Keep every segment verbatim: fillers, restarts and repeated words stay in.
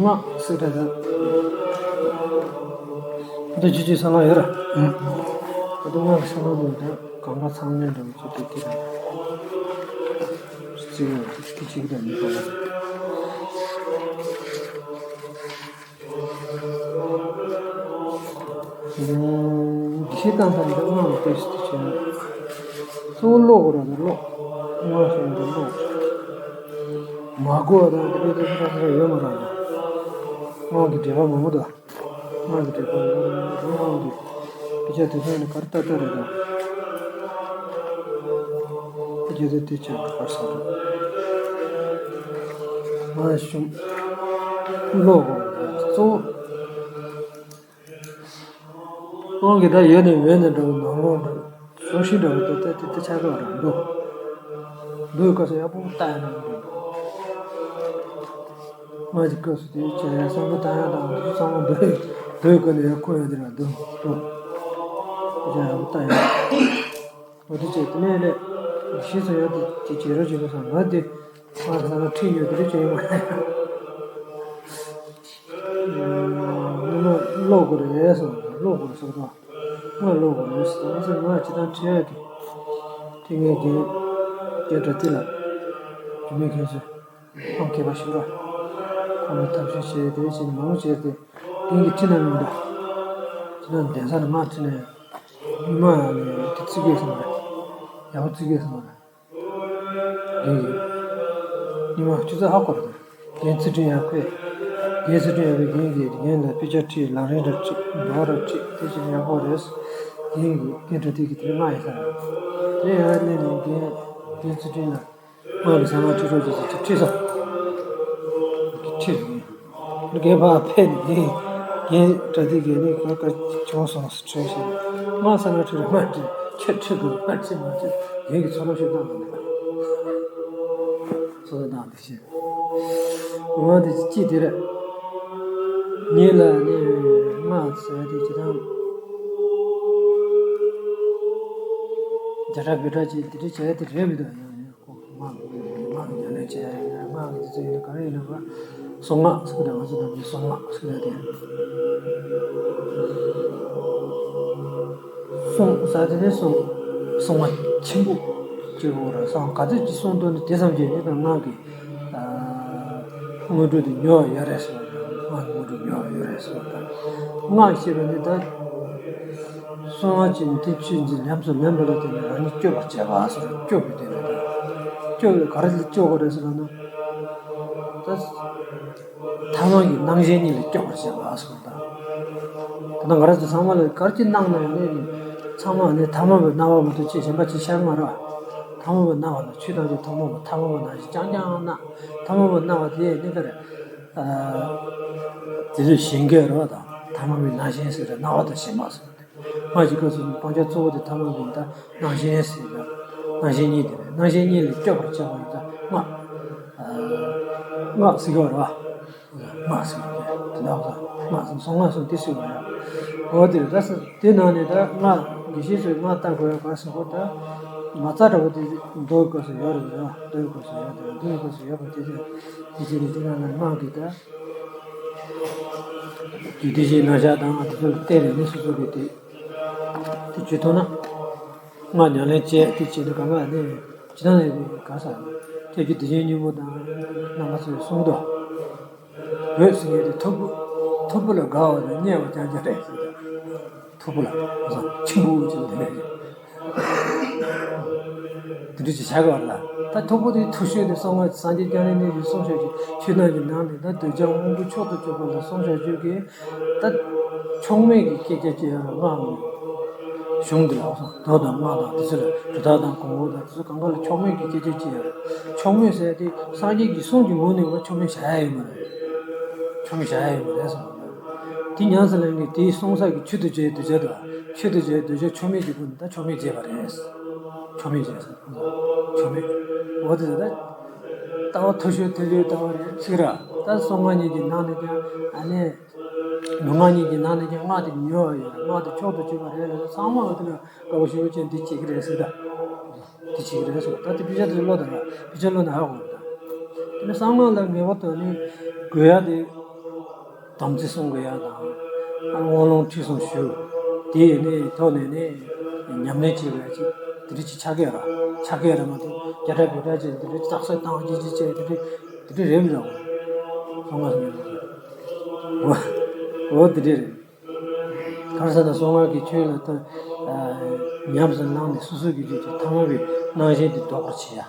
སྔགས་ཟེར་ད། འདི་ཅི་ཅི་ས་ལ་ཡོད་ར། ཨ། ད་སྔགས་ས་ལ་མོ་ད་གང་ག་ཚང་མེད་འདྲ་བོ་ཅི་ཏི་ཏི་ར། ཅི་ཅི་ཡོད་ཅི་ཅི་གི་ད་མི་གོ་ལ། ཤེས་སྟངས་དང་འདི་སྔགས་ལ་དཔེ་ཞིག་ཏུ་བྱས་ན། གཙོ་བོ་ཀློག་དགོས་ར། ད་ཀློག་སྔགས་ཞེས་འདི་ཀློག་མ་གོ་བ་དང་དེ་འདྲའི་དེ་འདྲ་ཡོད་མ་རེད། སྔགས་ཀྱི་འགྲེལ་པ་མང་པོ་འདུག་སྔགས་ཀྱི་འགྲེལ་པ་མང་པོ་འདུག་སྔགས་ཀྱི་དཔེ་ཆ་དེ་ཚོ་ནི་ག་རེ་ལྟ་ལྟ་རེད་དང་། དཔེ་ཆ་དེ་དེ་ཆ་ག་རེ་ཟེར་དང་། སྔགས་ཞུམ་ཀློག་གོ་གཙོ་བོ། སྔགས་ཀྱི་ད་ཡོད་ནས་མེད་ནས་འགྲོ་བའི་ནང་ལོགས་འགྲོ། སོ་ཤི་འགྲོ་བའི་ད་ལྟ་དེ་དེ་ཆ་ག་རང་འགྲོ། འགྲོ་བའི་སྐབས་སུ་ཡག་པོ་ལྟ་ཡ་ན་འགྲོ། སྔགས་ཀྱི་སྐབས་སུ་དེ་ཆ་ཡ་བསམ་བློ་བཏང་ཡ་དང་དེ་ཚོ་ཚང་མ་འགྲོ་ཡི། འགྲོ་བའི་སྐབས་ནས་ཡར་འཁོར་ཡ་དེ་རང་འགྲོ་འགྲོ། དེ་ཆ་ཡག་པོ་ལྟ་ཡ། འོ་དེ་བྱས་དེ་ནས་ལས་ཤི་སོང་ཡ་དེ་དེ་བྱེད་རོགས་བྱེད་དགོས་བསམ་ང་དེ། ང་ས་ལ་ཁྲིད་ཉོ་དེ་རེ་བྱེད་ཡོང་བ་རེད། ཉི་མ་ཀློག་དགོས་རེད་ཟེར། ཀློག་དགོས་རེད་ཟེར་དང་། སྔགས་ཀློག་དགོས་རེད་ཟེར་དང་། ང་ཚོ་ང་ཅི་དང་ཁྲིད་ཡག་གི་ཁྲིད་མཁན་རྒན་རྒན་གྲྭ་ཏི་ལགས་རྒྱུད་སྨད་མཁན་ཚོས་ཁོང་མཁས་པ་ཞིག་རེད། ཁོང་གིས་ཐབས་ཤེས་བྱས་དེ་བྱས་ནས་མང་པོ་བྱས་ཏེ་རྒན་གྱིས་ཁྲིད་གནང་མི་འདུག་ཁྲིད་ན་གདན་ས་ནས་སྔགས་ཁྲིད་ནས་ཉི་མ་ནས་དེ་བརྩི་གི་ཡོད་ས་མ་རེད། ཡག་པོ་བརྩི་གི་ཡོད་ས་མ་རེད། རྒན་གྱིས། ཉི་མ་ཆུ་ཚོད་ཧ་གོ་རེད། རྒན་ཚུལ་ཁྲིམས་ཡར་ཕེབས། རྒན་ཚུལ་ཁྲིམས་ཡར་ཕེབས། རྒན་གྱིས་རྒན་ལ་དཔེ་ཆ་ཁྲིད། ལམ་རིམ་འདྲ་ཁྲིད། འགྲོ་བ་འདྲ་ཁྲིད། དེ་བྱས་ན་ཡག་པོ་རེད། རྒན་གྱིས་རྒན་གྲྭ་ཏི་གིས་དེ་རིང་སྔགས་ཡིན་ས་རེད། དེ་ཡར་སླེབས་ནས་རྒན་རྒན་ཚུལ་ཁྲིམས་ལ་སྔགས་ཀྱི་གསང་སྔགས་ཁྲིད་རོགས་བྱེད་ཟེར་ཁྲིད་སོང་། ཁྲིད་སོང་། རྒན་ཕར་ཕེབས་ནས་རྒན་རྒན་གྲྭ་ཏི་གིས་ནི་ག་ག་བྱུང་སོང་ཟེར་ཁྲིད་བྱས། སྔགས་གསང་སྔགས་ཁྲིད་རོགས་མ་ཁྲིད། ཁྱོད་ཁྲིད་དགོས་མ་ཁྲིད་མ་ཁྲིད། རྒན་གྱིས་ཚོར་སྣང་ཞིག་བཏང་བ་ནི། ཚོར་སྣང་བཏང་དེ་བྱས། འོ་དེ་ཅི་དེ་རེད། ཉིད་ལ་ནི་སྔགས་ཟེར་དེ་ཅི་དང་། རྒྱ་གྲྭ་བོད་གྲྭ་ཅིག་དེ་འདྲ་བྱས་དེ་རེད་མི་འདུག་ཡང་ཡང་ཁོ་སྔགས་སྔགས་ཉམས་ལེན་བྱས། སྔགས་ཀྱི་དེ་ཚོ་ཡིན་ན་ག་རེ་ཡིན་ན་བ། གསང་སྔགས་ཟེར་གི་ད་ང་ཚོ་ནམ་རྒྱུན་གསང་སྔགས་ཟེར་གི་ད་དེ། གསང་ཟེར་དེ་ནི་གསང་གསང་བ་ཆེན་པོ་གཅིག་པོ་རེད། གསང་ག་ཚོད་ཅིག་གསང་འདུག་ནི་དེ་ཙམ་གྱིས་ནི་ད་སྔགས་ཀྱི་དངོས་གྲུབ་དེ་ཉོ་བ་ཡོད་རེད་ཟེར་བ་དང་། སྔགས་དངོས་གྲུབ་ཉོ་བ་ཡོད་རེད་ཟེར་བ་དང་། སྔགས་ཞེས་པ་ནི་ད་གསང་བ་ཅན་དེ་ཆོས་འཛིན་ཉམས་སུ་ལེན་པ་ལ་བརྟེན་ནས་རང་ཉིད་སྐྱོབ་པར་བྱེད་པ་ཟེར། སྐྱོབ་པའི་དོན་ལ་ད་སྐྱོབ་པའི་ག་རེ་ལ་སྐྱོབ་དགོས་རེད་ཟེར་ན་ད། ཐ་མལ་གྱི་སྣང་ཞེན་གཉིས་ལས་སྐྱོབ་པར་བྱེད་པ་ཟེར་བ་དང་། ད་ནང་ང་རང་ཚོ་ཚང་མ་ལ་ག་རེ་ཅིག་སྣང་ན་ཡང་ནས་ཚང་མ་ནི་ཐ་མལ་པའི་སྣང་བ་མ་གཏོགས་ཅི་གཞན་པ་ཅིག་ཤར་མ་རེད། ཐ་མལ་པའི་སྣང་བ་ལ་ཆོས་དང་ཆོས་ཐ་མལ་པ་ཐ་མལ་པ་ནང་བཞིན་རྐྱང་རྐྱང་སྣང་། ཐ་མལ་པའི་སྣང་བ་དེ་ནི་ག་རེ། དེ་ཚོ་གཞན་སྐད་རེད་པ་དང་། ཐ་མལ་པའི་སྣང་ཞེན་ཟེར་ཏེ་སྣང་བ་དང་ཞེན་པ་ཟེར་ཏེ། སྔགས་ཀྱི་སྐབས་སུ་སྤང་བྱ་གཙོ་བོ་དེ་ཐ་མལ་པའི་ད་སྣང་ཞེན་ཟེར་ཏེ། སྣང་ཞེན་གཉིས་དེ་རེད། སྣང་ཞེན་གཉིས་ལས་སྐྱོབ་པར་བྱེད་པ་ཡིན་ད་སྔགས། སྔགས་ཟེར་གྱི་རེད་པ། སྔགས་ཟེར་གྱི་རེད། དེ་འདྲ་བ་སྔགས་ཟེར་གསང་སྔགས་ཟེར་དེ་ཟེར་བ་རེད། འོ་དེ་རེད། ད་དེ་ནང་ནས་ད་སྔགས་དགེ་བཤེས་ཚོས་སྔགས་བལྟ་དགོས་ཡ་ག་ཟེར་གོ་ད། མ་རྩ་འདྲ་བོ་དེ་མདོ་གི་སྐབས་སུ་ཡོད་རེད། མདོ་གི་སྐབས་སུ་ཡོད་རེད། མདོ་གི་སྐབས་སུ་ཡོད་པ་དེ་དེ་དེ་བྱས་ནས་དེ་ནང་ན་སྔགས་ཀྱི་ད། རྒྱུད་སྡེ་བཞིའི་རྣམ་གཞག་དང་དེ་ཚོ་ལ་བལྟས་ནས་ནི་སོ་སོ་གི་དེ། དེ་བྱེད་ཐུབ་ན། སྔགས་ཉམས་ལེན་བྱས་དེ་བྱེད་ན་གང་ག་ནས་ཇི་ལྟར་ཡོད་པའི་ག་ས་ལ་ཁྱེད་ཀྱི་དེ་བཞིན་ཉོན་མོངས་དང་རྣམ་པ་ཚོས་གསུངས་ཏོ། འོད་ཟེར་མཁན་དེ་ཐོར་བུ། ཐོར་བུ་ལ་དགའ་བ་དང་མཉེས་པ་རྐྱང་རྐྱང་རེད་ཟེར། ཐོར་བུ་ལ་ཆེན་པོ་ཅིག་དེ་འདྲ་ཅིག་བྱ་དགོས་པ་ལ། ད་མཐུ་པོ་དེ་མཐུ་ཆོས་དེ་གསང་སྔགས་སངས་རྒྱས་བསྐྱངས་རིན་ནས་ཡིན་གསུངས་བཞག་གི་ཆོས་རྣམས་ཀྱི་ནང་ནས་ད་འདོད་ཆགས་དབང་པོ་མཆོག་ཏུ་གྱུར་པ་ལ་གསུངས་བཞག་རྒྱུ་གི་ད་ཕྱོགས་མེད་ཀྱི་སྐད་ཆ་ཅིག་ཡང་སྔགས་ནས་གཞུང་འདི་ལ་མདོ་དང་སྔགས་དང་དེ་ཚོ་ལ་གྲུབ་མཐའ་དང་གོང་འོག་དང་དེ་ཚོ་གང་ག་ལ་ཕྱོགས་མེད་ཀྱི་སྐད་ཆ་ཅིག་ཡང་ཕྱོགས་མེད་ཟེར་ཏེ་སངས་རྒྱས་ཀྱི་གསུང་གི་ངོས་ནས་བ་ཕྱོགས་མེད་བྱ་ཡ་ཡོད་མ་རེད། ཕྱོགས་མེད་བྱ་ཡ་ཡོད་མ་རེད་གསུངས་པ། དེ་ཉམས་སུ་ལེན་ནས་དེའི་གསུང་ས་གི་ཆོས་དང་བཅས་འདོད་ཆགས་དང་ཆོས་དང་བཅས་འདོད་ཆགས་ཕྱོགས་མེད་ཀྱི་སྒོ་ནས་ད་ཕྱོགས་མེད་བྱས་པ་རེད། ཕྱོགས་མེད་བྱས་ཟེར། ཕྱོགས་མེད། འོ་དེ་ད་ལྟ་བ་མཐོ་ཤོས་མཐོ་ཤོས་ལྟ་བ་རེད་ཟེར་ར། ད་གསང་སྔགས་གཉིས་ཀྱི་ནང་ནས་ཀྱང་ཨ་ནི། ལུས་ངག་གཉིས་ཀྱི་ནང་ནས་ཀྱང་སྔགས་དེ་ཉོ་བ་ཡོད་ར། སྔགས་དེ་མཆོག་ཏུ་གྱུར་པ་རེད་ལ་ཚང་མ་འོ་དེ་ལ་དགའ་བོ་ཞེ་པོ་ཅན་འདི་བྱེད་ཀྱི་རེད་ཟེར་ད། འདི་བྱེད་ཀྱི་རེད་ཟེར། ད་དེ་དཔེ་ཆ་དེ་ཀློག་དང་ར་དཔེ་ཆ་ཀློག་ན་ཧ་གོ་རེད་ད། དེ་ནི་གསང་སྔགས་ལ་ངེས་པར་དུ་ནི་དགོས་ཡ་དེ། དམ་ཚིག་སྲུང་དགོས་ཡ་དང་། དབང་ལུང་ཁྲིད་གསུམ་ཞུ། དེ་ནས་ཐོག་ནས་ནི་ཉམས་ལེན་བྱེད་དགོས་ཡ་ཅིག་དེ་འདྲ་ཅིག་ཆགས་ཀྱི་ཡོད་ར། ཆགས་ཀྱི་ཡོད་ར་མ་གཏོགས་རྒྱ་གྲ་བོད་གྲ་ཅིག་དེ་འདྲ་བརྟག་དཔྱད་བཏང་ཅིག་ཅིག་བྱས་དེ་འདྲ་དེ་འདྲ་རེད་མི་འདུག་གསང་སྔགས་སུ་ཉམས་ལེན་བྱེད། འོ་འོ་དེ་འདྲ་རེད། ག་རེ་ཟེར་ན་གསང་སྔགས་ཀྱི་ཆོས་ལ་ད་ཉམས་སུ་བླངས་ནས་སོ་སོ་གི་རྒྱུད་ཀྱི་ཐ་མལ་པའི་རྣམ་ཤེས་དེ་ལྡོག་པར་བྱེད་ཡ།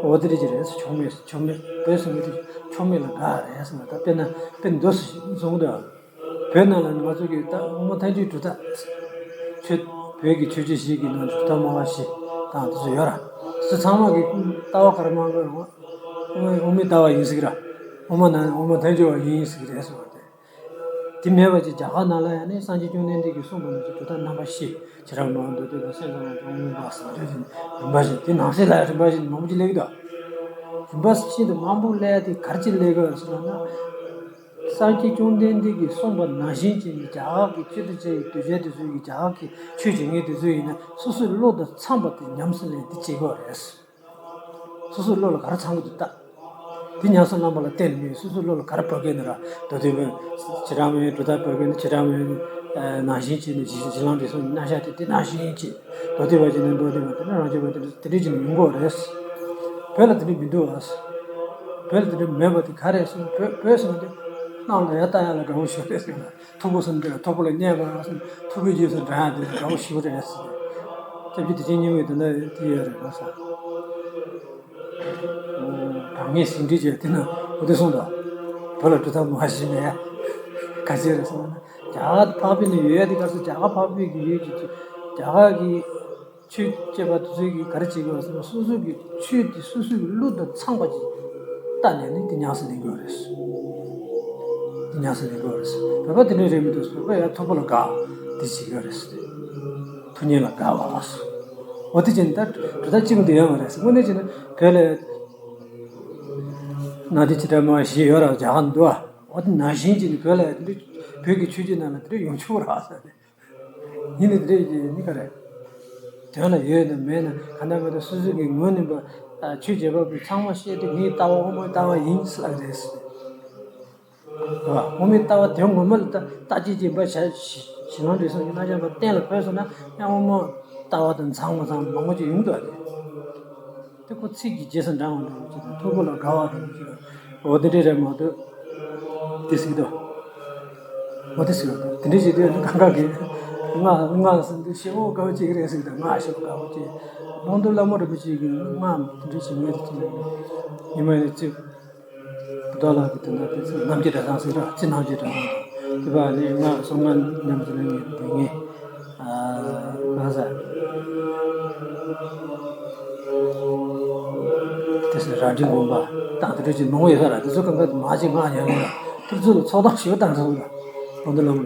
འོ་དེ་རེད་ཀྱི་རེད། ཕྱོགས་མེད་ཕྱོགས་མེད་བོད་སོང་གི་དུས་ཕྱོགས་མེད་ལ་དགའ་རེད་ཟེར་ན་ད་དཔེར་ན་དཔེ་འདི་འདྲ་བཟུང་དུས་བོད་ནང་ལ་ང་ཚོ་གི་ད་དབུ་མ་ཐལ་འགྱུར་གྲུབ་མཐའ་ཆོས་བོད་ཀྱི་ཆོས་བརྒྱུད་བཞི་གི་ནང་གྲུབ་མཐའ་སྨྲ་བ་བཞི་དང་དེ་ཚོ་ཡོད་ར། སུ་ཚང་མ་གི་ལྟ་བ་ག་རེ་མང་པོ་རེད། དབུ་མའི་ལྟ་བ་ཡིན་ཟིག་ར། དབུ་མ་ནང་དབུ་མ་ཐལ་འགྱུར་བ་ཡིན་ཟིག་རེད་ཟེར་བ་དེ། དེ་མེད་པ་ཅིག་རྒྱ་གར་ནང་ལ་ཡང་ནི་སངས་རྒྱས་བཅོམ་ལྡན་འདས་ཀྱིས་གསུངས་པ་ནང་བཞིན་གྲུབ་མཐའ་རྣམ་པ་བཞི་ཇི་ལྟར་སྨྲ་བ་མདོ་སྡེ་དང་སེམས་ཙམ་པ་དང་དབུ་མ་པ་ཟེར་བ་རེད། རིམ་པ་བཞིན་དེ་ནང་གསེས་ལ་ཡང་རིམ་པ་བཞིན་མང་པོ་ཅིག་སླེབས་ཀྱི་འདུག་རིམ་པ་བཞིན་དུ་མང་པོ་སླེབས་ཏེ་ག་རེ་ཅིག་སླེབས་ཀྱི་ཡོད་ཟེར་ན། སངས་རྒྱས་བཅོམ་ལྡན་འདས་ཀྱིས་གསུངས་པ་ནང་བཞིན་བྱས་ནས་རྒྱ་གར་གྱི་སྤྱི་དང་བཅས་ཀྱི་གདུལ་བྱ་དེ་ཚོ་ཡིས་རྒྱ་གར་གྱི་ཆོས་བྱེད་མཁན་དེ་ཚོ་ཡིན་ན་སོ་སོའི་བློ་དང་འཚམས་པ་དེ་ཉམས་སུ་ལེན་དེ་བྱེད་དགོས་རེད། སོ་སོའི་བློ་ལ་ག་རེ་འཚམ་གྱི་འདུག་ལྟ། དེ་ཉམས་སུ་བླངས་པ་ལ་བརྟེན་ནས་སོ་སོའི་བློ་ལ་ག་རེ་བབས་ཀྱི་འདུག་ར། མདོ་སྡེ་པའི་བྱེ་བྲག་སྨྲ་བའི་གྲུབ་མཐའ་བབས་ཀྱི་འདུག་བྱེ་བྲག་སྨྲ་བའི་ནང་བཞིན་བྱས་ནས་གཞི་གཞི་ལམ་འབྲས་གསུམ་རྣམ་གཞག་དེ་དེ་ནང་བཞིན་བྱས། མདོ་སྡེ་པ་བྱས་ནས་མདོ་སྡེ་པ་དེ་ནས་རང་རྒྱུད་པ་དེ་འདྲ་དེ་འདྲ་བྱས་ནས་ཡོང་གི་རེད། བོད་ལ་དེ་འདྲ་མི་འདུག་ཨ། བོད་ལ་དེ་འདྲ་མེད་པ་དེ་ག་རེད་ཟེར་ན་བོད་བོད་ཟེར་ན་དེ་གནམ་ལ་ཡར་ལྟ་ཡག་ལ་དགའ་པོ་ཞེ་པོ་རེད་ཟེར་ན། མཐུ་པོ་ཟེར་འདི་ལ་མཐུ་པོ་ལ་བརྙས་པ་ཟེར་མཐུ་པོའི་རྗེས་སུ་འབྲང་ཡག་འདི་ལ་དགའ་པོ་ཞེ་པོ་རེད་ཟེར། སྐྱབས་རྗེ་བདེ་ཆེན་སྙིང་པོས་དེ་འདྲ་དེ་ཡོད་རེད་ལ་ཟེར། གྲངས་ངེས་ཟིན་བྲིས་བྱས་དེ་ན་འོ་དེ་གསུངས་དང་། བོད་ལ་གྲུབ་མཐའ་མ་བཞི་མེད། ག་ཅི་རེད་ཟེར་ན། རྒྱ་གར་འཕགས་པའི་ནི་ཡོད་ཡ་དེ་ག་ཚོད་རྒྱ་གར་འཕགས་པའི་གི་ཡོད་ཀྱི་རྒྱ་གར་གི་ཆོས་བྱེད་པ་དེ་ཚོས་ཀྱིས་ག་རེ་བྱེད་དགོས་ཟེར་ན་སོ་སོ་གི་ཆོས་དེ་སོ་སོ་གི་བློ་དང་འཚམས་པ་ཅིག་ལྟ་ནས་ནི་དེ་ཉམས་སུ་ལེན་དགོས་རེད། དེ་ཉམས་སུ་ལེན་དགོས་རེད། བོད་པ་དེ་འདྲ་རེད་མི་འདུག་བོད་པ་ཡང་མཐུ་པོ་ལ་དགའ་དེ་བྱེད་དགོས་རེད། མཐུ་གཉིས་ལ་དགའ་བ། འོ་དེ་བྱས་ནས་ད་གྲུབ་མཐའ་གཅིག་པུ་འདི་ཡོད་མ་རེད། དངོས་གནས་བྱས་ན་བོད་ལ་གནའ་དེང་བྱེ་བྲག་སྨྲ་བ་བཞི་ཡོད་ར་རྒྱ་གར་འདུག་ཨ། འོ་དེ་ནང་བཞིན་བྱས་ནས་བོད་ལ་ཡང་དེ་འདྲ་བོད་ཀྱི་ཆོས་བརྒྱུད་ནང་ལ་དེ་འདྲ་ཡོང་ཆོག་ར་ཟེར་ཏེ། ཡིན་ནའི་དེ་འདྲ་ཡིན་གྱི་ནི་ག་རེ། དོན་ལ་ཡོད་ན་མེད་ན་ག་འདྲ་མི་འདྲ་སོ་སོ་གི་ངོས་ནས་པ་ཆོས་བྱེད་པ་པོས་ཚང་མ་ཤེས་ཏེ་ངའི་ལྟ་བ་དབུ་མའི་ལྟ་བ་ཡིན་ཟེར་ལབ་ཀྱི་རེད། དབུ་མའི་ལྟ་བ་དོན་ངོ་མ་ལ་ལྟ་ལྟ་ཅི་ཅི་པ་བྱ་ཞི་ལང་འདྲེ་སོང་ཡིན་ན་ཡང་པ་གཏན་ལ་ཕབ་སོང་ན་ཡང་དབུ་མ་ལྟ་བ་དང་མཚང་མ་ཚང་མང་པོ་ཅིག་ཡོང་འདུག་ཨ་ནི། དེ་ཁོ་ཚིག་གི་རྗེས་སུ་འབྲང་བ་འདྲ་བོ་ཅིག་དང་མཐུ་པོ་ལ་དགའ་བ་འདྲ་བོ་ཅིག་དང་འོ་དེ་འདྲས་རེད་མ་གཏོགས། དེ་སྲིད་དོ། འོ་དེ་སྲིད་དོ་དེ་འདྲས་ཅིག་དེ་གང་ག་གི་ང་ང་ཟིན་དུ་ཤེས་པོ་དགའ་བོ་ཅིག་རེད་ཟིག་དང་ང་ཤེས་པོ་དགའ་བོ་ཅིག་ལོང་དུ་ལ་མོ་རིན་པོ་ཆེ་གི་ང་དེ་འདྲས་ཅིག་ངས་དེ་ཅིག་ཉི་མ་ཡིན་ཚིག་བུ་ད་ལ་གི་དེ་འདྲ་དེ་ཚོ་རྣམ་རྒྱལ་གྲྭ་ཚང་ཟིག་ར་ཅི་རྣམ་རྒྱལ་གྲྭ་ཚང་དེ་བ་ནི་ང་སོང་ང་ཉམས་ཀྱི་ལས་ངན་དེ་ངས། གང་ཟག་དེ་སྲིད་ར་སྒྲིག་དགོན་པ་དང་དེ་འདྲ་ཅིག་མང་བོ་ཡོད་ས་ར། དེ་ཚོ་གང་ག་མ་ཅིག་ང་ཉན་ལ་དེ་ཚོ་ལ་ཚོགས་གཏམ་ཞིག་བཏང་སོང་ལ་ལོ་འདི་ལོ་མ་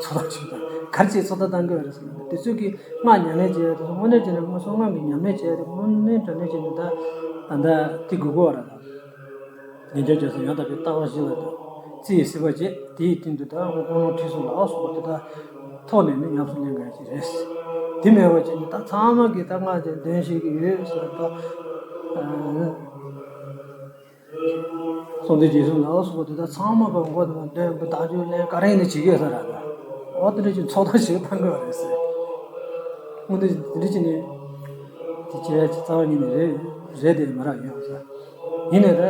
ཚོགས་གཏམ་ཞིག་བཏང་གར་ཅིག་ཚོགས་གཏམ་བཏང་གི་རེད་ཟེར་ན་དེ་ཚོ་གིས་ང་ཉན་ལས་བྱས་དེ་ཚོ་དངོས་གནས་བྱས་ན་ང་སོང་ང་གི་ཉམས་ལས་བྱས་དེ་དངོས་གནས་དྲང་གནས་བྱས་ན་ད་ད་ད་དེ་དགོས་གོ་ར་ད། ཉན་ཐོས་རྒྱལ་སྲས་ཡང་དག་པའི་ལྟ་བ་བཞི་ལ་དང་། རྩིས་ཡི་སྲིད་པ་བཅས་དེའི་སྟེང་དུ་དང་དབང་ལུང་ཁྲིད་གསུམ་ལ་སོགས་པ་དེ་དག་ཐོག་ནས་ནི་ཉམས་སུ་ལེན་དགོས་ཀྱི་རེད། དེ་མེད་པ་ཅིག་ནི་ད་ཚང་མ་གིས་ད་སྔགས་དེ་འདོན་ཤེས་ཀྱི་ཡོད་ཟེར་ད། གསང་འདུས་རྗེས་གསུམ་ལ་སོགས་པ་དེ་དག་ཚང་མ་གི་མགོ་དང་འདོན་པ་བདག་རྒྱུད་ལེན་ག་རེ་ཡིན་ན་བྱེད་ཀྱི་ཡོད་ས་རེད་ད། འོ་དེ་འདྲ་ཅིག་ཚོགས་གཏམ་ཞིག་བཏང་དགོས་རེད་ཟེར། དངོས་གནས་དེ་འདྲ་ཅིག་ནི་དེ་བྱས་རྩ་བ་ཉིད་ནས་རེད་རེད་དེ་མ་རག་ཡོད་ས། ཡིན་ནའི་ད།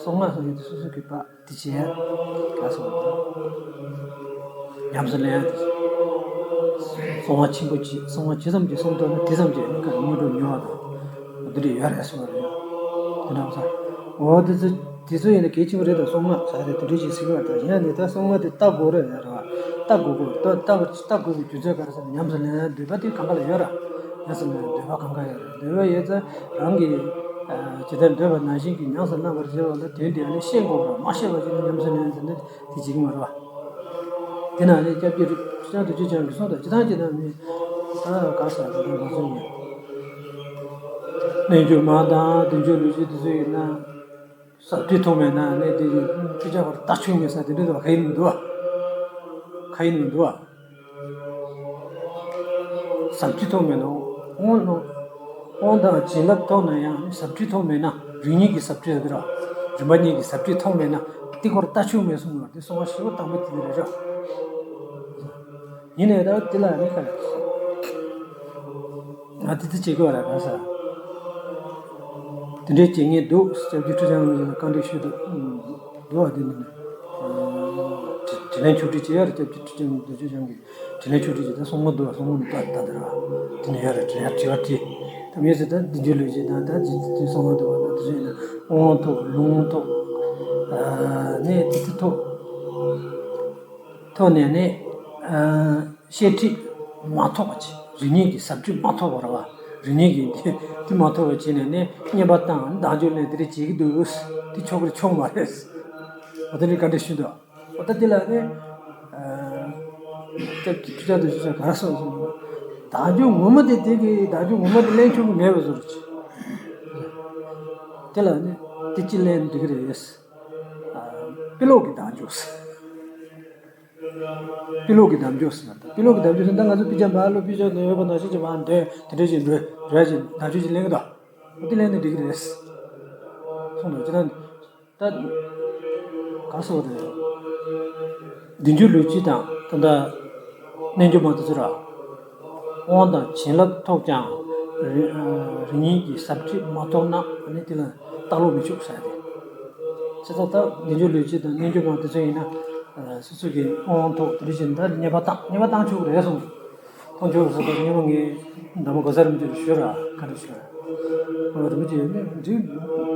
གསང་སྔགས་སོགས་ཀྱི་སོ་སོ་གི་པ་དེ་བྱས་ཡ་ག་སོགས་ཉམས་སུ་ལེན་ཡ་དེ་གསང་བ་ཆེན་པོ་ཅིག་གསང་བ་ཇི་ཙམ་གྱིས་གསུངས་ཐུབ་ན་དེ་ཙམ་གྱིས་ནི་ག་དངོས་གྲུབ་མྱོང་བ་དང་ འདི་འདྲ་ཡོད་རེད་གསུངས་པ་རེད། དེ་འདྲ་བ་ས། འོ་དེ་ཚོ་དེ་ཚོ་ཡིན་ན་གལ་ཆེན་པོ་རེད་དང་གསང་སྔགས་ཟེར་རེད། དེ་འདྲ་ཞིག་ཟེར་གི་བ་དང་། ཡང་ནི་ད་གསང་སྔགས་དེ་ལྟ་དགོས་རེད་ཡ་རེད་བ། ལྟ་དགོས་དགོས་ལྟ་ལྟ་ལྟ་དགོས་པའི་རྒྱུ་མཚན་ག་རེ་ཟེར་ན། ཉམས་སུ་ལེན་ཡ་འདོད་པ་དེ་གང་ག་ལ་ཡོད་ར། ཉམས་སུ་ལེན་ཡ་འདོད་པ་གང་ག་ཡོད་ར། འདོད་པ་ཡོད་ཚེ་རང་གིས་ཇི་ལྟར་འདོད་པ་ནང་བཞིན་གྱི་ཉམས་སུ་བླང་བར་བྱ་བ་ལ་དོན་དེ་ནི་ཤེས་དགོས་ར། མ་ཤེས་པ་ཅིག་ནི་ཉམས་སུ་ལེན་ཟེར་ན་དེ་བྱེད་ཀྱི་མ་རེད་བ། དེ་ན་ནི་སྐྱབས་རྗེ་རིན་པོ་ཆེ་དུས་ཆེན་ཅང་གིས་གསུངས་དང་། ཇི་ལྟར་ཇི་ལྟར་མི་ད་ག་ས་དེ་འདྲ་མ་གསུངས་ཡོད། རྣལ་འབྱོར་མ་དང་བདུན་ཅུ་ལུས་ཅན་དེ་ཚོ་ཡིན་ན། ཟབ་ཁྲིད་ཐོབ་མེད་ན་ནི་དེ་ཕྱི་རྒྱལ་བར་ལྟ་ཆོག་མེད་ས་དེ་འདྲ་དུ་ག་ཡིན་མི་འདུག་བ། ག་ཡིན་མི་འདུག་བ། ཟབ་ཁྲིད་ཐོབ་མེད་ན། དབང་ནོ། དབང་དང་བྱིན་རླབས་ཐོབ་ན་ཡང་ཟབ་ཁྲིད་ཐོབ་མེད་ན། རིམ་གཉིས་ཀྱི་ཟབ་ཁྲིད་ཟེར་ར། རིམ་པ་གཉིས་ཀྱི་ཟབ་ཁྲིད་ཐོབ་མེད་ན་དེ་སྐོར་ལྟ་ཆོག་མེད་གསུངས་པ་དེ་གསུང་བ་ཞེ་པོ་དང་པོ་དེ་རེད་ར། ཡིན་ནའི་ད་དེ་ལ་ནི་ཁ་ང་དེ་དེ་བྱེད་དགོས་ར་ག་ས། དེ་འདྲའི་བྱེད་ངེས་འདུག་སྐྱབས་རྗེ་ཁྲི་བྱང་ལ་བཀའ་འདྲི་ཞུས་འདུག་འདུག་བ། དེ་ནི་དྲིན་ལན་ཆོག་ཁྲིད་བྱེད་ཡ་ར། སྐྱབས་རྗེ་ཁྲི་བྱང་དུས་ཆེན་ཅང་གི་དྲིན་ལན་ཆོག་ཁྲིད་བྱེད་ད་གསུང་མ་འདུག་བ། གསུང་མ་འདུག་ད་ད་དེ་ར་བ། དེ་ནི་ཡ་ར་དྲི་ཡ་དྲི་བ་དྲི། ད་མི་ཚེ་ད་འདི་འཇུ་ལུས་བྱེད་ད་ད་ཇི་ཇི་གསུང་མ་འདུག་བ། ད་དེ་ཚོ་ཡིན་ན་དབང་ཐོབ་ལུང་ཐོབ་ནས་དེ་ཚོ་ཐོབ། ཐོག་ནས་ནི། ཨ། བཤད་ཁྲིད་མ་ཐོབ་པ་བྱས། རིམ་གཉིས་ཀྱི་ཟབ་ཁྲིད་མ་ཐོབ་པ་རེད་བ། རིམ་གཉིས་ཀྱི་དེ་དེ་མ་ཐོབ་པ་བྱས་ནས་ནི་བསྙེན་པ་བཏང་། བདག་འཇུག་ལེན་དེ་འདྲ་བྱེད་ཀྱི་འདུག་དེ་ཆོག་རེད་ཆོག་མ་རེད། འོ་དེ་འདྲའི་བཀའ་འདྲི་ཞུས་འདུག་འོ་ད་དེ་ལ་ནི། ཨ། སྐྱབས་ཀྱི་ཁྲི་བྱང་དུ་ཞུས་ཚར་ག་རེ་གསུངས་སོང་། བདག་འཇུག་ངོ་མ་དེ་དེ་གི་བདག་འཇུག་ངོ་མ་དེ་ལེན་ཆོག་གི་མེད་པ་བཟོ་རེད། དེ་ལ་ནི་དེ་ཅི་ལེན་འགྲིག་གི་རེད། ཨ། དཔེ་ཀློག་གི་བདག་འཇུག་དཔེ་ཀློག་གི་བདག་འཇུག་ཟེར་ན། དཔེ་ཀློག་གི་བདག་འཇུག་ཟེར་ན་ད་ང་ཚོ་དཔེ་ཆ་མར་ཀློག་དཔེ་ཆ་ནང་ཡོད་པ་ནང་བཞིན་གྱི་མར་འདོན་དེ་འདྲ་ཞིག་འགྲོ་ར་ཞིག་བདག་འཇུག་ཅིག་ལེན་གི་འདུག་འོ་དེ་ལེན་ནས་འགྲིག་གི་རེད། གསུངས་འདུག་ཅི་ད་ད་ག་སོགས་རེད། བདུན་ཅུ་ལུས་སྤྱི་དང་ད་ལྟ་རྣལ་འབྱོར་མ་དེ་ཚོ་ར། དབང་དང་བྱིན་རླབས་ཐོབ་ཀྱང་རི་རིམ་གཉིས་ཀྱི་ཟབ་ཁྲིད་མ་ཐོབ་ན་ནི་དེ་ལ་ལྟ་ཀློག་མི་ཆོག་ཟེར་ཏེ། བྱས་ཙང་ད་བདུན་ཅུ་ལུས་སྤྱི་དང་རྣལ་འབྱོར་མ་དེ་ཚོ་ཡིན་ན། སོ་སོ་གི་དབང་ཐོབ་དེ་འདྲ་བྱས་ན་ད་བསྙེན་པ་བཏང་བསྙེན་པ་བཏང་ཆོག་གི་རེད་གསུངས། མཐོང་ཆོས་སུ་ཉི་མ་ངས་འདམ་གོ་ས་རིམ་གྱིས་ཞུ་ར་ཁ་རེ་ཞུ་ར། ཨོ་རིམ་གྱིས་ནི་འགྲིག་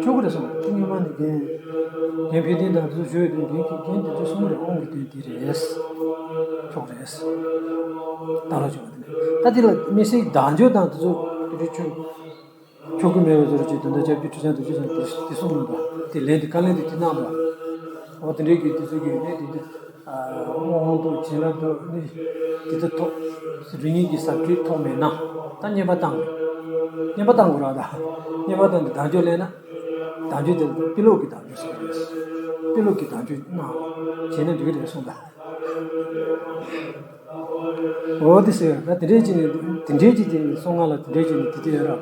ཆོག་གི་རེད་གསུངས། ཉི་མ་ནི་རྒན་རྒན་ཕན་བདེ་དང་དུ་ཞུ་ཡོད་དུས་རྒན་གྱིས་རྒན་དེ་ཚོ་གསུང་རེད། དབང་གི་དོན་དེ་རེད། ཆོག་རེད། ད་ལོ་ཆོག་དེ་ནི་ད་དེ་ལ་མི་སྲིད་བདག་འཇུག་དང་དེ་ཚོ་དེ་འདྲ་ཆོག་ཆོག་གི་མེད་པའི་བཟོ་འདྲ་ཅིག་དོན་དག་སྐྱབས་རྗེ་ཁྲི་བྱང་དུ་ཅི་ཙམ་དེ་གསུངས་གནང་པ་དེ་ལན་དེ་བཀའ་ལན་དེ་དེ་གནང་པ། འོ་དེ་འདྲའི་གི་དེ་ཚོ་གི་ནི་དེ་འདྲ་དབང་དུ་བྱིན་རླབས་དུ་ནི་དེ་ཚོ་ཐོབ་རིམ་གཉིས་ཀྱི་ཟབ་ཁྲིད་ཐོབ་མེད་ན་ད་བསྙེན་པ་བཏང་བསྙེན་པ་བཏང་དགོས་ར། ད་བསྙེན་པ་བཏང་དུས་བདག་འཇུག་ལེན་ན་བདག་འཇུག་དེ་དཔེ་ཀློག་གི་བདག་འཇུག་ཟེར་གི་རེད། དཔེ་ཀློག་གི་བདག་འཇུག་གནང་བྱས་ན་འགྲིག་གི་རེད་གསུངས་པ། འོ་དེ་ཟེར་ན་དེ་འདྲའི་ཅིག་ནས་དེ་འདྲའི་ཅིག་དེ་གསང་སྔགས་ལ་དེ་འདྲའི་ཅིག་ནས་དེ་དེ་ཡོད་ར།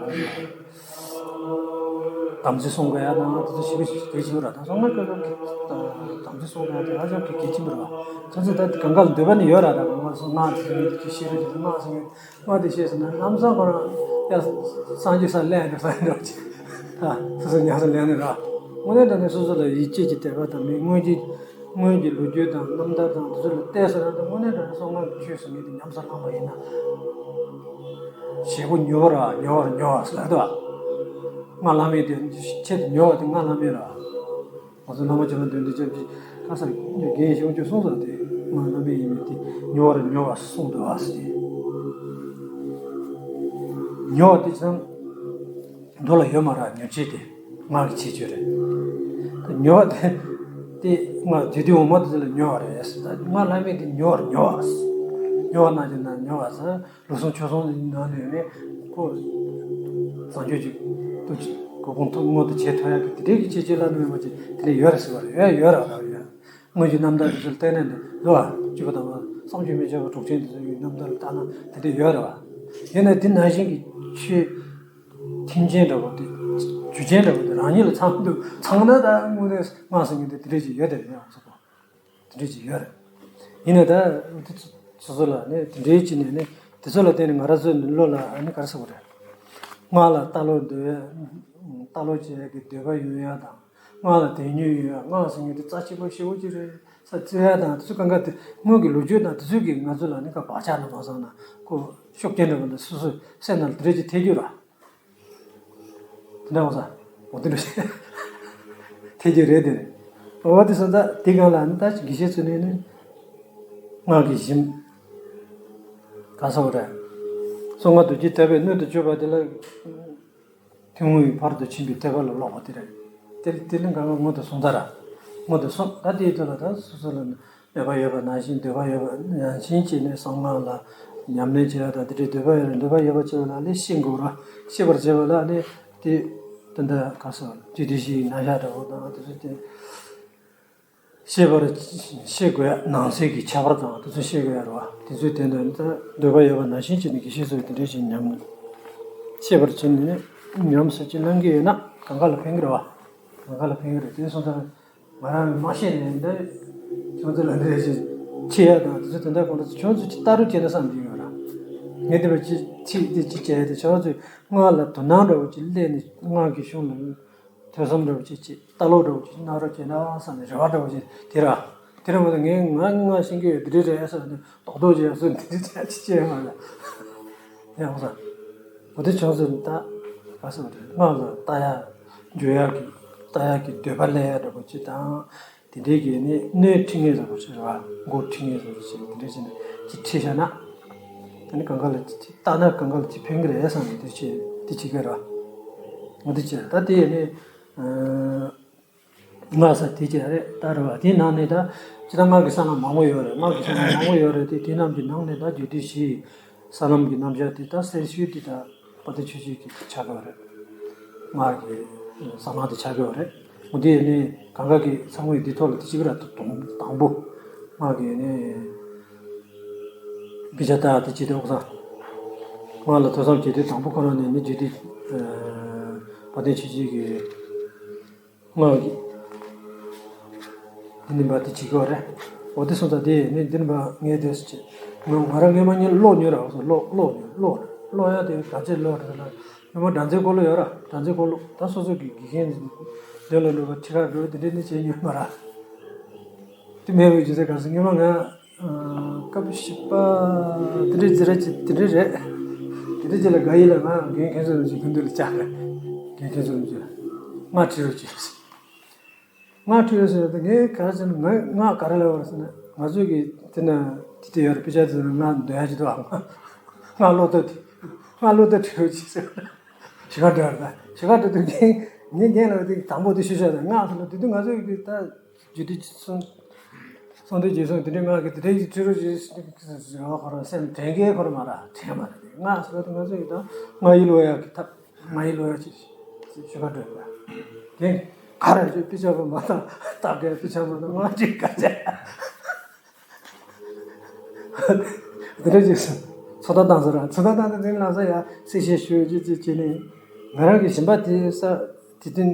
དམ་ཚིག་སྲུང་དགོས་ཡ་དང་དེ་ཚོ་ཞིབ་ཞིབ་དེ་ཞིབ་ར་དང་གསང་སྔགས་སྐབས་ཀྱི་དམ་ཚིག་སྲུང་དགོས་ཡ་དེ་ཧ་ཅང་གི་གལ་ཆེན་པོ་རེད་བ། ཁྱོད་ཚོ་ད་གང་ག་ལ་འདོད་པ་ནི་ཡོད་ར། ད་གང་ག་སོང་སྔགས་དེ་ཤེས་རེད། དེ་སྔགས་སོང་སྔགས་དེ་ཤེས་སོང་ན་ལམ་སང་ཁོ་རང་ཡ་སངས་རྒྱས་ས་ལས་འགྲོ་ས་འགྲོ་ཅིག་ད་སོ་སོ་ཉམས་སུ་ལེན་ནི་ར། དངོས་གནས་དྲང་གནས་སོ་སོ་ལ་ཡིད་ཆེས་ཀྱི་དད་པ་དང་མི་སྔོན་གྱི་སྔོན་གྱི་ལོ་རྒྱུས་དང་རྣམ་ཐར་དང་དེ་ཚོ་ལ་བལྟས་ཟེར་ན་ད་དངོས་གནས་དྲང་གནས་གསང་སྔགས་ཀྱི་ཆོས་ཟེར་མཁན་དེ་ཉམས་སུ་བླངས་པ་ཡིན་ན། ཞེ་པོ་མྱུར་བ་ར་མྱུར་བ་ར་མྱུར་བ་ཟེར་ལ་དོ། སྔགས་བླ་མེད་དེ་ཆེད་དུ་མྱུར་བ་དེ་སྔགས་བླ་མེད་ར། ང་ཚོ་བླ་མ་བྱེ་བ་དོན་དུ་སྐྱབས་ཀྱི་ཁ་སང་རྒན་ཞིག་ཀྱང་གསུངས་ས་དེ་སྔགས་བླ་མེད་ཡིན་མིན་དེ་མྱུར་བ་ར་མྱུར་བ་གསུངས་འདུག་ཨ་ཟེར། མྱུར་བ་དེ་ཙམ། མདོ་ལ་ཡོད་མ་རེད། མྱུར་བྱེད་དེ་སྔགས་ཀྱི་ཁྱད་ཆོས་རེད། ད་མྱུར་བ་དེ་དེ་སྔགས་རྒྱུད་སྡེ་འོག་མ་དེ་ཚོ་ལ་མྱུར་བ་རེད། ད་སྔགས་བླ་མེད་དེ་མྱུར་བར་མྱུར་བ། མྱུར་བ་ནང་བཞིན་ན་མྱུར་བ་ཟེར་ལུགས་གསུམ་ཆོས་གསུམ་ནང་ནས་ནི་ཁོ་བཟང་སྤྱོད་ཅིག་ཏུ་ཅིག་གོ་གུང་ཐུབ་མངོན་དུ་བྱེད་ཐུབ་ཡག་གི་དེ་འདྲའི་གི་ཁྱད་ཆོས་བླ་ན་མེད་པ་ཅིག་དེ་འདྲ་ཡོད་རེད་ཟེར་བ་རེད། ཡོད་ཡོད་རེད་ད་ཡོད། སྔོན་གྱི་རྣམ་ཐར་དེ་ཚོ་ལ་བལྟས་ན་ནི་ལོ་བ་བཅུ་པ་དང་བསམ་གྱིས་མི་ཁྱབ་པ་གྲུབ་ཆེན་དེ་ཚོ་ཡི་རྣམ་ཐར་ལ་བལྟས་ན་དེ་འདྲ་ཡོད་རེད་བ། ཡིན་ན་དེ་ནང་བཞིན་གྱི་ཆོས་ཐེག་ཆེན་འདྲ་བོ་དེ་རྒྱུ་ཆེན་འདྲ་བོ་དེ་རང་ཉིད་ལ་ཚང་འདུག་ཚང་ན་ད་དངོས་གནས་སྔགས་ཟེར་མཁན་དེ་དེ་འདྲ་ཅིག་ཡོད་དེ་རེད་ཡང་སོགས་པ་དེ་འདྲ་ཅིག་ཡོད་རེད། ཡིན་ན་ད་དེ་སོ་སོ་ལ་ནི་དེ་འདྲའི་ཅིག་ནས་ནི་དེ་ཚོ་ལ་བརྟེན་ནས་ང་རང་ཚོའི་བློ་ལ་ནི་ག་རེ་ཟེར་དགོས་རེད། སྔགས་ལ་ལྟ་ཀློག་འདོད་ཡ་ལྟ་ཀློག་བྱེད་ཡ་གི་འདོད་པ་ཡོང་ཡ་དང་། སྔགས་ལ་དོན་སྙིང་ཡོད་ཡ། སྔགས་ཟེར་མཁན་དེ་རྩ་ཆེན་པོ་ཞེ་པོ་ཅིག་རེད་ས་བརྩི་ཡ་དང་དེ་ཚོ་གང་ག་དེ་སྔོན་གྱི་ལོ་རྒྱུས་དང་དེ་ཚོ་གིས་ང་ཚོ་ལ་ནི་ག་བག་ཆགས་ནང་མ་སོང་ན་ཁོ་ཤུགས་རྐྱེན་འདྲ་བོ་འདི་སོ་སོའི་སེམས་ནང་ལ་དེ་འདྲ་ཅིག་ཐེབས་རྒྱུ་ར། འདྲ་བ་ས། འོ་དེ་འདྲ་ཞིག་ཐེ་རྒྱུ་རེད་དེ་རེད། འོ་དེ་སོང་ཙང་དེ་སྒང་ལ་ནི་ད་དགེ་བཤེས་ཚོ་ནས་ནི་སྔགས་ཀྱི་ཞིམ་ག་ས་བ་རེད། གསང་སྔགས་རྡོ་རྗེ་ཐེག་པའི་སྣོད་དུ་གྱུར་པ་དེ་ལ། ཐུན་མོང་བའི་བར་དུ་ཕྱིན་པའི་ཐེག་པ་ལ་སློབ་པ་དེ་རེད། དེ་དེ་ལས་གང་ག་སྔོན་དུ་སོང་ཙང་ར། སྔོན་དུ་སོང་ད་དེའི་དུས་ལ་ད་སོ་སོ་ལ་འདོད་པ་ཡོད་པ་ནང་བཞིན་འདོད་པ་ཡོད་པ་ནང་བཞིན་བྱས་ནས་གསང་སྔགས་ལ་ཉམས་ལེན་བྱེད་ཡ་ད་དེ་འདྲའི་འདོད་པ་ཡོད་རེད། འདོད་པ་ཡོད་པ་བྱེད་པ་ལ་ལས་ཤེས་དགོས་ར། ཤེས་པར་བྱེད་པ་ལ་ལས་དེ་དོན་དག་ག་ས་དེ་དུས་ཤིག་ན་བཞག་འདྲ་བོ་དང་དེ་ཚོ་དེ། ཤེས་པར་ཤེས་དགོས་ཡ་ནང་གསེས་ཀྱི་ཁྱད་པར་དང་དེ་ཚོ་ཤེས་དགོས་ཡ་རེད་བ། དེ་ཚོའི་དོན་དུ་ད་འདོད་པ་ཡོད་པ་ནང་བཞིན་བྱས་ནས་དགེ་བཤེས་ཚོས་དེ་འདྲའི་ཞིག་ཉམས་ཤེས་པར་བྱས་ནས་ཉམས་སུ་ཅིག་གནང་གི་ཡོད་ན་གང་ག་ལ་ཕན་གི་རེད་བ། གང་ག་ལ་ཕན་གི་རེད། དེ་སོང་ཙང་ང་རང་མ་ཤེས་ནས་འདི་ཁྱོད་ཚོ་ལ་འདི་རེད་ཅེས་ཁྱེད་ཡ་དང་དེ་ཚོ་དེ་འདྲ་གང་འདྲ་ཁྱོད་ཚོ་ཅིག་ལྟ་རུ་བྱས་ན་བསམ་གྱི་ཡོད་ར། ངས་དེ་བ་ཅིག་ཅིག་འདི་ཅིག་བྱས་ཏེ་ཁྱོད་ཚོས་སྔགས་ལ་དོ་སྣང་འདྲ་བོ་ཅིག་སླེབས་ནས་སྔགས་ཀྱི་གཞུང་ལ། ཐོས་བསམ་འདྲ་བོ་ཅིག་བྱེད། ལྟ་ཀློག་འདྲ་བོ་ཅིག་གནང་རོགས་བྱེད་ན་བསམ་ནས་རེ་བ་འདྲ་བོ་ཅིག་དེ་ར། དེ་ར་མ་གཏོགས་ངས་ང་ང་ཤེས་ཀྱི་ཡོད་འདི་འདྲ་རེད་བསམ་ནས་རྡོག་རྡོག་ཅིག་ཡང་སུ་འདི་འདྲ་ཅིག་བྱས་མ་རེད། ཡང་ས། འོ་དེ་བྱུང་ཟེར་ད་ག་ཟེར་བ་རེད། སྔགས་ལ་ལྟ་ཡ། འཇུག་ཡ་གི་ལྟ་ཡ་གི་འདོད་པ་སླེབས་ཡ་འདྲ་བོ་ཅིག་དང་། དེ་འདྲའི་གི་ནི་སྣོད་ཁྲིད་མཁན་བཟོ་འདྲ་ཅིག་རེད་བ། མགོ་ཁྲིད་མཁན་བཟོ་འདྲ་ཅིག་དེ་འདྲ་ཅིག་ནི་ཅིག་ཁྲིད་བཞག་ན། དེ་ནི་གང་ག་ལ་ཅིག་ལྟ་ན་གང་ག་ལ་ཅིག་ཕན་གི་རེད་བསམ་ནས་དེ་ཅིག་དེ་ཅིག་གི་རེད་བ། འོ་དེ་ཅིག་རེད། ད་དེ་ནི་སྔགས་ས་དེ་ཅིག་རེད་ད་རེད་བ། དེའི་ནང་ནས་ད་ཅི་ད་སྔགས་ཀྱི་ས་ལམ་མང་པོ་ཡོད་རེད། སྔགས་ཀྱི་ས་ལམ་མང་པོ་ཡོད་རེད་དེ། དེ་རྣམས་ཀྱི་ནང་ནས་ད་རྒྱུད་སྡེ་བཞི། ས་ལམ་གྱི་རྣམ་གཞག་དེ་ད་གསལ་ཤོས་དེ་ད་དཔལ་ལྡན་ཆོས་རྗེ་གི་ཆགས་ཀྱི་ཡོད་རེད། སྔགས་ཀྱི་ས་ལམ་དེ་ཆགས་ཀྱི་ཡོད་རེད། འོ་དེ་ནི་གང་ག་གི་ཚང་མས་འདི་ཐོག་ལ་དེ་གཅིག་ར་དང་དང་པོ་སྔགས་ཀྱི་ནི་དཔེ་ཆ་ལྟ་དེ་བྱེད་དུས་འོག་ས། སྔགས་ལ་ཐོས་བསམ་བྱེད་དུས་དང་པོ་ཁོ་རང་ནས་ནི་རྒྱུད་སྡེ་དཔལ་ལྡན་ཆོས་རྗེ་གི་སྔགས་ཀྱི་འདི་ནི་པ་དེ་བྱེད་ཀྱི་ཡོད་རེད། འོ་དེ་སོང་ཙང་དེ་ནི་འདི་ནི་པ་ངས་དེ་ང་ང་རང་སྔོན་མ་ཉིད་ཀློག་མྱོང་ར། འོ་ཀློག་ཀློག་མྱོང་། ཀློག་ཀློག་ཡ་དེ་ག་ཚད་ཀློག་རེད་ལ། སྔོན་མ་སྒྲ་འཛིན་འཁོར་ལོ་ཡོད་ར། སྒྲ་འཛིན་འཁོར་ལོ་ད་སོ་སོ་གི་དགེ་རྒན་འདོན་ལ་འགྲོ་བ་ཁྲི་ཁར་འགྲོ་དེ་འདྲས་ནི་བྱས་མྱོང་མ་ར། དེ་མེད་པའི་རྒྱུ་མཚན་ག་ཟེར་སྔོན་མ་ང་སྐབས་བཞི་པ་དེ་འདྲས་ཟེར་ར་ཅིག་དེ་འདྲས་རེད། དེ་འདྲས་ཅིག་ལ་དགའ་ཡིད་ལ་ང་རྒན་མཁན་ཟེར་བ་ཅིག་སྐུ་མདུན་ལ་བཅར་ར། རྒན་མཁན་ཟེར་བ་ཅིག་སྔགས་ཁྲིད་རོགས་གྱིས། སྔགས་ཁྲིད་རོགས་ཟེར་ཏེ་ངས་ག་རེ་ཟེར་ན་ང་སྔགས་ག་རེ་ལབ་པ་རེད་ཟེར་ན་ང་ཚོས་ཀྱི་དེ་ན་དེ་དེ་ཡོད་རེད། དཔེ་ཆ་དེ་ན་སྔགས་འདོན་ཡ་ཅིག་འདུག་ཨ། སྔགས་ཀློག་སྟངས་དེ་སྔགས་ཀློག་སྟངས་ཁྲིད་རོགས་གྱིས་ཟེར། ཞུ་ག་འདྲ་བ་རེད། ད་ཞུ་ག་འདྲ་འདུག་ངས་ངས་རྒན་ལ་དེ་དང་པོ་དེ་ཞུ་བྱ་དང་སྔགས་ཟེར་ན་དེ་དུས་ང་ཚོས་ཀྱི་ད་རྒྱུད་སྡེ་གསུང་། གསང་འདུས་རྗེས་གསུང་དེ་འདྲའི་སྔགས་ཀྱི་དེ་འདྲའི་ཁྲིད་རོགས་ཀྱིས་ཟེར་བ་ཁོ་རང་སེམས་དྲན་གྱི་ཁོ་རང་མ་ར་དྲན་མ་རེད། སྔགས་ཟེར་བ་དེ་ང་ཚོས་ཀྱི་ད་སྔགས་ཡིག་ཀློག་ཡ་གི་ཐབས། ང་ཡི་ལོ་ཡ་ཅིག་ཅིག་ཞུ་ག་འགྲོ་ཡ། དེ་ག་རེ་ཅིག་དཔེ་ཆ་པོ་མ་བལྟ་བལྟ་ག་དཔེ་ཆ་མ་བལྟ་ང་ཅིག་ག་ཅེ། དེ་འདྲ་ཅིག་ཚོད་ལྟ་བཏང་ཟེར་ར། ཚོད་ལྟ་བཏང་དེ་དེ་ལ་ས་ཡ་གསལ་བཤད་ཞུ་ཅིག་ཅིག་བྱས་ནས་ང་རང་གི་གཞན་པ་དེ་ས་དེ་དུས་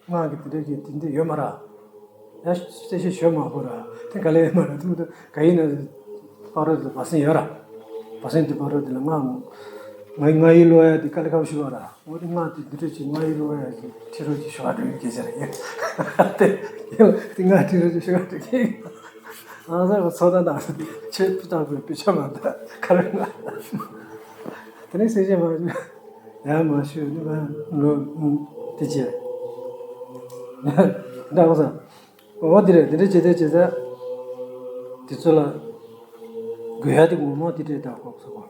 སྔགས་ཀྱི་དེ་འདྲ་གི་དེ་འདྲ་ཡོད་མ་ར། ཡ་གསལ་བཤད་ཞུ་མ་དགོས་ར། དེ་ག་ལེ་ཡོད་མ་ར། དེ་མ་གཏོགས་ག་ཡིན་ན་ཕ་རོལ་དུ་བ་སེང་ཡོད་ར། བ་སེང་དེ་ཕ་རོལ་དེ་ལ་སྔགས་ང་ང་ཡི་ལོ་ཡ་དེ་དཀའ་ལས་ཁག་པོ་ཞིག་བ་ར། འོ་དེ་སྔགས་དེ་འདི་འདྲ་ཅིག་ང་ཡི་ལོ་ཡ་ཅིག་ཁྲིད་རོགས་ཅིག་ཞུ་བ་འགྲོ་ཡི་སྐད་ཆ་རེད། དེ་དེ་སྔགས་ཁྲིད་རོགས་ཅིག་ཞུ་བ་འགྲོ་གི། ང་ཚོ་ཚོད་ལྟ་དང་ཆེད་དུ་བཏང་དགོས་དཔེ་ཆ་མ་འདྲ་ག་རེ་ང་། དེ་ནས་གསལ་བཤད་མ་ཞུ། ཡང་མ་ཞུ་ནི་མ་ལོ་དེ་ཅི་རེད། འདྲ་བ་ས། འོ་དེ་རེད། དེ་འདྲ་བྱེད་དེ་བྱེད་ས། དེ་ཚོ་ལ་དགོས་ཡ་དེ་ངོ་མ་དེ་འདྲས་ད་གོ་ས་གོ།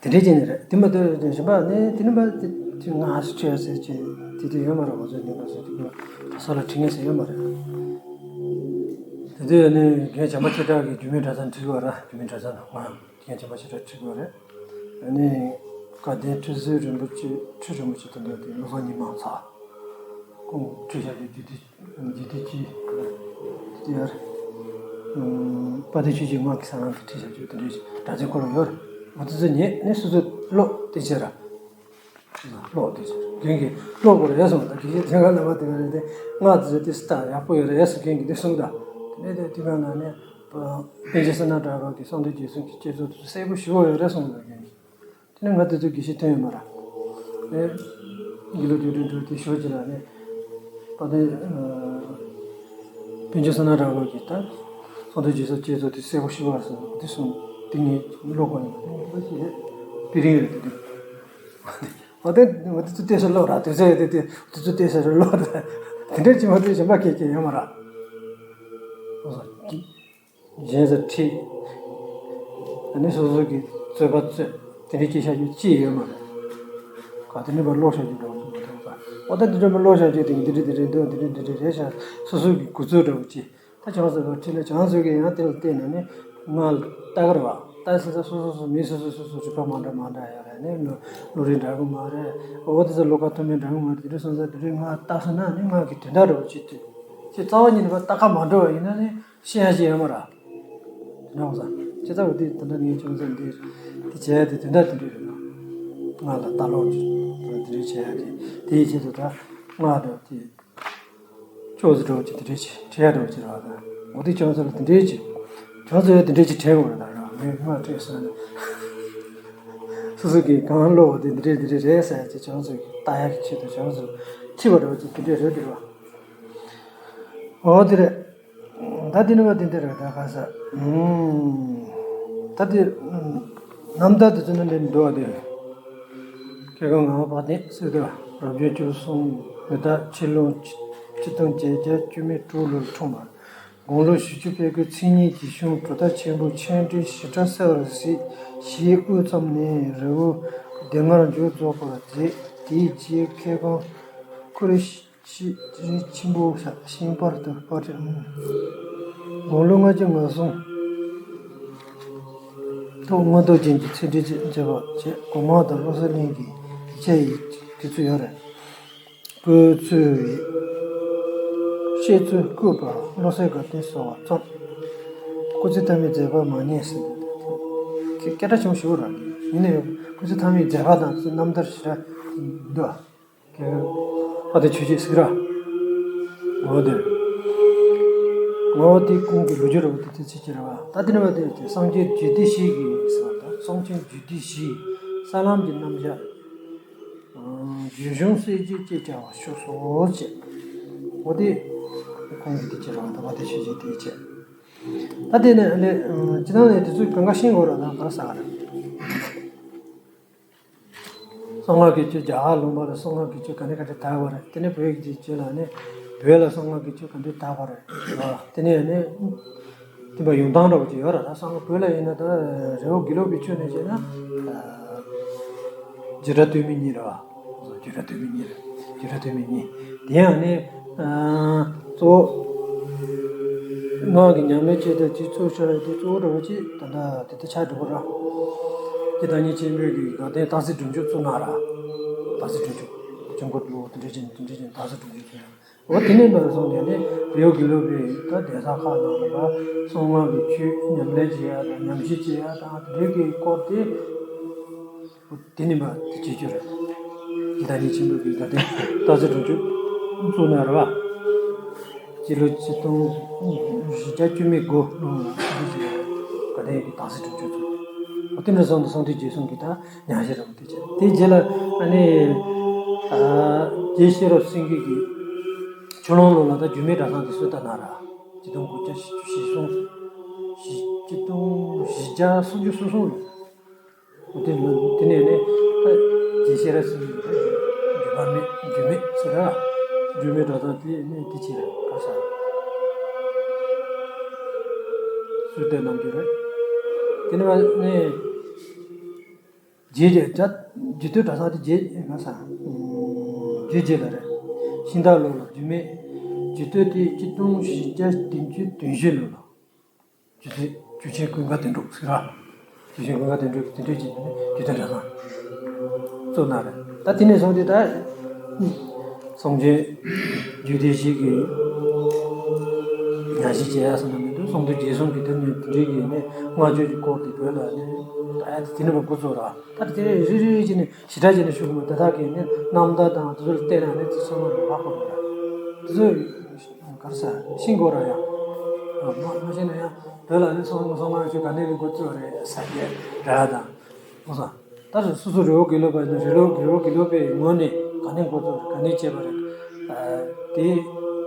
དེ་འདྲས་བྱས་ནས་རེད། དེ་མ་གཏོགས་གཞན་པ་ནི་དེ་ནི་མ་དེ་དེ་ང་ཧ་སུ་ཁྲེ་ཟེར་གྱི་དེ་དེ་ཡོད་མ་རེད། ང་ཚོའི་ནི་མ་ཟེར་དེ་གོ་ས་ལ་ཁྲི་ངན་ཟེར་ཡོད་མ་རེད། དེ་དུས་ནི་རྒན་བྱམས་པ་ཆོས་གྲགས་ཀྱིས་རྒྱུད་སྨིན་གྲྭ་ཚང་ཁྲིད་གོ་ར། རྒྱུད་སྨིན་གྲྭ་ཚང་ནང་ང་། དེ་ཡང་བྱམས་པ་ཆོས་གྲགས་ཁྲིད་དགོས་རེད། ཨ་ནི་བཀའ་བསྟན་ཁྲི་ཟུར་རིན་པོ་ཆེ། ཁྲི་རིན་པོ་ཆེ་དེ་འདྲ་དེ་བློ་བཟང་ཉི་མ་ཚ་ཁོང་ཁྲིད་བཞག་རྒྱུ་དེ་དེ་དེ་དེ་ཅི་དེ་ཡར་དཔལ་ལྡན་ཆོས་ཀྱི་སྔགས་ཀྱི་ས་ནང་དུ་ཁྲིད་བཞག་རྒྱུ་དེ་འདྲའི་སྒྲ་འཛིན་འཁོར་ལོ་ཡོད་རེད། འོ་དེ་ཚོ་ཉན་ནས་སོ་སོ་ཀློག་དེ་བྱས་ར། ཀློག་དེ་ཚོ་རྒན་གྱིས་ཀློག་དགོས་རེད་གསུངས། ད་དགེ་བཤེས་ཚན་ཁ་ལ་བ་དེ་ག་རེད་དེ་སྔགས་དེ་ཚོ་དེ་སི་ད་ཡག་པོ་ཡོད་རེད་གསུངས། རྒན་གྱིས་དེ་གསུངས། ད་དེ་ནས་དེ་དུས་གང་ན་ནས་པཎ་ཆེན་བསོད་ནམས་གྲགས་པ་གི་གསང་འདུས་རྗེས་གསུང་གི་བསྐྱེད་རྫོགས་དེ་ཚོ་གསལ་པོ་ཞེ་པོ་ཡོད་རེད་གསུངས། རྒན་གྱིས་དེ་ནས་ང་དེ་ཚོ་དགེ་བཤེས་ཐོན་ཡོད་མ་རེད། ཨེ་དགེ་ལུགས་རྒྱུགས་སྤྲོད་འགྲོ་དེ་ཞོར་གྱི་ལ་ནས་པ་དེ་པཎ་ཆེན་བསོད་ནམས་གྲགས་པ་གི་ད་གསང་འདུས་རྗེས་གསུང་བསྐྱེད་རྫོགས་དེ་གསལ་པོ་ཞེ་པོ་རེད་གསུངས། དེ་གསུངས། དེ་ངས་ཀློག་གོ་ནས་དེ་ནས་ང་ཞིག་རེད། དེ་རིང་རེད་དེ་དུས། འོ་དེ་འོ་དེ་ཚོ་བལྟས་ས་ལོག་ར། དུས་ཚོད་དེ་དེ་དུས་ཚོད་བལྟས་ས་རེ་ལོག་ར། དེ་འདྲ་ཅི་མ་དུས་གཞན་པ་སྐད་ཀྱི་ཡོད་མ་ར། འོ་ཟ། གཞན་ཟ་ཁྲིད། ཨ་ནི་སོ་སོ་གི་རྩོད་པ་རྩོད་དེ་འདྲའི་སྐད་ཆ་རྒྱུ་ཅི་ཡོད་མ་རེད། ག་དེ་འདྲ་པ་ཀློག་བྱ་རྒྱུ་འདྲ་བོ་ཅིག་མ་གཏོགས་པ། འོ་ད་དེ་འདྲ་པ་ཀློག་བྱ་རྒྱུ་དེ་འདི་འདྲ་འདི་འདྲ་འདུག་འདི་འདྲ་འདི་འདྲ་རེད་ཤག་སོ་སོ་གི་གོ་ཚོད་འདྲ་བོ་ཅིག་ད་བྱང་སོ་ཁྲིད་ལ་བྱང་སོ་གི་ཡང་དེ་ལ་བལྟས་ནས་ནི་ང་ལ་ལྟ་གི་རེད་བ། ད་སེམས་ས་སོ་སོ་སོ་མི་སོ་སོ་སོ་སོ་རིག་པ་མ་འདྲ་མ་འདྲ་ཡོད་རེད། ནི་བློ་བློ་རིག་འདྲ་གི་མ་རེད། འོ་དེ་ཚོ་བློ་ཁ་མཐུན་མིན་འདྲ་གི་མ་རེད། དེ་འདྲ་སོང་ཙང་དེ་འདྲའི་ང་ལྟ་སོང་ན་ནི་ང་གི་དོན་དག་འདྲ་བོ་ཅིག་ཐོས། ཅིག་རྩ་བ་ཉིད་ནས་ལྟ་ཁ་མ་འགྲོ་བ་ཡིན་ན་ནི་ཤེས་ཡ་ཞིག་ཡོད་མ་རེད། དེ་འདྲ་འོང་ཙང་ཅི་ལྟ་བུ་དེ་དེ་འདྲ་ངས་ཅུང་ཟད་འདི་དེ་བྱས་ཏེ་དོན་དག་དེ་འདྲ་རེད། ང་ལ་ལྟ་ཀློག་དེ་འདྲ་བྱས་ཏེ་དེའི་ཆེད་དུ་ད་ང་ལ་དེ། ཅོག་ཙེ་འདྲ་བོ་ཅིག་དེ་འདྲས་ཅིག་བྲིས་ཡ་འདྲ་བོ་ཅིག་རེད་བ། ད་འོ་དེ་ཅོག་ཙེ་ལ་དེ་འདྲས་ཅིག་ཅོག་ཙེ་ཡ་དེ་འདྲས་ཅིག་བྲིས་དགོས་རེད། ད་རང་མི་མ་བྲིས་སོང་ན། སོ་སོ་གིས་གང་ཀློག་པ་དེ་འདི་འདྲས་འདི་འདྲས་རེད་ཟེར་ཡ་ཅིག་ཅོག་ཙེ་ལྟ་ཡ་གི་ཆེད་དུ་ཅོག་ཙེ་ཁྲིད་པ་འདྲ་བོ་ཅིག་དེ་འདྲས་རེད་འདུག་ར། འོ་དེ་རེད། ད་དེ་ནི་བ་དེ་འདྲས་རེད། ད་ག་ས། ད་དེ་རྣམ་ཐར་དེ་ཚོ་ནི་འདི་འདུག་བ་དེ། ཁྱེད་ཀྱི་ངག་པ་དེ་སྲིད་དུ་རབ་བྱུང་བཅུ་གསུམ་མི་ཟླ་ཕྱི་ལོ་ཆིག་སྟོང་བརྒྱད་བརྒྱ་བཅུ་མེད་དྲུག་ལོར་འཁྲུངས་པ། དགུང་ལོ་བཞི་བཅུ་ཕེབས་སྐབས་མཚན་ཉིད་ཀྱི་གཞུང་གྲུབ་མཐའ་ཆེན་པོའི་ཆོས་འབྲེལ་ཞིབ་ཕྲ་གསལ་བར་གཟིགས་ཞེས་དབུ་བརྩམས་ནས་རི་བོ་སྡེ་ལྔར་མཇུག་རྫོགས་པར་མཛད། དེའི་རྗེས་མཁས་དབང་ཁུ་རུ་ཤི་རི་ཆེན་པོ་ཤིང་པར་དུ་སྤར་ཏེ། དགུང་ལོ་ལྔ་བཅུ་ང་གསུམ། ཐོག་མངོན་རྟོགས་རྒྱན་གྱི་ཚིག་འགྲེལ་མཛད་པ་བཅས་སྒོ་མང་དང་བློ་གསལ་གླིང་གི་ཡིག་ཆ་ཡི་དུས་ཚོད་ཡོད་རེད། སྐུ་ཚེ་ཡི་བཤད་ཚུལ་བཀོད་པ་བློ་གསལ་དགའ་སྟོན་སོགས་པ་བརྩམས། སྐུ་ཚེ་མཐའ་མའི་མཛད་པ་མ་རྙེད་ཟིན། སྐད་སྐད་གྲགས་ཆེན་པོ་ཞིག་རེད། ཡིན་ནའི་སྐུ་ཚེ་མཐའ་མའི་མཛད་པ་དང་རྣམ་ཐར་ཞེ་དྲག་འདུག་ཨ་དེ་ཆོས་བྱེད་ཟིག་ར། འོ་དེ། འོ་དེ་ཁོང་གི་ལོ་རྒྱུས་ར་བ་དེ་དེ་ཚིག་ཅི་ར་བ། ད་དེ་ནི་བ་དེ་དེ་སངས་རྒྱས་རྒྱུད་སྡེ་བཞི་གི་ཟེར་བ་དང་། སངས་རྒྱས་རྒྱུད་སྡེ་བཞི། ས་ལམ་གྱི་རྣམ་གཞག་རྒྱུད་གཞུང་གསལ་བྱེད་ཅེས་བྱ་བ་ཤོ་སོ་ཅེས། འོ་དེ་ཁོང་གི་དེ་ཅི་ར་བ་ད་བ་དེ་ཆོས་བྱེད་དེ་ཅེས། ད་དེ་ནི་ཨ་ནི་སྤྱི་བཏང་ནས་དེ་ཚོ་གང་ག་ཤེས་དགོས་ར་དང་ག་ར་ས་ག་ར། གསང་སྔགས་ཀྱི་ཆོས་རྒྱ་གར་ལུང་པ་ལ་གསང་སྔགས་ཀྱི་ཆོས་ག་འདྲ་ག་འདྲ་དར་བ་རེད། དེ་ནས་བོད་ཀྱི་ཆོས་ལ་ནི་བོད་ལ་གསང་སྔགས་ཀྱི་ཆོས་ག་འདྲ་དར་བ་རེད། དེ་ནས་ནི་དེ་འདྲ་ཡོང་སྟངས་འདྲ་བོ་ཅིག་ཡོད་རེད། ད་གསང་སྔགས་བོད་ལ་ཡིན་ན་ད་རི་བོ་དགེ་ལུགས་པའི་ཆོས་ནས་བྱས་ན་བྱེ་བྲག་སྟོད་སྨད་གཉིས་རེད་བ། བྱེ་བྲག་སྟོད་སྨད་གཉིས་རེད། བྱེ་བྲག་སྟོད་སྨད་གཉིས། དེ་ཡང་ནི་གཙོ་བོ་སྔགས་ཀྱི་ཉམས་ལེན་བྱེད་དུས་ཀྱི་གཙོ་ཆེ་བ་དེ་གཙོ་བོ་འདྲ་བོ་ཅིག་ད་ལྟ་དེ་ལྟར་ཆགས་འགྲོ་གི་རེད། དེ་བདག་ཉིད་ཆེན་པོས་ཀྱི་དགའ་ལྡན་སྟག་རྩེ་སྒྲུབ་མཆོད་བཙུགས་གནང་ར། སྟག་རྩེ་སྒྲུབ་མཆོད། ཆོས་འཁོར་དུ་དེ་འདྲ་ཅན་དེ་འདྲ་ཅན་སྟག་རྩེ་སྒྲུབ་མཆོད་བཙུགས་ཡ། འོ་དེ་ནས་འདྲ་སོང་ནས་ནི་རི་བོ་དགེ་ལུགས་པའི་ད་གདན་ས་ཁག་ནང་ལ་ད་གསང་སྔགས་ཀྱི་ཆོས་ཉམས་ལེན་བྱེད་ཡ་དང་ཉམས་ཞིབ་བྱེད་ཡ་དང་དེ་འདྲའི་གི་སྐོར་དེ། དེ་ནི་མ་དེ་བྱེད་རྒྱུ་རེད། དེ་ད་ནི་ཆེན་པོ་གི་དགའ་ལྡན་སྟག་རྩེ་སྒྲུབ་མཆོད་བཙུགས་གནང་ར་བ། སྤྱི་ལོ་ཆིག་སྟོང་བཞི་བརྒྱ་བཅུ་མེད་དགུ་ལོ་ལ་དགའ་ལྡན་གྱི་སྟག་རྩེ་སྒྲུབ་མཆོད་བཙུགས། འོ་དེ་འདྲ་སོང་དུ་སངས་རྒྱས་རྗེས་གསུམ་གྱི་ད་ཉམས་ཞིབ་ར་བ་དེ་བྱས། དེ་རྗེས་ལ་ཨ་ནི་ཨ་རྗེ་ཤེས་རབ་སེང་གེ་གིས་ཆུ་ཀླུང་ལོ་ལ་ད་སྒྱུ་མའི་གྲྭ་ཚང་དེ་གསོལ་བཏབ་གནང་ར། ཆིག་སྟོང་དགུ་བརྒྱ་བཞི་བཅུ་ཞེ་གསུམ། ཆིག་སྟོང་བཞི་བརྒྱ་སུམ་ཅུ་སོ་གསུམ་ལོ། དེ་ནས་དེ་ནས་ནི་ད་རྗེ་ཤེས་རབ་སེང་གེ་འགྱུར་བ་མེད་འགྱུར་མེད་ཟེར་ར། སྒྱུ་མའི་གྲྭ་ཚང་དེ་ནི་དེ་བྱས་ར་ག་ས་གསོལ་བཏབ་གནང་རྒྱུ་རེད། དེ་ནས་ནི་རྗེ་རྗེ་རྗེ་རྗེ་བསྟོད་གྲྭ་ཚང་དེ་རྗེ་ག་ས་རྗེ་རྗེ་ལ་རེད། ཤིང་རྟ་ལོ་ལ་རྒྱུད་སྨད་རྗེ་བསྟོད་དེ་ཆིག་སྟོང་བཞི་བརྒྱ་བདུན་ཅུ་དོན་བཞི་ལོ་ལ། རྗེ་བཙུན་ཆོས་ཀྱི་ཀུན་དགའ་དོན་གྲུབ་ཟེར་ར། རྗེ་བཙུན་ཆོས་ཀྱི་ཀུན་དགའ་དོན་གྲུབ་ཀྱིས་དེ་འདྲ་བྱས་ནས་རྒྱུད་སྟོད་གྲྭ་ཚང་བཙུགས་གནང་རེད། ད་དེ་ནས་བཟུང་སྟེ་ད་སངས་རྒྱས་རྒྱུད་སྡེ་བཞི་གི་ཉམས་ཞིབ་བྱེད་ཡ་ཟེར་ན་མི་འདུག་སངས་རྒྱས་རྗེས་གསུམ་གྱི་དེ་ནས་དེ་འདྲའི་གི་ནས་བསྔགས་བརྗོད་ཀྱི་སྐོར་དེ་བོད་ལ་ནས་ད་ཡ་དེ་ནས་མ་འགོ་བཙུགས་ར། ད་དེ་རེ་རེ་བྱས་ནས་ཞེ་དྲག་བྱས་ནས་ཞུ་གི་མ། དེ་དག་གི་ནི་རྣམ་ཐར་དང་དེ་ཚོ་ལ་བལྟས་ན་ནི་དེ་ཚང་མ་ལ་ཧ་གོ་གི་རེད། དེ་ཚོ་ག་རེ་ཟེར་ཤེས་དགོས་ར་ཡ། མ་མ་ཤེས་ན་ཡང་བོད་ལ་ནི་སོང་སོང་ང་ཆོས་ག་ནས་ལས་འགོ་བཙུགས་རེད་ཟེར་གྱི་ར་དང་། མ་སོང་། ད་སོ་སོ་རི་བོ་དགེ་ལུགས་པ་ཡིན་ན་རི་བོ་རི་བོ་དགེ་ལུགས་པའི་ངོས་ནས་ག་ནས་འགོ་བཙུགས་རེད། ག་ནས་བྱས་པ་རེད། དེ་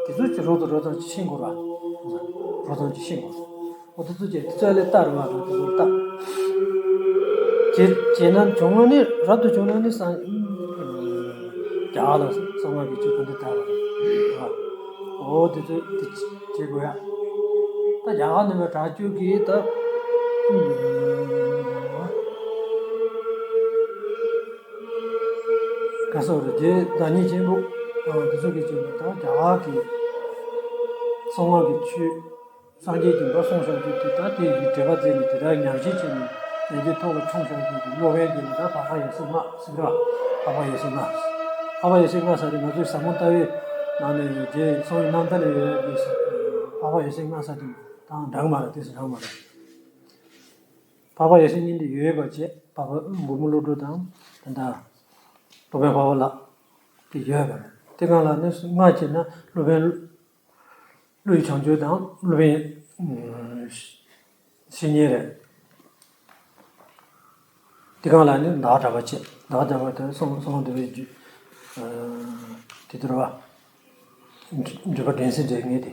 དེ་ཚོ་ཅིག་རོབ་ཙམ་རོབ་ཙམ་ཅིག་ཤེས་དགོས་ར། རོབ་ཙམ་ཅིག་ཤེས་དགོས། འོ་དེ་ཚོ་བྱས་དེ་ཚོ་ལས་ལྟ་རུ་བ་རུ་དེ་ཚོ་ལྟ། བྱས་བྱས་ན་བྱུང་ན་ནི་རབ་ཏུ་བྱུང་ན་ནི་སངས་ རྒྱ་གར་ལ་གསང་སྔགས་ཀྱི་ཆོས་ག་འདྲ་དར་བ་རེད། ཨོ་དེ་ཚོ་དེ་བྱེད་དགོས་ཡ། ད་རྒྱ་གར་ནས་མ་དྲག་སྤྱོད་ཀྱི་ད་ག་སོགས་རེད། རྗེ་བདག་ཉིད་ཆེན་པོ་དེ་ཚོ་གི་ཆེད་ནས་ད་རྒྱ་གར་གྱི་གསང་སྔགས་ཀྱི་ཆོས། སངས་རྒྱས་ཀྱི་བཀའ་གསུངས་བཞག་རྒྱུ་དེ་ད་དེ་ཡི་འགྲེལ་པ་མཛད་ནས་དེ་དག་ཉམས་བཞེས་བྱས་ནས་ཉན་རྒྱུའི་ཐོག་ལ་འཁྲུངས་བཞག་རྒྱུ་གི་སློབ་དཔོན་དེ་ནི་ད་འཕགས་པ་ཡབ་སྲས་ལྔ་ཟེར་གི་རེད་བ། འཕགས་པ་ཡབ་སྲས་ལྔ། འཕགས་པ་ཡབ་སྲས་ལྔ་ཟེར་དེ་ང་ཚོའི་ཟབ་མོ་ལྟ་བའི་ནང་ནས་ཡོད་རྗེ་གསང་བའི་རྣམ་ཐར་ལ་ཡོད་རྒྱུ་ཟེར། འཕགས་པ་ཡབ་སྲས་ལྔ་ཟེར་དེ་དང་འདྲ་གི་མ་རེད། དེ་ཟེར་འདྲ་གི་མ་རེད། འཕགས་པ་ཡབ་སྲས་གཉིས་དེ་ཡོད་པ་བྱས། འཕགས་པ་མགོན་པོ་བློ་གྲོས་དང་ད་ལྟ་སློབ་དཔོན་འཕགས་པ་ལྷ་དེ་ཡོད་པ་རེད། དེ་སྒང་ལ་ནི་ལྔ་བྱས་ན་སློབ་དཔོན། ཀླུ་ཡི་བྱང་ཆུབ་དང་སློབ་དཔོན་བཤེས་གཉེན་རེད། དེ་སྒང་ལ་ནི་ཟླ་བ་གྲགས་པ་བྱས། ཟླ་བ་གྲགས་པ་དེ་གསང་གསང་བ་འདུས་པའི་རྒྱུད་དེ་ལྟར་བ། འགྲུབ་པ་འདྲེན་སྲིད་འདྲེན་ངེས་དེ།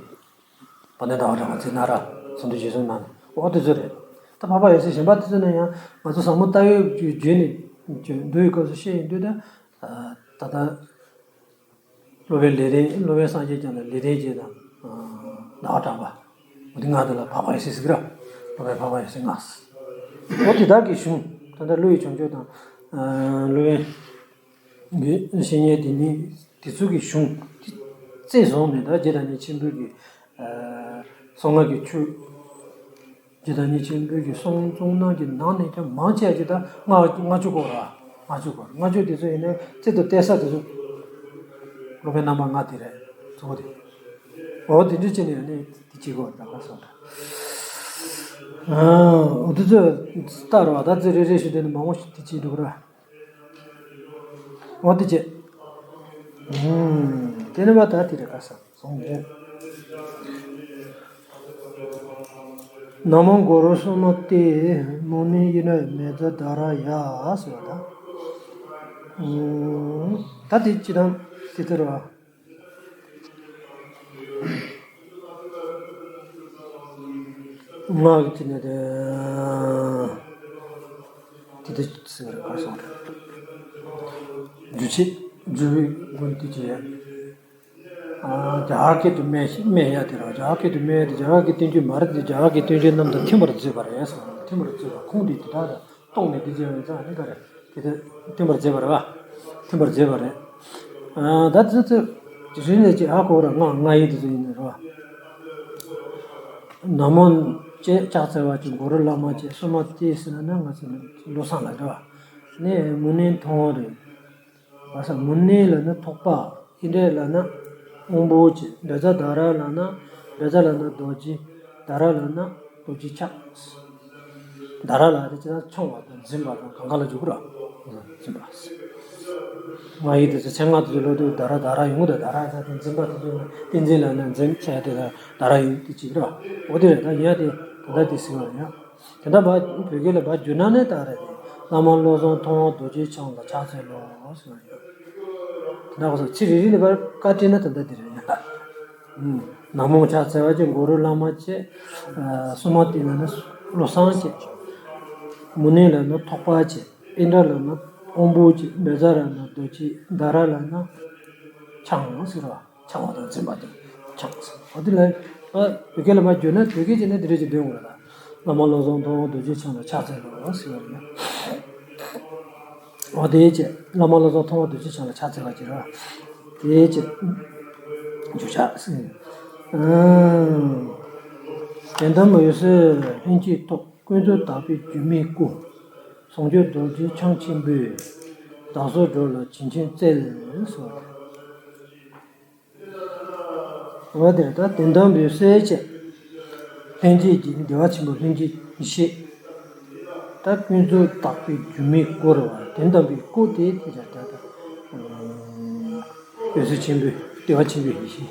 དཔལ་ལྡན་ཟླ་བ་གྲགས་པ་ཚེ་ན་ར་ཚོགས་འདུ་རྗེས་གསུམ་ནང་ནས་འོ་དེ་ཚོ་རེད། ད་འཕགས་པ་ཡབ་སྲས་གཞན་པ་དེ་ཚོ་ནི་ཡང་ང་ཚོ་ཟབ་མོ་ལྟ་བའི་བརྒྱུད་ནས་འདུལ་བའི་སྐབས་སུ་བཤད་ཡོང་དུས་ད་ད་ལྟ། སློབ་དཔོན་ལེགས་ལྡན། སློབ་དཔོན་སངས་རྒྱས་བསྐྱངས་ལ་ལེགས་ལྡན་འབྱེད་དང་། ཟླ་བ་གྲགས་པ། འོ་དེ་ལྔ་དེ་ལ་འཕགས་པ་ཡབ་སྲས་ཟེར་གི་ར། སློབ་དཔོན་འཕགས་པ་ཡབ་སྲས་ལྔ་ཟེར། འོ་དེ་དག་གི་གཞུང་ད་ལྟ་ཀླུ་ཡི་བྱང་ཆུབ་དང་། སློབ་དཔོན་གྱི་བཤེས་གཉེན་དེ་ཉིད་དེ་ཚོ་གི་གཞུང་དེ་རྩིས་བཟུང་ནས་ད་རྗེ་བདག་ཉིད་ཆེན་པོའི་གི་གསང་སྔགས་ཀྱི་ཆོས། རྗེ་བདག་ཉིད་ཆེན་པོའི་གི་གསུང་གསུང་རྣམས་ཀྱི་ནང་ནས་ཀྱང་མང་ཆེ་བ་ཅིག་ད་ལྔ་ལྔ་བཅུ་སྐོར་ར། ལྔ་བཅུ་སྐོར། ལྔ་བཅུ་དེ་ཚོ་ཡིན་ན་རྩིས་ཐོ་བལྟས་ས་དེ་ཚོ་སློབ་དཔོན་རྣམ་པ་ལྔ་དེ་རེད། གཙོ་བོ་དེ། འོ་དེ་འདྲ་བྱས་ནས་ཡང་ནི་དེ་བྱེད་དགོས་ད་ག་སོགས་ད། འོ་དེ་ཚོ་ལྟ་རོགས། ད་ཚེ་རེ་རེ་བཞིན་དེ་ནི་མང་པོ་ཞིག་དེ་བྱེད་འདུག་ར། འོ་དེ་བྱས། དེ་ནི་མ་ད་དེ་རེད་ག་ས། སོང་ངས། ན་མོ་གུ་རུ་སུ་མ་ཏི། མུ་ནི་ཡི་ན་མེ་ཛ་དྷ་ར་ཡ་ཟེར་བ་དང་། ད་དེ་ཅི་དང་དེ་ལྟར་བ། ང་གི་དེ་ནས་དེ་དེ་ཟེར་བ་རེད་ག་སོང་རེད། འཇུ་བྱེད་འཇུ་བའི་མགོན་དེ་བྱས། རྒྱ་གར་སྐད་དུ་སྨྲས་ཤིང་སྨྲས་ཡ་དེ་ར། རྒྱ་གར་སྐད་དུ་སྨྲས་ཏེ་རྒྱ་གར་གྱི་བསྟན་བཅོས་མ་རེད་དེ། རྒྱ་གར་གྱི་བསྟན་བཅོས་རྣམས་དང་མཐུན་པར་མཛད་པ་རེད་ཟེར་བ། མཐུན་པར་མཛད་པ་ཁུངས་དེ་དེ་དག་ལ་གཏོང་ནས་འདི་བྱས་པ་ཡིན་ཙང་ནི་ག་རེ་དེ་དེ་མཐུན་པར་མཛད་པ་རེད་བ། མཐུན་པར་མཛད་པ་རེད། ད་དེ་ཚོ་རིག་གནས་ཀྱི་ཧ་གོ་ར། ང་ང་ཡི་དེ་ཚོ་ཡིན་ནི་རེད་བ། ན་མོ་བཅས་ཕྱག་འཚལ་བ་ཅིག་གུ་རུ་བླ་མ་བཅས་སུ་མ་སྟེ་ཟེར་ན་ང་ཚོ་བློ་བཟང་ལ་རེད་བ། ནས་མུ་ནེ་མཐོང་བ་རེད། བ་ས་མུ་ནེ་ལབ་ན་ཐོགས་པ། ཨིནྡྲ་ལབ་ན་དབང་པོ་བཅས། བཛྲ་དྷ་ར་ལབ་ན། བཛྲ་ལབ་ན་རྡོ་རྗེ། དྷ་ར་ལབ་ན་རྡོ་རྗེ་ཕྱག་དྷ་ར་ལབ་དེ་ཅི་ན་མཆོང་བ་དང་འཛིན་པ་དང་གང་ག་ལ་འཇུག་གི་ར། འཛིན་པ། ང་ཡི་དེ་ཚོ་ཆེད་མངགས་དེ་ཚོ་ལོ་དུ་དྷ་ར་དྷ་ར་ཡོང་གི། ད་དྷ་ར་ད་དེ་འཛིན་པ་དེ་ཚོ་ཏིང་འཛིན་ལབ་ན་འཛིན་བྱས་དེ་ད་དྷ་ར་ཡོང་དེ་གཅིག་ར། འོ་དེ་རེད། ད་ཡིན་ཡ་དེ་ད་ལྟ་དེ་ཟིན་པ་ཡིན་ཡ། དེ་འདྲ་བ་བོད་སྐད་ལ་བ་བསྒྱུར་ན་ནི་ད་རེད་དེ། བླ་མ་བློ་བཟང་མཐོང་བ་རྡོ་རྗེ་འཆང་ལ་ཕྱག་འཚལ་ལོ་ཟེར་བ་ཡོད། དེ་འདྲ་གོ་སོང་། ཚིག་རེ་རེ་ལ་བར་བཀའ་དྲིན་ན་དེ་འདྲ་དེ་རེད་ཡ། ན་མོ་ཕྱག་འཚལ་བ་ཅན་གུ་རུ་བླ་མ་བཅས། སུ་མ་ཏི་ལབ་ན་བློ་བཟང་བཅས། མུ་ནེ་ལབ་ན་ཐོགས་པ་བཅས། ཨིནྡྲ་ལབ་ན་དབང་པོ་བཅས། བཛྲ་ལབ་ན་རྡོ་རྗེ། དྷ་ར་ལབ་ན་འཆང་ཟེར་བ། འཆང་བ་དང་འཛིན་པ་དང་འཆང་ཟེར། འོ་དེ་ལ་བོད་སྐད་ལ་མ་བསྒྱུར་ན། བོད་སྐད་བྱས་ན་འདི་འདྲ་ཅིག་འདོན་དགོས་རེད་ད། བླ་མ་བློ་བཟང་མཐོང་བ་རྡོ་རྗེ་འཆང་ལ་ཕྱག་འཚལ་ལོ་ཟེར་བ་རེད། འོ་དེ་བྱས། བླ་མ་བློ་བཟང་མཐོང་བ་རྡོ་རྗེ་འཆང་ལ་ཕྱག་འཚལ་བ་ཅིག་རེད་བ། དེ་བྱས། འཇུ་ཆག་ཟེར། དོན་དམ་འོད་གསལ་ལྷན་སྐྱེས་ཐོབ། ཀུན་རྫོབ་དག་པའི་སྒྱུ་མའི་སྐུ། ཟུང་འཇུག་རྡོ་རྗེ་འཆང་ཆེན་པོས། བདག་སོགས་འགྲོ་ལ་བྱིན་ཆེན་སྩལ་ཟེར་བ་རེད། འོ་དེ་ད་དོན་དམ་འོད་གསལ་བྱས། ལྷན་སྐྱེས་ཀྱི་བདེ་བ་ཆེན་པོ་ལྷན་སྐྱེས་ཡེ་ཤེས། ད་ཀུན་རྫོབ་དག་པའི་སྒྱུ་མའི་སྐུ་རེད་བ། དོན་དམ་པའི་སྐུ་དེ་དེ་ལ་ད་ད་འོད་གསལ་ཆེན་པོའི་བདེ་བ་ཆེན་པོའི་ཡེ་ཤེས།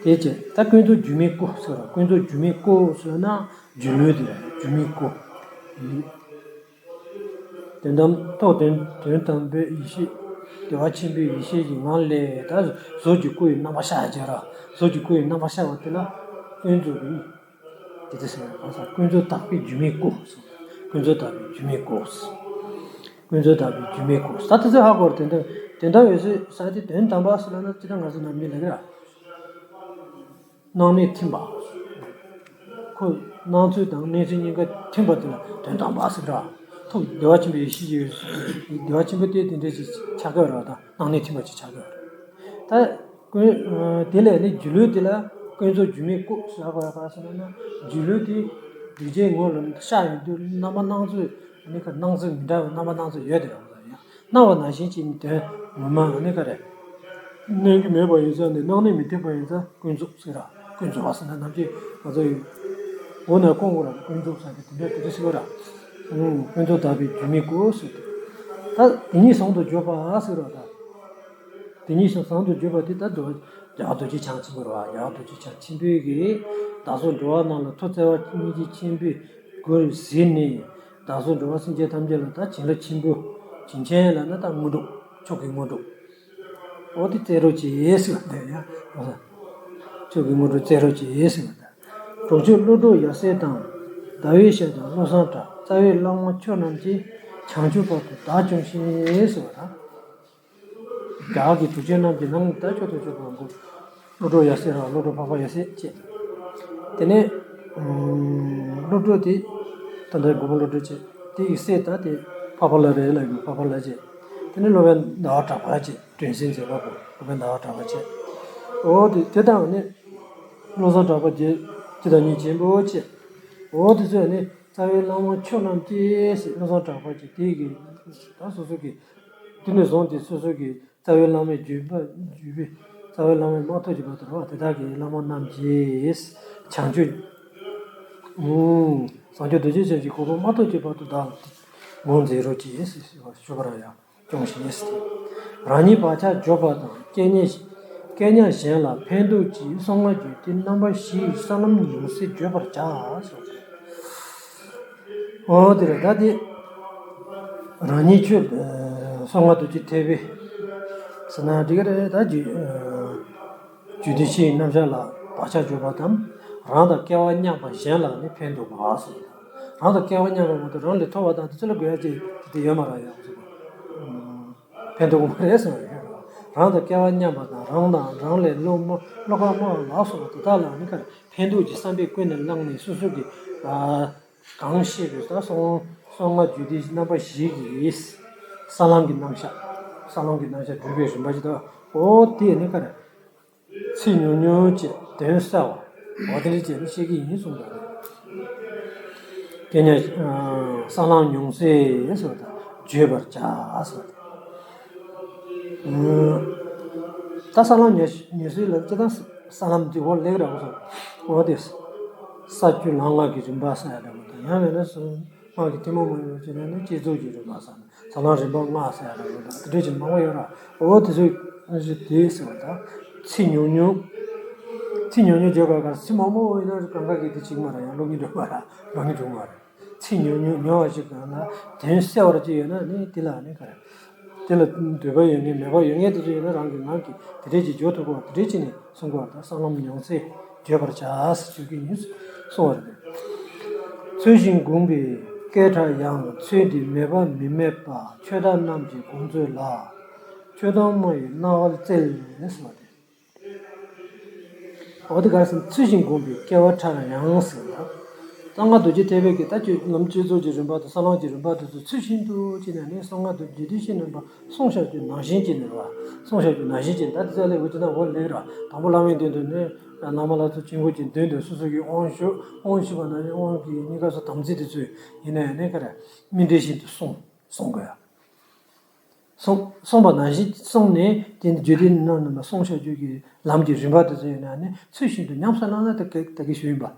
དེ་བྱས་ད་ཀུན་རྫོབ་སྒྱུ་མའི་སྐུ་ཟེར་བ། ཀུན་རྫོབ་སྒྱུ་མའི་སྐུ་ཟེར་ན་སྒྱུ་ལུས་དེ་རེད། སྒྱུ་མའི་སྐུ། དོན་དམ་ཐོག་དོན་དོན་དམ་པའི་ཡེ་ཤེས། བདེ་བ་ཆེན་པོའི་ཡེ་ཤེས་ཀྱི་ངང་ལས་ད་གཟུགས་ཀྱི་སྐུ་ཡི་རྣམ་པ་ཤར་བྱས་ར། གཟུགས་ཀྱི་སྐུ་ཡི་རྣམ་པ་ཤར་བ་དེ་ལ་ཀུན་རྫོབ་པའི་དེ་ཚོ་ཟེར་བ་གང་ཟག་ཀུན་རྫོབ་དག་པའི་སྒྱུ་མའི་སྐུ་ཟེར། ཀུན་རྫོབ་དག་པའི་སྒྱུ་མའི་སྐུ་ཟེར། ཀུན་རྫོབ་དག་པའི་སྒྱུ་མའི་སྐུ་ཟེར། ད་དེ་ཚོ་ཧ་གོ་ར། དེ་འདྲ་ དོན་དམ་འོད་གསལ་ཟེར་དེ་དོན་དམ་པ་ཟེར་ལབ་ན་ཅི་ལྟར་ང་ཚོ་ནང་མི་ལབ་ཀྱི་རེད། སྣང་གནས་ཐིམ་པ། ཁོ་སྣང་ཚུལ་དང་གནས་ཚུལ་གཉིས་ཀ་ཐིམ་པ་དེ་ལ་དོན་དམ་པ་ཟེར་གྱི་རེད། ཐུགས་བདེ་བ་ཆེན་པོའི་ཡེ་ཤེས་ཀྱི་བདེ་བ་ཆེན་པོ་དེ་དེ་འདྲ་ཞིག་ཆགས་ཀྱི་ཡོད་རེད་པ། ད་སྣང་གནས་ཐིམ་པ་ཅིག་ཆགས་ཀྱི་ཡོད་རེད། ད་ཀུན་དེ་ལས་ནི་སྒྱུ་ལུས་དེ་ལ་ཀུན་རྫོབ་སྒྱུ་མའི་སྐུ་ཟེར་དགོས་པ་ཟེར་ན། སྒྱུ་ལུས་དེ་གདུལ་བྱའི་ངོ་ལ་ཤར་ཡོང་དུས་རྣམ་པ་སྣང་ཚུལ་ནི་ཁ་སྣང་ཚུལ་མི་འདྲ་བའི་རྣམ་པ་སྣང་ཚུལ་ཡོད་དེ་རེད་པ། སྣང་བ་ནང་བཞིན་གྱི་དོན་ངོ་མ་ནི་ག་རེ། སྣང་གི་མེད་པ་ཡིན་ཙང་ནི་སྣང་གནས་མི་ཐེག་པ་ཡིན་ཙང་ཀུན་རྫོབ་ཟེར་ར། ཀུན་རྫོབ་པ་ཟེར་ན་ནམ་རྒྱུན་ང་ཚོ་ཡི་འོ་ན་ཀུན་རྫོབ་ཟེར་གྱི་དེ་འདྲ་དེ་འདྲ་ཟེར་བ་ར། ཀུན་རྫོབ་དག་པའི་སྒྱུ་མའི་སྐུ་ཟེར་ཏེ། ད་དེ་ཉིད་ཟུང་དུ་འཇུག་པ་ཟེར་བ་ད། དེ་ཉིད་ཟུང་དུ་འཇུག་པ་དེ་ད་རྒྱལ་བ་རྡོ་རྗེ་འཆང་ཆེན་པོ་ར། རྒྱལ་བ་རྡོ་རྗེ་འཆང་ཆེན་པོའི་གིས་བདག་སོགས་འགྲོ་བ་རྣམས་ལ་ཐུགས་བརྩེ་བ་སྙིང་རྗེ་ཆེན་པོས་སྒོ་གཟིགས་ནས། བདག་སོགས་འགྲོ་བ་སེམས་ཅན་ཐམས་ཅད་ལ་ད་བྱིན་རླབས་ཆེན་པོ། བྱིན་ཆེན་ལབ་ན་ད་དངོས་གྲུབ། མཆོག་གི་དངོས་གྲུབ། འོ་དེ་བསྩལ་རོགས་གྱིས་ཟེར་བ་དེ་ཡང་། མཆོག་གི་དངོས་གྲུབ་བསྩལ་རོགས་གྱིས་ཟེར་བ་དེ། གྲོགས་མཆོག་བློ་གྲོས་ཡབ་སྲས་དང་། ཟླ་བའི་ཞལ་དང་བློ་བཟང་གྲགས། རྩ་བའི་བླ་མ་མཆོག་རྣམས་ཀྱིས། བྱང་ཆུབ་བར་དུ་བདག་སྐྱོངས་ཤིག་ཟེར་བ་དང་། བདག་གི་གྲོགས་མཆོག་རྣམས་ཀྱི་ནང་ད་མཆོག་ཏུ་གྱུར་པ་གོ། བློ་གྲོས་ཡབ་སྲས་ར། བློ་གྲོས་འཕགས་པ་ཡབ་སྲས་བཅས། དེ་ནས་བློ་གྲོས་དེ་ད་ལྟའི་མགོན་པོ་བློ་གྲོས་བཅས། དེ་ཡི་སྲས་ད་དེ་འཕགས་པ་ལྷ་རེད་ལབ་ཡོད། འཕགས་པ་ལྷ་བཅས། དེ་ནས་སློབ་དཔོན་ཟླ་བ་གྲགས་པ་བཅས། དྲན་ཤེས་མཛད་པ་པོ་སློབ་དཔོན་ཟླ་བ་གྲགས་པ་བཅས། འོ་དེ་དེ་དང་ནི་བློ་བཟང་གྲགས་པ་བཅས། དེ་དང་ཉིད་ཆེན་པོ་བཅས། འོ་དེ་ཚོས་ནི་རྩ་བའི་བླ་མ་མཆོག་རྣམས་ཀྱིས་ཟེར། བློ་བཟང་གྲགས་པ་བཅས་དེ་གི་ད་སོ་སོ་གི་དེ་ནས་བཟུང་སྟེ་སོ་སོ་གི་རྩ་བའི་བླ་མའི་བརྒྱུད་པ་བརྒྱུད་པའི་རྩ་བའི་བླ་མའི་མ་ཐོབ་ཀྱི་བར་དུ་རེད་པ། དེ་དག་གི་བླ་མ་རྣམས་ཀྱིས་བྱང་ཆུབ། ཨུམ། བྱང་ཆུབ་རྡོ་རྗེ་འཆང་གི་གོ་འཕང་མ་ཐོབ་ཀྱི་བར་དུ་བདག་ལ་དགོངས་མཛད་རོགས་གྱིས་ཞུ་བར་ཡང་སྐྱོངས་ཤིག་ཟེར། རང་ཉིད་བག་ཆགས་འཇོམས་པ་དང་། སྐལ་མཉམ་སྐལ་མཉམ་གཞན་ལ་ཕན་འདོགས་ཀྱི། གསང་སྔགས་རྒྱུད་སྡེ་རྣམ་པ་བཞིའི་ས་ལམ་ཉུང་ཤས་བརྗོད་པར་བྱ་ཟེར། འོ་དེ་རེད། ད་དེ་རང་ཉིད་ཆོས་གསང་སྔགས་རྡོ་རྗེ་ཐེག་པའི་ཟེར་ན་འགྲིག་གི་རེད། ད་རྒྱུད་རྒྱུད་སྡེ་བཞིའི་རྣམ་གཞག་ལ་བག་ཆགས་འཇོམས་པ་དང་། རང་དང་སྐལ་བ་མཉམ་པ་གཞན་ལ་ནི་ཕན་འདོགས་པ་ཟེར། རང་དང་སྐལ་བ་མཉམ་པ་མ་གཏོགས་རང་ལས་མཐོ་བ་དང་དེ་ཚོ་ལ་དགོས་ཡ་ཅིག་དེ་ཡོད་མ་རེད་ཡ། ཕན་ཐོགས་མ་རེད་ཟེར་བ་རེད། རང་དང་སྐལ་བ་མཉམ་པ་དང་། རང་དང་རང་ལས་བློ་དམའ་བློ་ཁོག་དམའ་བ་ལ་སོགས་པ་དེ་དག་ལ་ནི་ག་རེ་ཕན་འདོགས་ཀྱི་བསམ་པའི་ཀུན་ནས་བསླངས་ནས་སོ་སོ་གི་ཨ་གང་ཤེས་པའི་ད་གསང་གསང་སྔགས་རྒྱུད་སྡེ་རྣམ་པ་བཞི་གི་ས་ལམ་གྱི་རྣམ་གཞག་ས་ལམ་གྱི་རྣམ་གཞག་བསྒྲུབ་པའི་རིམ་པ་ཅིག་ད། འོ་དེ་ནི་ག་རེ། ཚིག་ཉུང་ཉུང་བཅས་དོན་གསལ་བ། འོ་དེ་འདྲ་བཅས་ནི་བཤད་ཀྱི་ཡིན་གསུངས་པ་རེད། དེ་ནས་ས་ལམ་ཉུང་ཤས་ཟེར་བ་དང་བརྗོད་པར་བྱ་ཟེར་བ་དང་། ད་ས་ལམ་ཉུང་ཉུང་ཤས་ལ་ཅི་ད་ས་ལམ་དེ་འོ་ལེགས་ར་འོ་སོང་། འོ་དེ་ས་བཅུ་ལམ་ལྔ་གི་རིམ་པ་ཟེར་ཡ་འདྲ་པོ་དང་། ཡང་མིན་ན་སྔགས་ཀྱི་ཐུན་མོང་མ་ཡིན་པ་བྱས་ན་ནི་བསྐྱེད་རྫོགས་ཀྱི་རིམ་པ་ཟེར་ན། ས་ལམ་རིམ་པ་ལྔ་ཟེར་ཡ་འདྲ་པོ་དང་དེ་འདྲ་ཅིག་མང་པོ་ཡོད་ར། འོ་དེ་ཚོ་དེ་ཟེར་བ་དང་། ཚིག་ཉུང་ཉུང་། ཚིག་ཉུང་ཉུང་བརྗོད་པ་ག་ཚིག་མང་པོ་ཡིན་ན་གང་ག་གི་དེ་གཅིག་མ་རེད། ཡང་ཀློག་སྙིང་འདོད་མ་རེད། ཀློག་སྙིང་འདོད་མ་རེད། ཚིག་ཉུང་ཉུང་ཉུང་བ་ཞིག་གང་ལ་དོན་གསལ་བར་ཅིག་ཡོད་ན་ནི་དེ་ལ་ནི་ག་རེ། དེ་ལ་འདོད་པ་ཡོད་མཁན་མོས་པ་ཡོད་མཁན་དེ་ཚོ་ཡོད་ན་རང་གི་ངག་གིས་དེ་འདྲས་ཅིག་བརྗོད་ཐུབ་པ་དེ་འདྲས་ཅིག་ནི་གསུང་གི་ཡོད་རེད། ས་ལམ་ཉུང་ཤས་བརྗོད་པར་བྱ་ཟེར་བརྗོད་ཀྱི་ཡིན་གསུངས་པ་རེད། ཚུལ་བཞིན་བསྒོམས་པའི་སྐད་གྲགས་ཡང་། ཚུལ་འདི་མེད་པ་མི་སྨྲས་པ། ཆོས་བདག་རྣམས་ཀྱིས་དགོངས་མཛོད་ལ། ཆོས་དབྱིངས་སྨྲ་བའི་རྣ་བར་སྩལ་ཟེར་བ་དེ། འོ་དེ་ག་རེ་ཟེར་ན་ཚུལ་བཞིན་བསྒོམས་པའི་སྐལ་བ་ཕྲ་ར་ཡང་ཟེར་བ་དང་། གསང་སྔགས་རྡོ་རྗེ་ཐེག་པའི་གི་ད་ཆོས་ལམ་བསྐྱེད་རྫོགས་ཀྱི་རིམ་པ་དང་ས་ལམ་གྱི་རིམ་པ་དེ་ཚོ་ཚུལ་བཞིན་དུ་བྱས་ནས་ནི་གསང་སྔགས་རྡོ་རྗེ་སྡེ་བཞི་རྣམ་པ་གསུངས་བཞག་རྒྱུ་ནང་བཞིན་བྱས་ནས་རེད་བ། གསུངས་བཞག་རྒྱུ་ནང་བཞིན་བྱས་ནས་ད་དེ་ཚོ་ལས་འོ་དེ་ན་འོ་ལེགས་ར། དང་པོ་བླ་མའི་མདུན་དུ་ནི་བླ་མ་ལྷ་ཚོགས་ཆེན་པོ་གྱི་མདུན་དུ་སོ་སོ་གི་དབང་ཞུ་དབང་ཞུས་པ་ན་ནི་དབང་གི་གཉིས་ཀ་སོ་དམ་ཚིག་དེ་ཚོ་ཡིན་ན་ཡང་ནི་ག་རེ་སྨིན་གྲོལ་བཞིན་དུ་གསུངས་གསུང་དགོས་ཡ། གསུངས་གསུངས་པ་ནང་བཞིན་གསུངས་ནས་དེ་ནི་རྒྱུད་སྡེ་རྣམས་ལ་གསུངས་བཞག་རྒྱུ་གི་ལམ་གྱི་རིམ་པ་དེ་ཚོ་ཡིན་ན་ནི་ཚུལ་བཞིན་དུ་ཉམས་སུ་བླངས་ན་ད་ག་ད་གི་ཞུ་ཡིན་པ།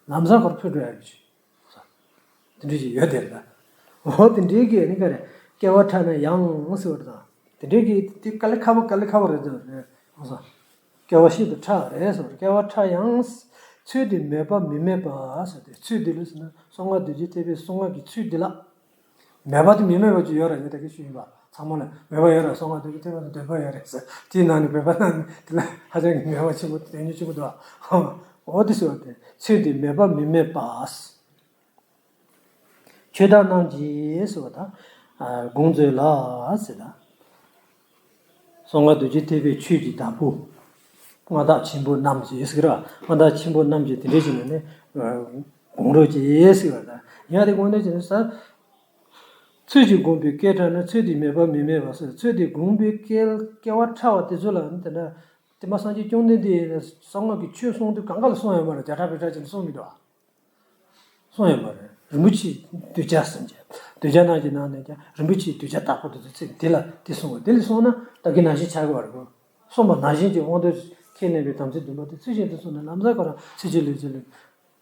ལམ་སང་ཁོར་ཕུལ་འགྲོ་ཡ་གི་ཞུ། དེ་འདྲ་ཞིག་ཡོད་དེ་རེད་ད། འོ་དེ་འདྲའི་གི་ནི་ག་རེ་སྐལ་བ་ཕྲ་ན་ཡང་ཟེར་བ་རེད་ད། དེ་འདྲའི་གི་དེ་དཀའ་ལས་ཁག་པོ་དཀའ་ལས་ཁག་པོ་རེད་ད་རེད་ཨང་ས། སྐལ་བ་ཤིན་ཏུ་ཕྲ་རེད་ཟེར་བ་རེད། སྐལ་བ་ཕྲ་ཡང་། ཚུལ་འདི་མེད་པ་མི་སྨྲས་པ་ཟེར་ཏེ་ཚུལ་འདི་ལ་ཟེར་ན་གསང་སྔགས་རྡོ་རྗེ་ཐེག་པའི་གསང་སྔགས་ཀྱི་ཚུལ་འདི་ལ། མེད་པ་དེ་མི་སྨྲས་པ་ཅིག་ཡོད་རེད་ངས་ད་གིན་ཞུས་ཡིན་པ། ཚང་མ་ལ་མོས་པ་ཡོད་རེད། གསང་སྔགས་རྡོ་རྗེ་ཐེག་པ་ལ་འདོད་པ་ཡོད་རེད་ཟེར། དེའི་ནང་ནས་བོད་པ་ནང་ནས་དེ་ལ་ཧ་ཅང་གི་མོས་པ་ཆེན་པོ་དོན་སྙིང་ཆེན་པོ་འདུག་འོ་དེ་ཟེར་བ་དེ་ཚུལ་འདི་མེད་པ་མི་སྨྲས་པ། ཆོས་བདག་རྣམས་ཀྱིས་ཟེར་བ་དང་། དགོངས་མཛོད་ལ་ཟེར་ད། གསང་སྔགས་རྡོ་རྗེ་ཐེག་པའི་ཆོས་ཀྱི་བདག་པོ། མངའ་བདག་ཆེན་པོ་རྣམས་ཀྱིས་ཟེར་བ། མངའ་བདག་ཆེན་པོ་རྣམས་ཀྱིས་དེ་འདྲའི་བྱས་ནས་ནི་དགོངས་རོགས་གྱིས་ཟེར་བ་དང་། ཡང་དེ་དགོངས་དོན་བྱས་ནས་ས། ཚུལ་གྱིས་བསྒོམས་པའི་སྐད་ཕྲ་ན་ཚུལ་དེ་མེད་པ་མི་སྨྲས་པ་ཟེར། ཚུལ་དེ་བསྒོམས་པའི་སྐད་སྐད་བ་ཕྲ་བ་དེ་ཚོ་ལ་ནི་དེ་འདྲ། དེ་མ་སངས་རྒྱས་བཅོམ་ལྡན་འདས་ཡིན་ན་གསང་སྔགས་ཀྱི་ཆོས་གསུང་དུས་གང་ག་ལ་གསུངས་ཡོད་མ་རེད། རྒྱ་གྲགས་པའི་གྲགས་ཅན་གསུངས་མི་འདུག་ཨ། གསུངས་ཡོད་མ་རེད། རིན་པོ་ཆེའི་གདུལ་བྱ་ཟེར་གྱི། གདུལ་བྱ་རྣམས་ཀྱི་ནང་ནས་ཀྱང་རིན་པོ་ཆེའི་གདུལ་བྱ་དག་པོ་དེ་ཚོ་ཚིག་དེ་ལ་དེ་གསུངས་པ། དེ་ལ་སོང་ན་ད་གིན་ནང་བཞིན་ཆགས་ཀྱི་བ་རེད་གོ། གསུངས་པ་ནང་བཞིན་གྱི་དབང་དུ་ཁས་ལེན་པའི་དམ་ཚིག་འདུན་པ་དེ་ཚུལ་བཞིན་དུ་སོང་ན་ལམ་སང་ཁོ་རང་ཚིག་གཅིག་ལུས་ཚིག་ལུས།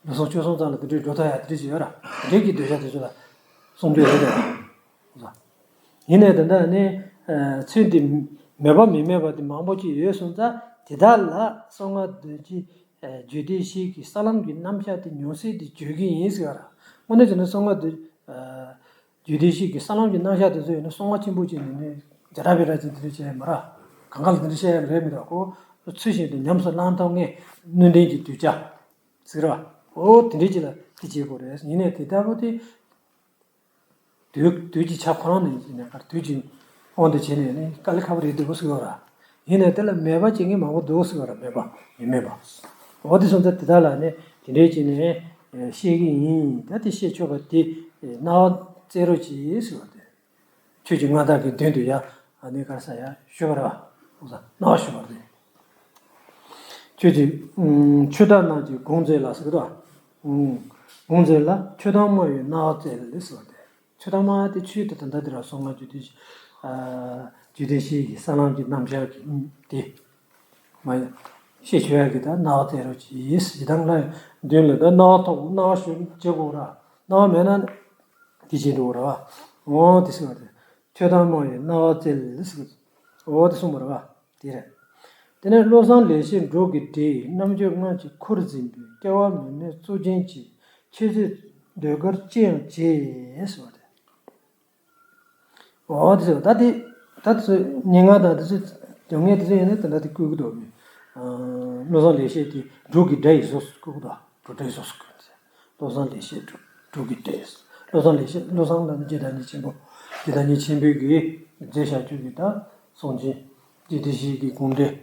ལུས་ཟུངས་སྤྱོད་གསུམ་ཚང་ལ་དེ་འདྲའི་འགྲོ་ཐབས་ཡ་དེ་འདྲ་ཞིག་ཡོད་ར། དེ་འདྲའི་གི་གདུལ་བྱ་དེ་ཚོ་ལ་གསུང་རྒྱུ་ཡོད་རེད། ཡིན་ནའི་ད་ལྟ་ནི་ཚུལ་འདི་མེད་པ་མི་སྨྲས་པ་དེ་མང་པོ་ཅིག་ཡོད་སོང་ཙང་། དེ་དག་ལ་གསང་སྔགས་རྡོ་རྗེ་རྒྱུད་སྡེ་བཞི་གི་ས་ལམ་གྱི་རྣམ་གཞག་དེ་མྱོང་སྲིད་དེ་བརྗོད་ཀྱི་ཡིན་ཟེར་བ་ར། དངོས་གནས་བྱས་ན་གསང་སྔགས་རྡོ་རྒྱུད་སྡེ་བཞི་གི་ས་ལམ་གྱི་རྣམ་གཞག་དེ་ཚོ་ཡིན་ན་གསང་སྔགས་ཆེན་པོ་ཅིག་ནས་ནི་རྒྱ་གྲགས་པའི་ར་ཅན་དེ་འདྲ་བྱས་མ་ར། གང་ག་ལ་དེ་འདྲ་བཤད་ཡ་རེད་མི་འདུག་གོ། ཚུལ་བཞིན་དུ་ཉམས་སུ་བླང་ཐབས་ངེས་ནུས་ལྡན་གྱི་གདུལ་བྱ་ཟེར་བ། འོ་དེ་འདྲའི་ཅིག་ལ་དེ་བྱེད་དགོས་རེད། ཡིན་ནའི་དེ་ལྟ་བུ་དེ། དུས་དུས་ཀྱི་ཆ་ཁོ་རང་ནས་ཡིན་ན་གར་དུས་ཀྱི་དབང་དུ་བྱས་ནས་ནི་དཀའ་ལས་ཁག་པོ་རེད་འདུག་ཟེར་བ་ར། ཡིན་ནའི་དེ་ལ་མེད་པ་བྱེད་མཁན་མང་པོ་འདུག་ཟེར་བ་ར། མེད་པ་ཡིན་མེད་པ། འོ་དེ་སོང་ཙང་དེ་དག་ལ་ནི་དེ་འདྲའི་བྱས་ནས་བཤད་ཀྱི་ཡིན། ད་དེ་བཤད་ཆོག་པ་དེ་རྣ་བ་བཙལ་རོགས་གྱིས་ཟེར་བ་དེ། ཆོས་ཀྱི་མངའ་བདག་གི་མདུན་དུ་ཡ་ཨ་ནི་གར་ས་ཡ་ཞུ་བ་ར་བ། རྣ་བ་ཞུ་བ་རེད། ཆོས་ཀྱི་ཆོས་བདག་རྣམས་ཀྱིས་དགོངས་མཛད་ལ་ཟེར་གི་འདུག་བ། དགོངས་མཛད་ལ་ཆོས་དང་སྨྲ་བའི་རྣ་བ་བཙལ་ལེ་ཟེར་བ་དེ། ཆོས་དང་སྨྲ་བ་དེ་ཆོས་དེ་ད་ལྟ་དེ་ར་གསང་སྔགས་རྒྱུད་སྡེ་བཞི། རྒྱུད་སྡེ་བཞི་ཡི་ས་ལམ་གྱི་རྣམ་གཞག་གི་དེ། མ་ཡིན། ཤེས་བྱ་ཡག་གི་ད་རྣ་བ་བཙལ་རོགས་གྱིས། ཡི་དམ་ལྷ་མདུན་ལ་ད་རྣ་བ་ཐོག་རྣ་བ་ཞུ་བྱེད་དགོས་ར། རྣ་བ་མེད་ན་དེ་བྱེད་འགྲོ་ར་བ། འོ་དེ་ཟེར་བ་དེ། ཆོས་དང་སྨྲ་བའི་རྣ་བ་བཙལ་ཟེར། འོ་དེ་གསུངས་པ་ར་བ། དེ་རེད། དེ་ནས་བློ་བཟང་ལེགས་བཤད་འབྲུག་གི་སྒྲས་རྣམ་དཔྱོད་སྔར་གྱི་ཁུར་འཛིན་པའི་སྐྱེ་བ་མི་དམན་གཙུག་རྒྱན་གྱི་མཆེ་གཙིགས་ཟློས་གར་ཅི་ཡང་བྱེད་ཟེར་བ་རེད། འོ་དེ་ཟེར་བ་ད་དེ། ད་དེ་ཚོ་སྙན་ངག་དང་དེ་ཚོ་སྡུག་བསྔལ་དེ་ཚོ་ཡིན་ན་དེ་འདྲ་དེ་བསྐུལ་གི་འདུག་མི། བློ་བཟང་ལེགས་བཤད་དེ་འབྲུག་གི་སྒྲ་ཡི་གཟུགས་སུ་བསྐུལ་གི་འདུག་འབྲུག་སྒྲ་ཡི་གཟུགས་སུ་བསྐུལ་ཟེར། བློ་བཟང་ལེགས་བཤད་འབྲུག་འབྲུག་གི་སྒྲ་ཡི། བློ་བཟང་ལེགས་བཤད་བློ་བཟང་ལ་ནི་རྗེ་བདག་ཉིད་ཆེན་པོ། རྗེ་བདག་ཉིད་ཆེན་པོའི་གི་མཛད་བཞག་རྒྱུད་ཀྱི་ད་གསུང་ཆེན། རྒྱུད་སྡེ་བཞི་གི་དགོངས་འགྲེལ།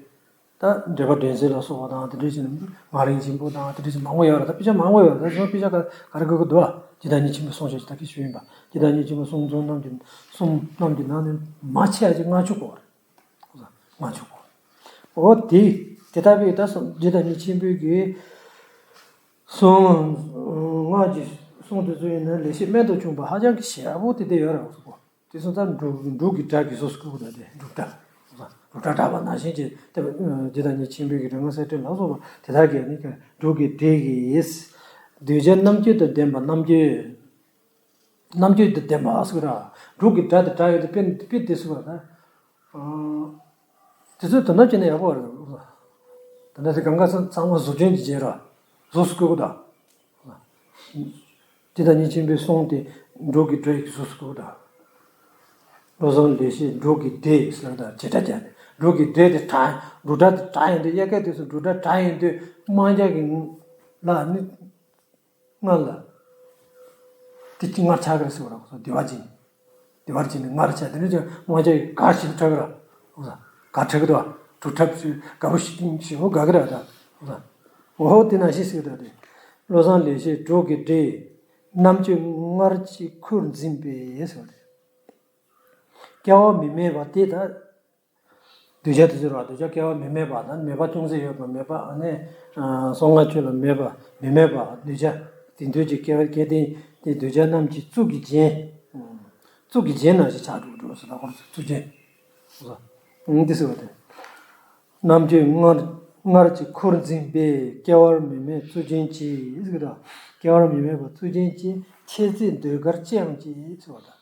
ད་འགྲེལ་པ་དྲན་གསོ་ལ་སོགས་པ་དང་དེ་འདྲ་བྱས་ནས་ངག་རིང་ཆེན་པོ་དང་དེ་འདྲ་བྱས་མང་པོ་ཡོད་རེད། ད་དཔེ་ཆ་མང་པོ་ཡོད་རེད། ད་དཔེ་ཆ་ག་ག་རེ་དགོས་ཀྱི་འདུག་ཨ། རྗེ་བདག་ཉིད་ཆེན་པོའི་གསུང་ཆོས་ཅིག་ད་གི་ཞུས་ཡིན་པ། རྗེ་བདག་ཉིད་ཆེན་པོའི་གསུང་རྩོམ་རྣམས་ཀྱི་གསུང་རྣམས་ཀྱི་ནང་ནས་མ་ཆེ་བ་ཅིག་ལྔ་བཅུ་སྐོར་རེད། ལྔ་བཅུ་སྐོར། འོ་དེ་དེ་ལྟ་བུའི་ད་གསུང་རྗེ་བདག་ཉིད་ཆེན་པོའི་གི་གསུང་སྔགས་ཀྱི་གསུང་དེ་ཚོ་ཡིན་ན་ལེགས་བཤད་རྨད་དུ་བྱུང་བ་ཧ་ཅང་གི་ཞེ་པོ་དེ་འདྲ་ཡོད་རེད་གོ། དེ་སོང་ཙང་འབྲུག་འབྲུག་གི་སྒྲ་གི་གཟུགས་སུ་བཀོད་པ་དེ་འབྲུག་སྒྲ། འབྲུག་སྒྲ་བསྒྲགས་པ་ནང་བཞིན་གྱི་ལྟ་བུ་རྗེ་བདག་ཉིད་ཆེན་པོའི་གི་རིག་སྔགས་གསེར་ཕྲེང་ལ་སོགས་པ་དེ་དག་གིས་ནི་འབྲུག་གི་སྒྲ་གིས་གདུལ་བྱ་རྣམ་དཔྱོད་དང་ལྡན་པ་རྣམ་དཔྱོད། རྣམ་དཔྱོད་དང་ལྡན་པ་ཟེར་ར། འབྲུག་གི་སྒྲ་དེ་སྒྲ་ཡོད་དེ་དཔེ་དཔེ་དེ་ཟེར་བ་ད། དེ་ཚོ་དོ་སྣང་བྱས་ན་ཡག་པོ་རེད། དེ་འདྲ་དེ་གང་ག་ཚང་མ་གཟུགས་ཅན་གྱི་རྗེས་ར། གཟུགས་སུ་བཀོད་དགོས་དང་། དེ་དང་ཉིད་ཆེན་པོའི་གསུང་དེ་འབྲུག་གི་སྒྲ་ཡི་གཟུགས་སུ་བཀོད་དང་། བློ་བཟང་ལེགས་བཤད་འབྲུག་གི་སྒྲས་ཟེར་དང་བྱེ་བྲག་ཀྱང་འབྲུག་གི་སྒྲ་དེ་གྲགས་འབྲུག་སྒྲ་དེ་གྲགས་ཡོང་དུས་དབྱར་ཁ་དུས་སུ་འབྲུག་སྒྲ་གྲགས་ཡོང་དུས་དམག་རྒྱག་གི་ལ་ནི། སྔར་ལ། དེ་ཅི་སྔར་ཆགས་ཀྱི་རེད་ཟེར་བ་ར། བདེ་བ་ཅན། བདེ་བར་ཅན་ནི་སྔར་ཆགས་དེ་ནི་ཅང་དམག་རྒྱག་གི་གར་ཞིག་ཆགས་ཀྱི་ར། གར་ཆགས་ཀྱི་འདུག་བ། གྲུབ་ཐོབ་ཞིག་དགའ་པོ་ཞིག་ཞིག་འོ་དགའ་གི་ར་ད། འོ་དེ་ནང་བཞིན་ཟེར་གི་འདུག་དེ། བློ་བཟང་ལེགས་བཤད་འབྲུག་གི་སྒྲས། རྣམ་དཔྱོད་སྔར་གྱི་ཁུར་འཛིན་པས་ཟེར་བ་རེད། སྐྱེ་བ་མི་དམན་པ་དེ་ད། གདུལ་བྱ་དེ་ཚོ་ར་གདུལ་བྱ་སྐྱེ་བ་མི་དམན་པ་དང་མོས་པ་ཅུང་ཟད་ཡོད་པ་མོས་པ་ཨ་ནི། གསང་སྔགས་ཆོས་ལ་མོས་པ་མི་དམན་པ་གདུལ་བྱ། དེ་འདོད་ཀྱི་སྐྱེ་བ་སྐྱེ་ལྡན་དེ་གདུལ་བྱ་རྣམས་ཀྱི་གཙུག་གི་རྒྱན། གཙུག་གི་རྒྱན་ནང་བཞིན་ཆགས་འགྲོ་འགྲོ་ཟེར་ད་ཁོ་རང་གཙུག་རྒྱན། འདི་ཟེར་བ་དེ། རྣམ་དཔྱོད་སྔར་སྔར་གྱི་ཁུར་འཛིན་པས་སྐྱེ་བ་མི་དམན་གཙུག་རྒྱན་གྱིས་ཟེར་གི་འདུག་སྐྱེ་བ་མི་དམན་པ་གཙུག་རྒྱན་གྱིས་མཆེ་གཙིགས་ཟློས་གར་ཅི་ཡང་བྱེད་ཟེར་བ་དང་།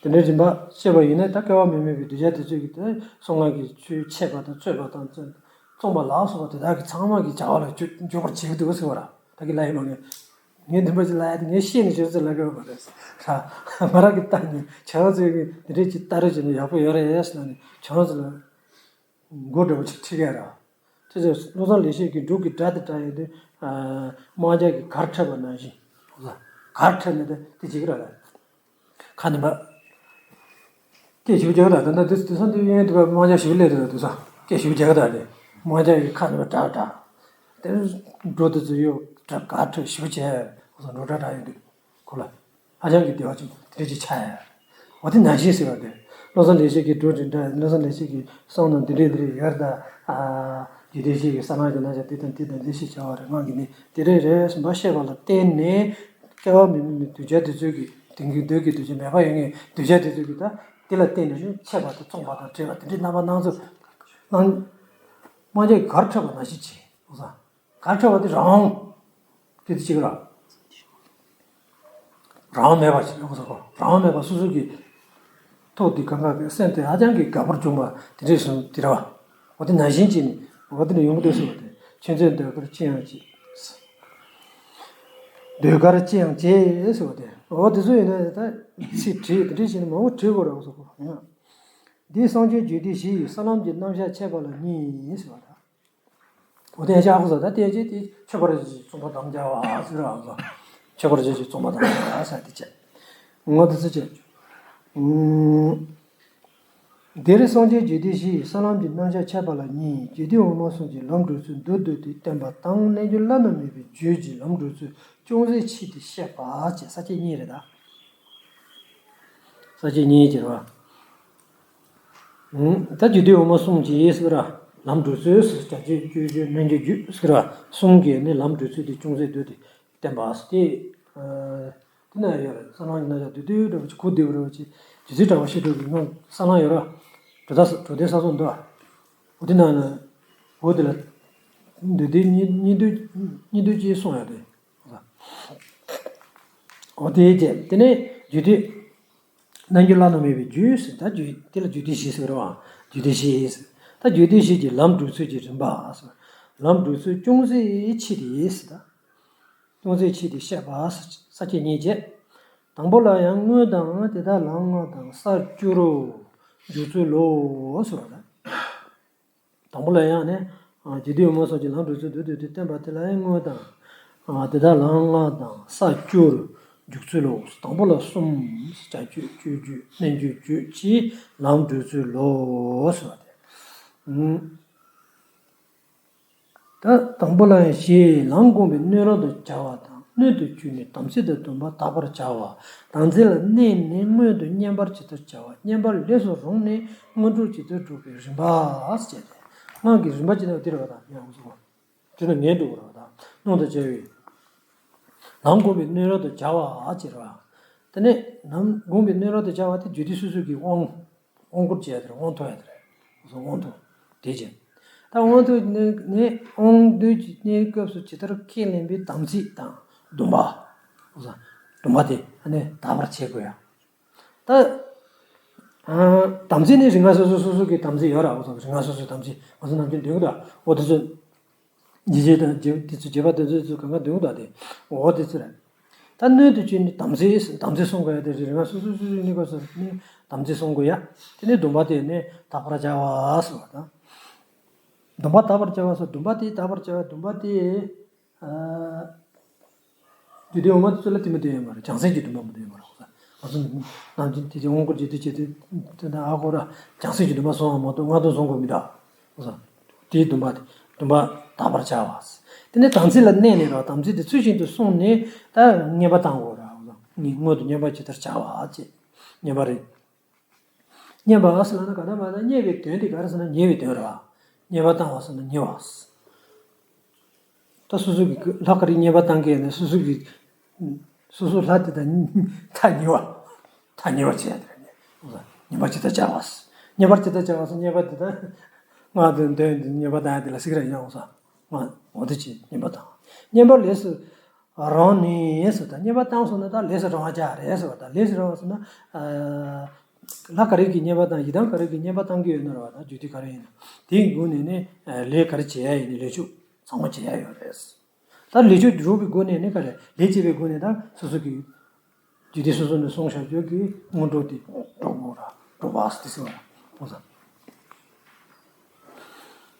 དེ་འདྲའི་རིམ་པ་བཤད་པ་ཡིན་ན་ད་སྐལ་བ་མི་དམན་པའི་གདུལ་བྱ་དེ་ཚོས་ཀྱི་དེ་གསང་སྔགས་ཀྱི་ཆོས་འཆད་པ་དང་རྩོད་པ་དང་རྩོད་རྩོམ་པ་ལ་སོགས་པ་དེ་དག་གི་ཚང་མ་གི་བྱ་བ་ལ་འཇུག་འཇུག་པར་བྱེད་ཀྱི་འདུག་ཟེར་བ་ར། ད་གི་ལ་ཡི་མ་ངས་ངས་འདི་འདྲ་ཅིག་ལ་ཡ་དེ་ངས་ཤེས་ནས་བྱོས་ཟེར་ལ་གི་མ་རེད་ཟེར་ར། ང་རང་གི་ལྟ་ནས་ཁྱེད་རང་ཚོས་ཀྱི་འདི་འདྲའི་ཅིག་ལྟ་རེ་བྱས་ན་ཡག་པོ་ཡོད་རེད་ཟེར་ནས་ཁྱེད་རང་ཚོ་ལ། མགོ་འདྲ་བོ་ཅིག་ཁྲིད་ཀྱི་ར། དེ་ཚོ་བློ་བཟང་ལེགས་བཤད་ཀྱི་འབྲུག་གི་སྒྲ་དེ་སྒྲ་ཡིན་དུས། དམག་རྒྱག་གི་གར་འཁྲབ་པ་ནང་བཞིན། གར་འཁྲབ་ནས་དེ་དེ་བྱེད་ཀྱི་ར་ལ། ཁ་ནི་མ། སྐད་ཞིབ་རྒྱག་གི་ད་ད་ད་དུས་དུས་སང་དུས་ཡན་དུ་དམག་རྒྱག་ཞིབ་ལས་དུ་དུས་སང་སྐད་ཞིབ་རྒྱག་གི་ད་དེ་དམག་རྒྱག་གི་ཁ་ནས་གྲག་གྲག་དེ་འགྲོ་དུས་ཚོད་ཡོད་གྲག་ག་ཁྲོད་ཞིབ་བྱས་ཁོ་ཚོ་འགྲོ་གྲག་གྲག་ཡོད་དུས་ཁོ་ལ་ཧ་ཅང་གི་བདེ་བ་ཆེན་པོ་དེ་འདྲ་ཅིག་ཆགས་ཡ། འོ་དེ་ནང་བཞིན་ཟེར་བ་དེ་བློ་བཟང་ལེགས་བཤད་ཀྱི་འགྲོ་དེ་འདྲ་བློ་བཟང་ལེགས་བཤད་ཀྱི་གསུང་ནང་དེ་འདྲས་དེ་འདྲས་ཡོད་ད། རྒྱུད་སྡེ་བཞི་གི་ས་ལམ་གྱི་རྣམ་གཞག་དེ་དང་དེ་དང་དེ་ཞེས་བྱ་བ་རེ་ངང་གིས་ནི་དེ་རེ་རེ་བཞིན་པ་ཤེས་པ་ལ་བརྟེན་ནས་སྐྱེ་བ་མི་མི་མི་གདུལ་བྱ་དེ་ཚོའི་གི་དེང་གི་འདོད་ཀྱི་གདུལ་བྱ་མེད་པ་ཡོད་ངེས་གདུལ་བྱ་དེ་ཚོའི་གི་ད་དེ་ལ་བརྟེན་ནས་ཤུགས་ཆད་པ་དང་མཚུངས་པ་དང་བྲལ་བ་དེ་འདྲའི་རྣམ་པ་སྣ་ཚོགས་སྣང་། རྨ་བྱ་གར་འཕྲོད་པ་ནང་བཞིན་བྱེད་དགོས་ས། གར་འཕྲོད་པ་དེ་རང་དབང་དེ་དེ་གཅིག་ར། རང་དབང་མེད་པ་ཞིག་ཡོང་ས་གོ་རང་དབང་མེད་པ་སོ་སོ་གི་ཐོག་དེ་གང་ག་གི་སེམས་དེ་ཧ་ཅང་གི་དགའ་པོར་བྱུང་བ་དེ་འདྲས་སོང་དེ་ར་བ། འོ་དེ་ནང་བཞིན་བྱས་ནས་འོ་དེ་ནས་ཡོང་གི་འདུག་ཟེར་བ་དེ་ཁྱོད་ཚོས་འདོད་གར་ཅི་ཡང་བྱེད། འདོད་གར་ཅི་ཡང་བྱེད་ཟེར་བ་དེ་འོ་དེ་ཚོ་ཡིན་ན་ད་ཚིག་བྲིས་དེ་འདྲས་བྱས་ནས་མང་པོ་བྲིས་དགོས་ར་བ་ཟེར་གོ་ཡང་། འདིས་སངས་རྒྱས་རྒྱུད་སྡེ་བཞི་ཡི་ས་ལམ་གྱི་རྣམ་གཞག་འཆད་པ་ལ་གཉིས་ཟེར་བ་དང་། འོ་དེ་ཡང་ཅག་ཧ་གོ་ས་ད་དེ་ཡང་ཅེ་དེ་ཆོས་པར་གྱི་གསུངས་པ་དམ་བཅའ་བ་ཟེར་བ་ཆོས་པར་གྱི་གསུངས་པ་དམ་བཅའ་བ་ཟེར་དེ་བྱས། ངོ་དེ་ཚོ་བྱས། འདིར་སངས་རྒྱས་རྒྱུད་སྡེ་བཞི་ཡི་ས་ལམ་གྱི་རྣམ་གཞག་འཆད་པ་ལ་གཉིས། རྒྱུད་སྡེ་འོག་མ་གསུམ་གྱི་ལམ་བགྲོད་ཚུལ་མདོར་བསྡུས་ཏེ་བསྟན་པ་དང་རྣལ་འབྱོར་བླ་ན་མེད་པའི་རྒྱུད་ཀྱི་ལམ་བགྲོད་ཚུལ་ཅུང་ཟད་ཕྱེ་སྟེ་བཤད་པ་བཅས་ས་བཅད་གཉིས་རེད་ད། ས་བཅད་གཉིས་ཀྱི་རེད་བ། ད་རྒྱུད་སྡེ་འོག་མ་གསུམ་གྱི་ཟེར་ར། ལམ་བགྲོད་ཚུལ་ཟེར་བྱ་སྤྱོད་སྤྱོད་རྒྱུ་རྣལ་འབྱོར་རྒྱུད་ཟེར་བ་གསུམ་གྱི་ནི་ལམ་བགྲོད་ཚུལ་དེ་ཅུང་ཟད་བསྡུས་ཏེ་བསྟན་པ་ཟེར་ཏེ། དེ་ན་ཡོད་རེད་ས་ལམ་གྱི་རྣམ་གཞག་བསྡུས་བསྡུས་འདྲ་བོ་ཅིག་གུ་བསྡུས་པ་འདྲ་བོ་ཅིག་རྒྱུད་ཚིག་འདྲ་བོ་ཞིག་འགྲོ་གི་ངོ་ས་ལམ་ཡོད་ར། གྲོ་ད་གྲོ་དེ་ས་སོགས་འདུག་ཨ། འོ་དེ་ན་ན། འོ་དེ་ལ། འདུས་སྡེ་གཉིས་གཉིས་འདུས་གཉིས་འདུས་ཀྱི་གསུངས་ཡོད་རེད། འོ་དེའི་རྗེས་དེ་ནས་རྒྱུད་སྡེ། རྣལ་འབྱོར་བླ་ན་མེད་པའི་རྒྱུད་ཟེར་ད་རྒྱུད་དེ་ལ་རྒྱུད་སྡེ་བཞི་ཟེར་བ་རེད་བ། རྒྱུད་སྡེ་བཞི་ཟེར། ད་རྒྱུད་སྡེ་བཞི་གི་ལམ་བགྲོད་ཚུལ་གྱི་རིམ་པ་ཟེར། ལམ་བགྲོད་ཚུལ་ཅུང་ཟད་ཕྱེ་སྟེ་ཟེར་ད། ཅུང་ཟད་ཕྱེ་སྟེ་བཤད་པ་ཟེར་ས་བཅད་གཉིས་བྱས། དང་པོ་ལ་ཡང་སྔོན་དང་དེ་དག་ལམ་ལྔ་དང་ས་བཅུ་རུ་འཇུག་ཚུལ་ལོ་ཟེར་བ་ད། དང་པོ་ལ་ཡང་ནི། རྒྱུད་སྡེ་འོག་མ་སོགས་ཀྱི་ལམ་བགྲོད་ཚུལ་མདོར་བསྡུས་ཏེ་བསྟན་པ་དེ་ལ་ཡང་སྔོན་དང་། དེ་དག་ལམ་ལྔ་དང་ས་བཅུར་འཇུག་ཚུལ་ལོ། དང་པོ་ལ་གསུམ། བྱ་སྤྱོད་སྤྱོད་རྒྱུད་རྣལ་འབྱོར་རྒྱུད་ཀྱི་ལམ་བགྲོད་ཚུལ་ལོ་ཟེར་བ་སྟེ། ད་དང་པོ་ལ་ཡང་ཞེས་ལམ་བསྒོམས་པའི་སྣོད་རང་དུ་བྱ་བ་དང་སྣོད་དུ་གྱུར་ནས་དམ་ཚིག་དང་སྡོམ་པ་དག་པར་བྱ་བ། དམ་ཚིག་ལ་གནས་ནས་སྔོན་དུ་བསྙེན་པར་ཇི་ལྟར་བྱ་བ། བསྙེན་པར་ལས་སུ་རུང་ནས་སྔོན་འགྲོར་ཇི་ལྟར་འགྲོ་བའི་རིམ་པ་ཟེར་ཏེ། སྔགས་ཀྱི་རིམ་པ་ཇི་ལྟར་འདིར་བ་དང་ཡང་གསུངས། དེ་ནི་ངས་འགྲོ་བར་བ་དང་སྣོད་དུ་བྱ་བའི། ལམ་བསྒོམས་པའི་སྣོད་རང་དུ་བྱ་བ་ཟེར་བ། དེ་ནས་ལམ་བསྒོམས་པའི་སྣོད་རང་དུ་བྱ་བ་དེ་རྒྱུད་སྡེ་སོ་སོ་གི་དབང་། དབང་བསྐུར་བྱས་ཡ་དེ་རེད་དབང་ཐོབ་ཡ་དེ་རེད། སོ་དབང་ཐོབ། དེ་བྱས། ད་དབང་ཐོབ་ནས་ནས་དབང་འདུས་ཀྱི་གནས་སྐབས་སུ་ཇི་ལྟར་ཁས་ལེན་པའི་དམ་ཚིག་དང་སྡོམ་པ། སྡོམ་པ་དེ་ཨ་ནི་དག་པར་བྱེད་དགོས་ཡ། ད། དམ་ཚིག་ནི་རིགས་ལྔ་སོ་སོ་སོ་སོ་གི་དམ་ཚིག་ཡོད་ར་འོ་ཙམ་རིགས་ལྔ་སོ་སོའི་དམ་ཚིག་ང་ཚོ་ནམ་རྒྱུན་འདོན་གི་འདུག་འོ་དེ་ཚོ། འཇིགས་བྱེད་དང་འཇིགས་དེ་ཚོ་བྱེད་པ་དེ་ཚོ་ཚོ་གང་ག་འདོན་གི་འདུག་དེ་འོ་དེ་ཚོ་རེད། ད་སྣོད་དུ་བཅུག་ནས་དམ་ཚིག་དམ་ཚིག་སྲུང་དགོས་ཡ་དེ་རིགས་ལྔ་སོ་སོ་སོ་སོའི་གནས་སྐབས་སུ་ནི་དམ་ཚིག་སྲུང་དགོས་ཡ། དེ་ནས་སྡོམ་པ་དེ་ནི་དག་པར་བྱ་བ་ཟེར་བ་དང་། སྡོམ་པ་དག་པར་བྱ་བ་སོགས་སྡོམ་པ་དེ་དག་པར་བྱ་བ་སྡོམ་པ་དེ། རྒྱུད་སྡེ་འོག་མ་དེ་ཚོ་ལ་དེ་མི་འདོན་ཡོད་མ་རེད། བྱང་སེམས་ཀྱི་སྡོམ་པ་མི་འདོན་ཡོད་མ་རེད་ཁོ་ཚོ། ང་ཚོ་ནམ་རྒྱུན་དེ་ཚོ་དབང་བསྐུར་བྱེད་དུས་བྱེད་དུས་དེ་འདྲ་ཨ་ཁོ་ར་བྱང་སེམས་ཀྱི་སྡོམ་པ་སོང་བ་མ་གཏོགས་སྔགས་སྡོམ་སོང་དགོས་མི་འདུག་ཁོ་ཚོ། དེའི་སྡོམ་པ་དེ་སྡོམ་པ་དག་པར་བྱ་བ། དེ་ནས་དམ་ཚིག་ལ་གནས་ནས་ར་དམ་ཚིག་དེ་ཚུལ་བཞིན་དུ་བསྲུངས་ནས་ད་བསྙེན་པ་བཏང་དགོས་ར་ཁོ་ཚོ། ངས་སྔོན་དུ་བསྙེན་པ་ཇི་ལྟར་བྱ་བ་བྱེད་བསྙེན་པ་རེད། བསྙེན་པ་ཟེར་ན་ག་ད་མ་ད་བསྙེན་པའི་དོན་དེ་ག་རེ་ཟེར་ན་ཉེ་བའི་དོན་རེད་བ། བསྙེན་པ་བཏང་བ་ཟེར་ན་ཉེ་བ། ད་སོ་སོ་གི་ལྷ་ག་རེ་བསྙེན་པ་བཏང་གི་ཡོད་ན་སོ་སོ་གི། སོ་སོ་ལྷ་དེ་དང་ཐག་ཉེ་བ། ཐག་ཉེ་བ་བྱས་ཡ་དེ་རེད། བསྙེན་པ་ཇི་ལྟར་བྱ་བ། བསྙེན་པར་ཇི་ལྟར་བྱ་བ་ཟེར་བསྙེན་པ་དེ་དང་། སྔགས་དང་དོན་དུ་བསྙེན་པ་བཏང་ཡ་དེ་ལ་ཟེར་གི་རེད་ཡང་འོ་ས། སྔགས་འོ་དེ་ཅི་བསྙེན་པ་བཏང་། བསྙེན་པ་ལས་སུ། རང་ནས་ཟེར་ད་བསྙེན་པ་བཏང་སོང་ན་ད་ལས་སུ་རང་བ་ཅག་རེད་ཟེར་བ་ད་ལས་སུ་རང་བ་ཟེར་ན། ལྷ་ག་རེ་གི་བསྙེན་པ་བཏང་ཡི་དམ་ག་རེ་གི་བསྙེན་པ་བཏང་གི་ཡོད་ན་ར་བ་ད་རྒྱུད་སྡེ་ག་རེ་ཡིན་ན་དེའི་སྒོ་ནས་ནི་ལས་ག་རེ་བྱེད་ཡ་ཡིན་ནི་ལས་ཆོག་ཚང་མ་བྱེད་ཡ་ཡོད་རེད། ད་ལས་ཆོག་སྒྲུབ་པའི་སྒོ་ནས་ནི་ག་རེ་ལས་བྱེད་པའི་སྒོ་ནས་ད་སོ་སོ་གི་རྒྱུད་སྡེ་སོ་སོ་ནས་སོང་བྱ་སྤྱོད་ཀྱི་སྔོན་འགྲོ་དེ་འགྲོ་དགོས་ར་འགྲོ་བ་ཟེར་དེ་ཟེར་བ་ར་འོ་ས།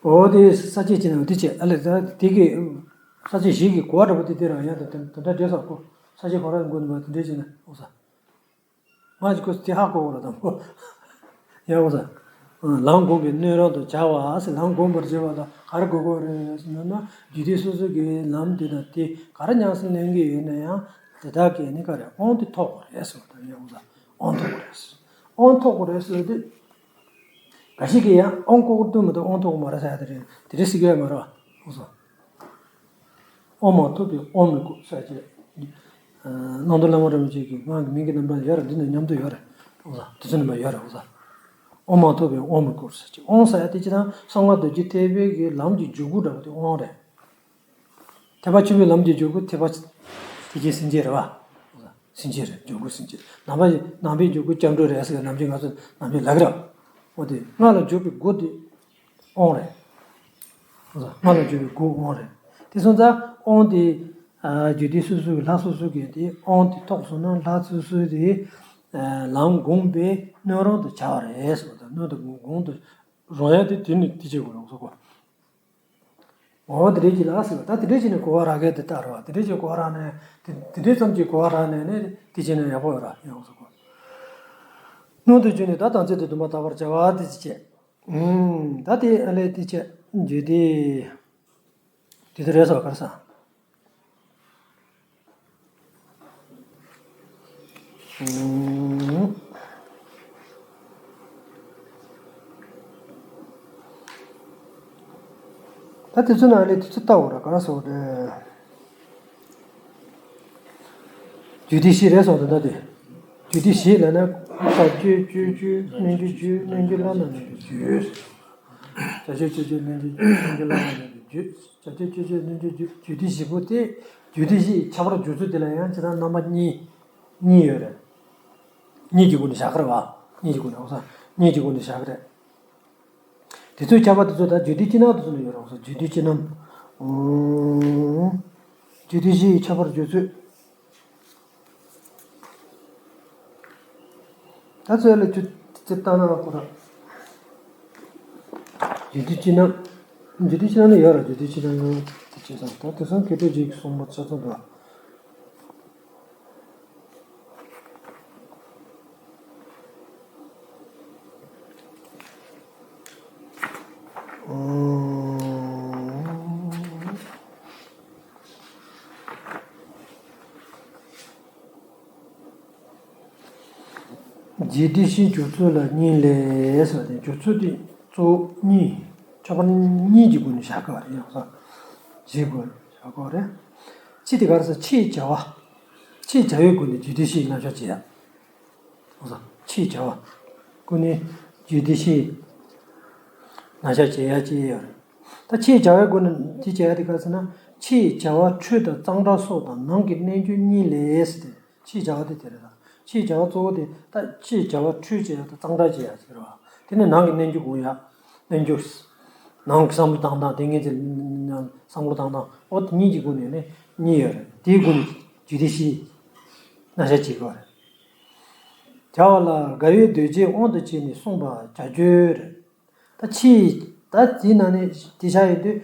འོ་དེ་ས་བཅད་ཅི་ན་འོ་དེ་བྱས་ཨ་ལས་ད་དེ་གི་ས་བཅད་བཞི་གི་གོ་བ་འདྲ་པོ་དེ་དེ་རང་ཡང་དེ་དེ་འདྲ་འདྲེས་ས་གོ་ས་བཅད་གོ་ར་མགོ་ནས་མ་དེ་འདྲས་བྱས་ན་འོ་ས། ང་ཅིག་ཁོ་དེ་ཧ་གོ་གོ་ར་དང་པོ། ཡང་འོ་ས། ལམ་བསྒོམས་པས་སྣོད་རུང་དུ་བྱ་བ་ཟེར། ལམ་བསྒོམ་པར་བྱེད་པ་ལ་ག་རེ་དགོས་ཀྱི་རེད་ཟེར་ན། རྒྱུད་སྡེ་སོ་སོ་གི་ལམ་དེ་དང་དེ་ག་རེ་ཉམས་སུ་ལེན་གྱི་ཡོད་ན་ཡང་དེ་དག་གི་ནི་ག་རེ་དབང་དེ་ཐོབ་དགོས་རེད་ཟེར་བ་དང་། ཡང་འོ་ས། དབང་ཐོབ་དགོས་རེད་ཟེར། དབང་ཐོབ་དགོས་རེད་ཟེར་དུས། འགའ་ཞིག་གིས་ཡང་དབང་བསྐུར་དུས་མ་གཏོགས་དབང་ཐོབ་ཀྱི་མ་རེད་ཟེར་ཡ་དེ་རེད། དེ་རེད་ཟེར་གྱི་ཡོད་མ་རེད་པ། འོ་ས། དབང་མ་ཐོབ་པས་དབང་མི་བསྐུར་ཟེར་གྱི། ཨ། གླང་མདོ་བླ་མ་རིན་པོ་ཆེ་གི་སྔགས་ཀྱི་མིང་གི་རྣམ་གྲངས་ཡོད་རེད། འདི་ནས་མཉམ་དུ་ཡོད་རེད། འོ་ས། དེ་ཚོ་ནས་མ་ཡོད་རེད། འོ་ས། དབང་མ་ཐོབ་པས་དབང་མི་བསྐུར་ཟེར་གྱི། དབང་ཟེར་ཡ་དེ་སྤྱིར་བཏང་གསང་སྔགས་རྡོ་རྗེ་ཐེག་པའི་གི་ལམ་གྱི་འཇུག་སྒོ་འདྲ་པོ་དེ་དབང་རེད། ཐེག་པ་ཆེན་པོའི་ལམ་གྱི་འཇུག་སྒོ་ཐེག་པ་ཐེག་ཆེན་སེམས་བསྐྱེད་རེད་པ། སེམས་བསྐྱེད་རེད། འཇུག་སྒོ་སེམས་བསྐྱེད། ནང་པ་ནང་པའི་འཇུག་སྒོ་སྐྱབས་འགྲོ་རེད་ཟེར། ནམ་རྒྱུན་ང་ཚོ་ནམ་རྒྱུན་ལབ་ཀྱི་རེད། འོ་དེ་སྔགས་ལ་འཇུག་པའི་སྒོ་དེ་དབང་རེད། སྔགས་ལ་འཇུག་པའི་སྒོ་དབང་རེད། དེ་སོང་ཙང་དབང་དེ། ཨ། རྒྱུད་སྡེ་སོ་སོའི་ལྷ་སོ་སོ་གི་དེ་དབང་དེ་ཐོབ་སོང་ན་ལྷ་སོ་སོའི་དེ། ཨ། ལམ་བསྒོམས་པས་སྣོད་རུང་དུ་བྱ་བ་རེད་ཟེར་བ་དང་། སྣོད་དུ་བསྒོམ་དུ་རུང་ཡ་དེ་དེ་ནི་དེ་བྱེད་དགོས་རེད་ཟེར་གོ། འོ་དེ་འདྲས་ཅིག་ལ་ཟེར་བ། ད་དེ་འདྲས་ཅིག་ནས་གོ་བ་རག་གི་དེ་ལྟར་བ། དེ་འདྲས་ཅིག་གོ་བ་རག་ནས་དེ་དེ་འདྲས་ཙམ་ཅིག་གོ་བ་རག་ནས་ནི་དེ་བྱས་ན་ཡག་པོ་ཡོད་ར། ཡང་ཟེར་གོ། སྣོད་དུ་གྱུར་ནས་ད་དམ་ཚིག་ཏུ་འདུན་པ་དག་པར་བྱ་བ་དེ་ཅིག་བྱས། ཨུམ། ད་དེ་ཨ་ལས་དེ་བྱས་རྒྱུད་སྡེ་དེ་དེ་རེད་ཟེར་བ་ག་རེ་ཟེར། ཨུམ། ད་དེ་ཚོ་ནང་ལས་དེ་ཚོ་ལྟ་འོ་ར། ག་རེ་ཟེར་བ་རེད། རྒྱུད་སྡེ་བཞི་རེད་ཟེར་བ་དེ་འདྲ་དེ། རྒྱུད་སྡེ་བཞི་ལབ་ན། བྱ་སྤྱོད་སྤྱོད་བྱེད་རྣལ་འབྱོར་རྒྱུད། རྣལ་འབྱོར་བླ་ན་མེད་པའི་རྒྱུད། བྱ་སྤྱོད་སྤྱོད་བྱེད་རྣལ་འབྱོར་རྒྱུད། རྣལ་འབྱོར་བླ་ན་མེད་པའི་རྒྱུད། བྱ་སྤྱོད་སྤྱོད་བྱེད་རྣལ་འབྱོར་རྒྱུད། རྒྱུད་སྡེ་བཞི་པོ་དེ། རྒྱུད་སྡེ་བཞི་ཡི་ཁྱད་པར་སྦྱོར་ཚུལ་དེ་ལ་ཡང་ཇི་ལྟར་རྣམ་པ་གཉིས། གཉིས་ཡོད་རེད། གཉིས་ཀྱི་སྒོ་ནས་བཞག་གི་རེད་བ། གཉིས་ཀྱི་སྒོ་ནས། འོ་ས། གཉིས་ཀྱི་སྒོ་ནས་བཞག་གི་རེད། དེ་ཚོའི་ཁྱད་པར་དེ་ཚོ་ད་རྒྱུད་སྡེ་སྤྱི་རྣམ་དེ་ཚོ་ནས་ཡོད་རེད། འོ་ས། རྒྱུད་སྡེ་སྤྱི་རྣམ། ཨོ། རྒྱུད་སྡེ་བཞི་ཡི་ཁྱད་པར་སྦྱོར་ཚུལ། ད་ཚོད་ལ་ཅུ་ཅི་ལྟ་ན་ཁོ་ར། རྒྱུད་སྡེ་སྤྱི་རྣམ། རྒྱུད་སྡེ་སྤྱི་རྣམ་ནི་ཡོད་ར། རྒྱུད་སྡེ་སྤྱི་རྣམ་ནི་དེ་བྱས་ཙང་ད་དེང་སང་མཁས་གྲུབ་རྗེ་གིས་གསུངས་པ་ཆ་ཚང་འདུག། ཨོ། རྒྱུད་སྡེ་བཞིའི་སྦྱོར་ཚུལ་ལ་གཉིས་ལས་ཟེར་བ་དེ། སྦྱོར་ཚུལ་དེ་གཙོ་བོ་གཉིས། ཁྱད་པར་གཉིས་ཀྱི་སྒོ་ནས་བཞག་དགོས་པ་རེད། ཡང་ས་བཞི་སྒོ་ནས་བཞག་དགོས་པ་རེད། གཅིག་དེ་ག་རེ་ཟེར། ཕྱིའི་བྱ་བ། ཕྱིའི་བྱ་བའི་སྒོ་ནས་རྒྱུད་སྡེ་བཞིའི་རྣམ་གཞག་བྱེད་ཡ། ཡང་ས་ཕྱིའི་བྱ་བ་སྒོ་ནས་རྒྱུད་སྡེ་བཞིའི་རྣམ་གཞག་བྱེད་ཡ་བྱེད་ཡ་རེད། ད་ཕྱིའི་བྱ་བའི་སྒོ་ནས་དེ་བྱེད་ཡ་དེ་ག་རེ་ཟེར་ན། ཕྱིའི་བྱ་བ་འཕྲོས་དང་གཙང་སྦྲ་སོགས་དང་། ནང་གི་རྣལ་འབྱོར་གཉིས་ལས་ཟེར་ཏེ། ཕྱིའི་བྱ་བ་དེ་དེ་རེད། ད་ཕྱིའི་བྱ་བ་གཙོ་བོ་དེ་ད་ཕྱིའི་བྱ་བ་འཕྲོས་བྱེད་ཡ་དང་གཙང་སྦྲ་བྱེད་ཡ་ཟེར་བ། དེ་ནས་ནང་གི་རྣལ་འབྱོར་སྒོམ་ཡ། རྣལ་འབྱོར། ནང་གི་བསམ་བློ་བཏང་སྟངས་དེ་ངེད་ཚོས་བསམ་བློ་བཏང་སྟངས། འོ་དེ་གཉིས་ཀྱི་སྒོ་ནས་ནི་གཉིས་ཡོད་རེད། དེའི་སྒོ་ནས་རྒྱུད་སྡེ་བཞིའི་རྣམ་གཞག་བྱེད་དགོས་རེད། བྱ་བ་ལ་དགའ་བའི་འདོད་བྱེད་དབང་དུ་བྱས་ནས་གསུངས་པ་བྱ་སྤྱོད་རེད། ད་ཕྱིའི། ད་དེའི་ནང་ནས་དེ་བྱ་ཡོད་དུས།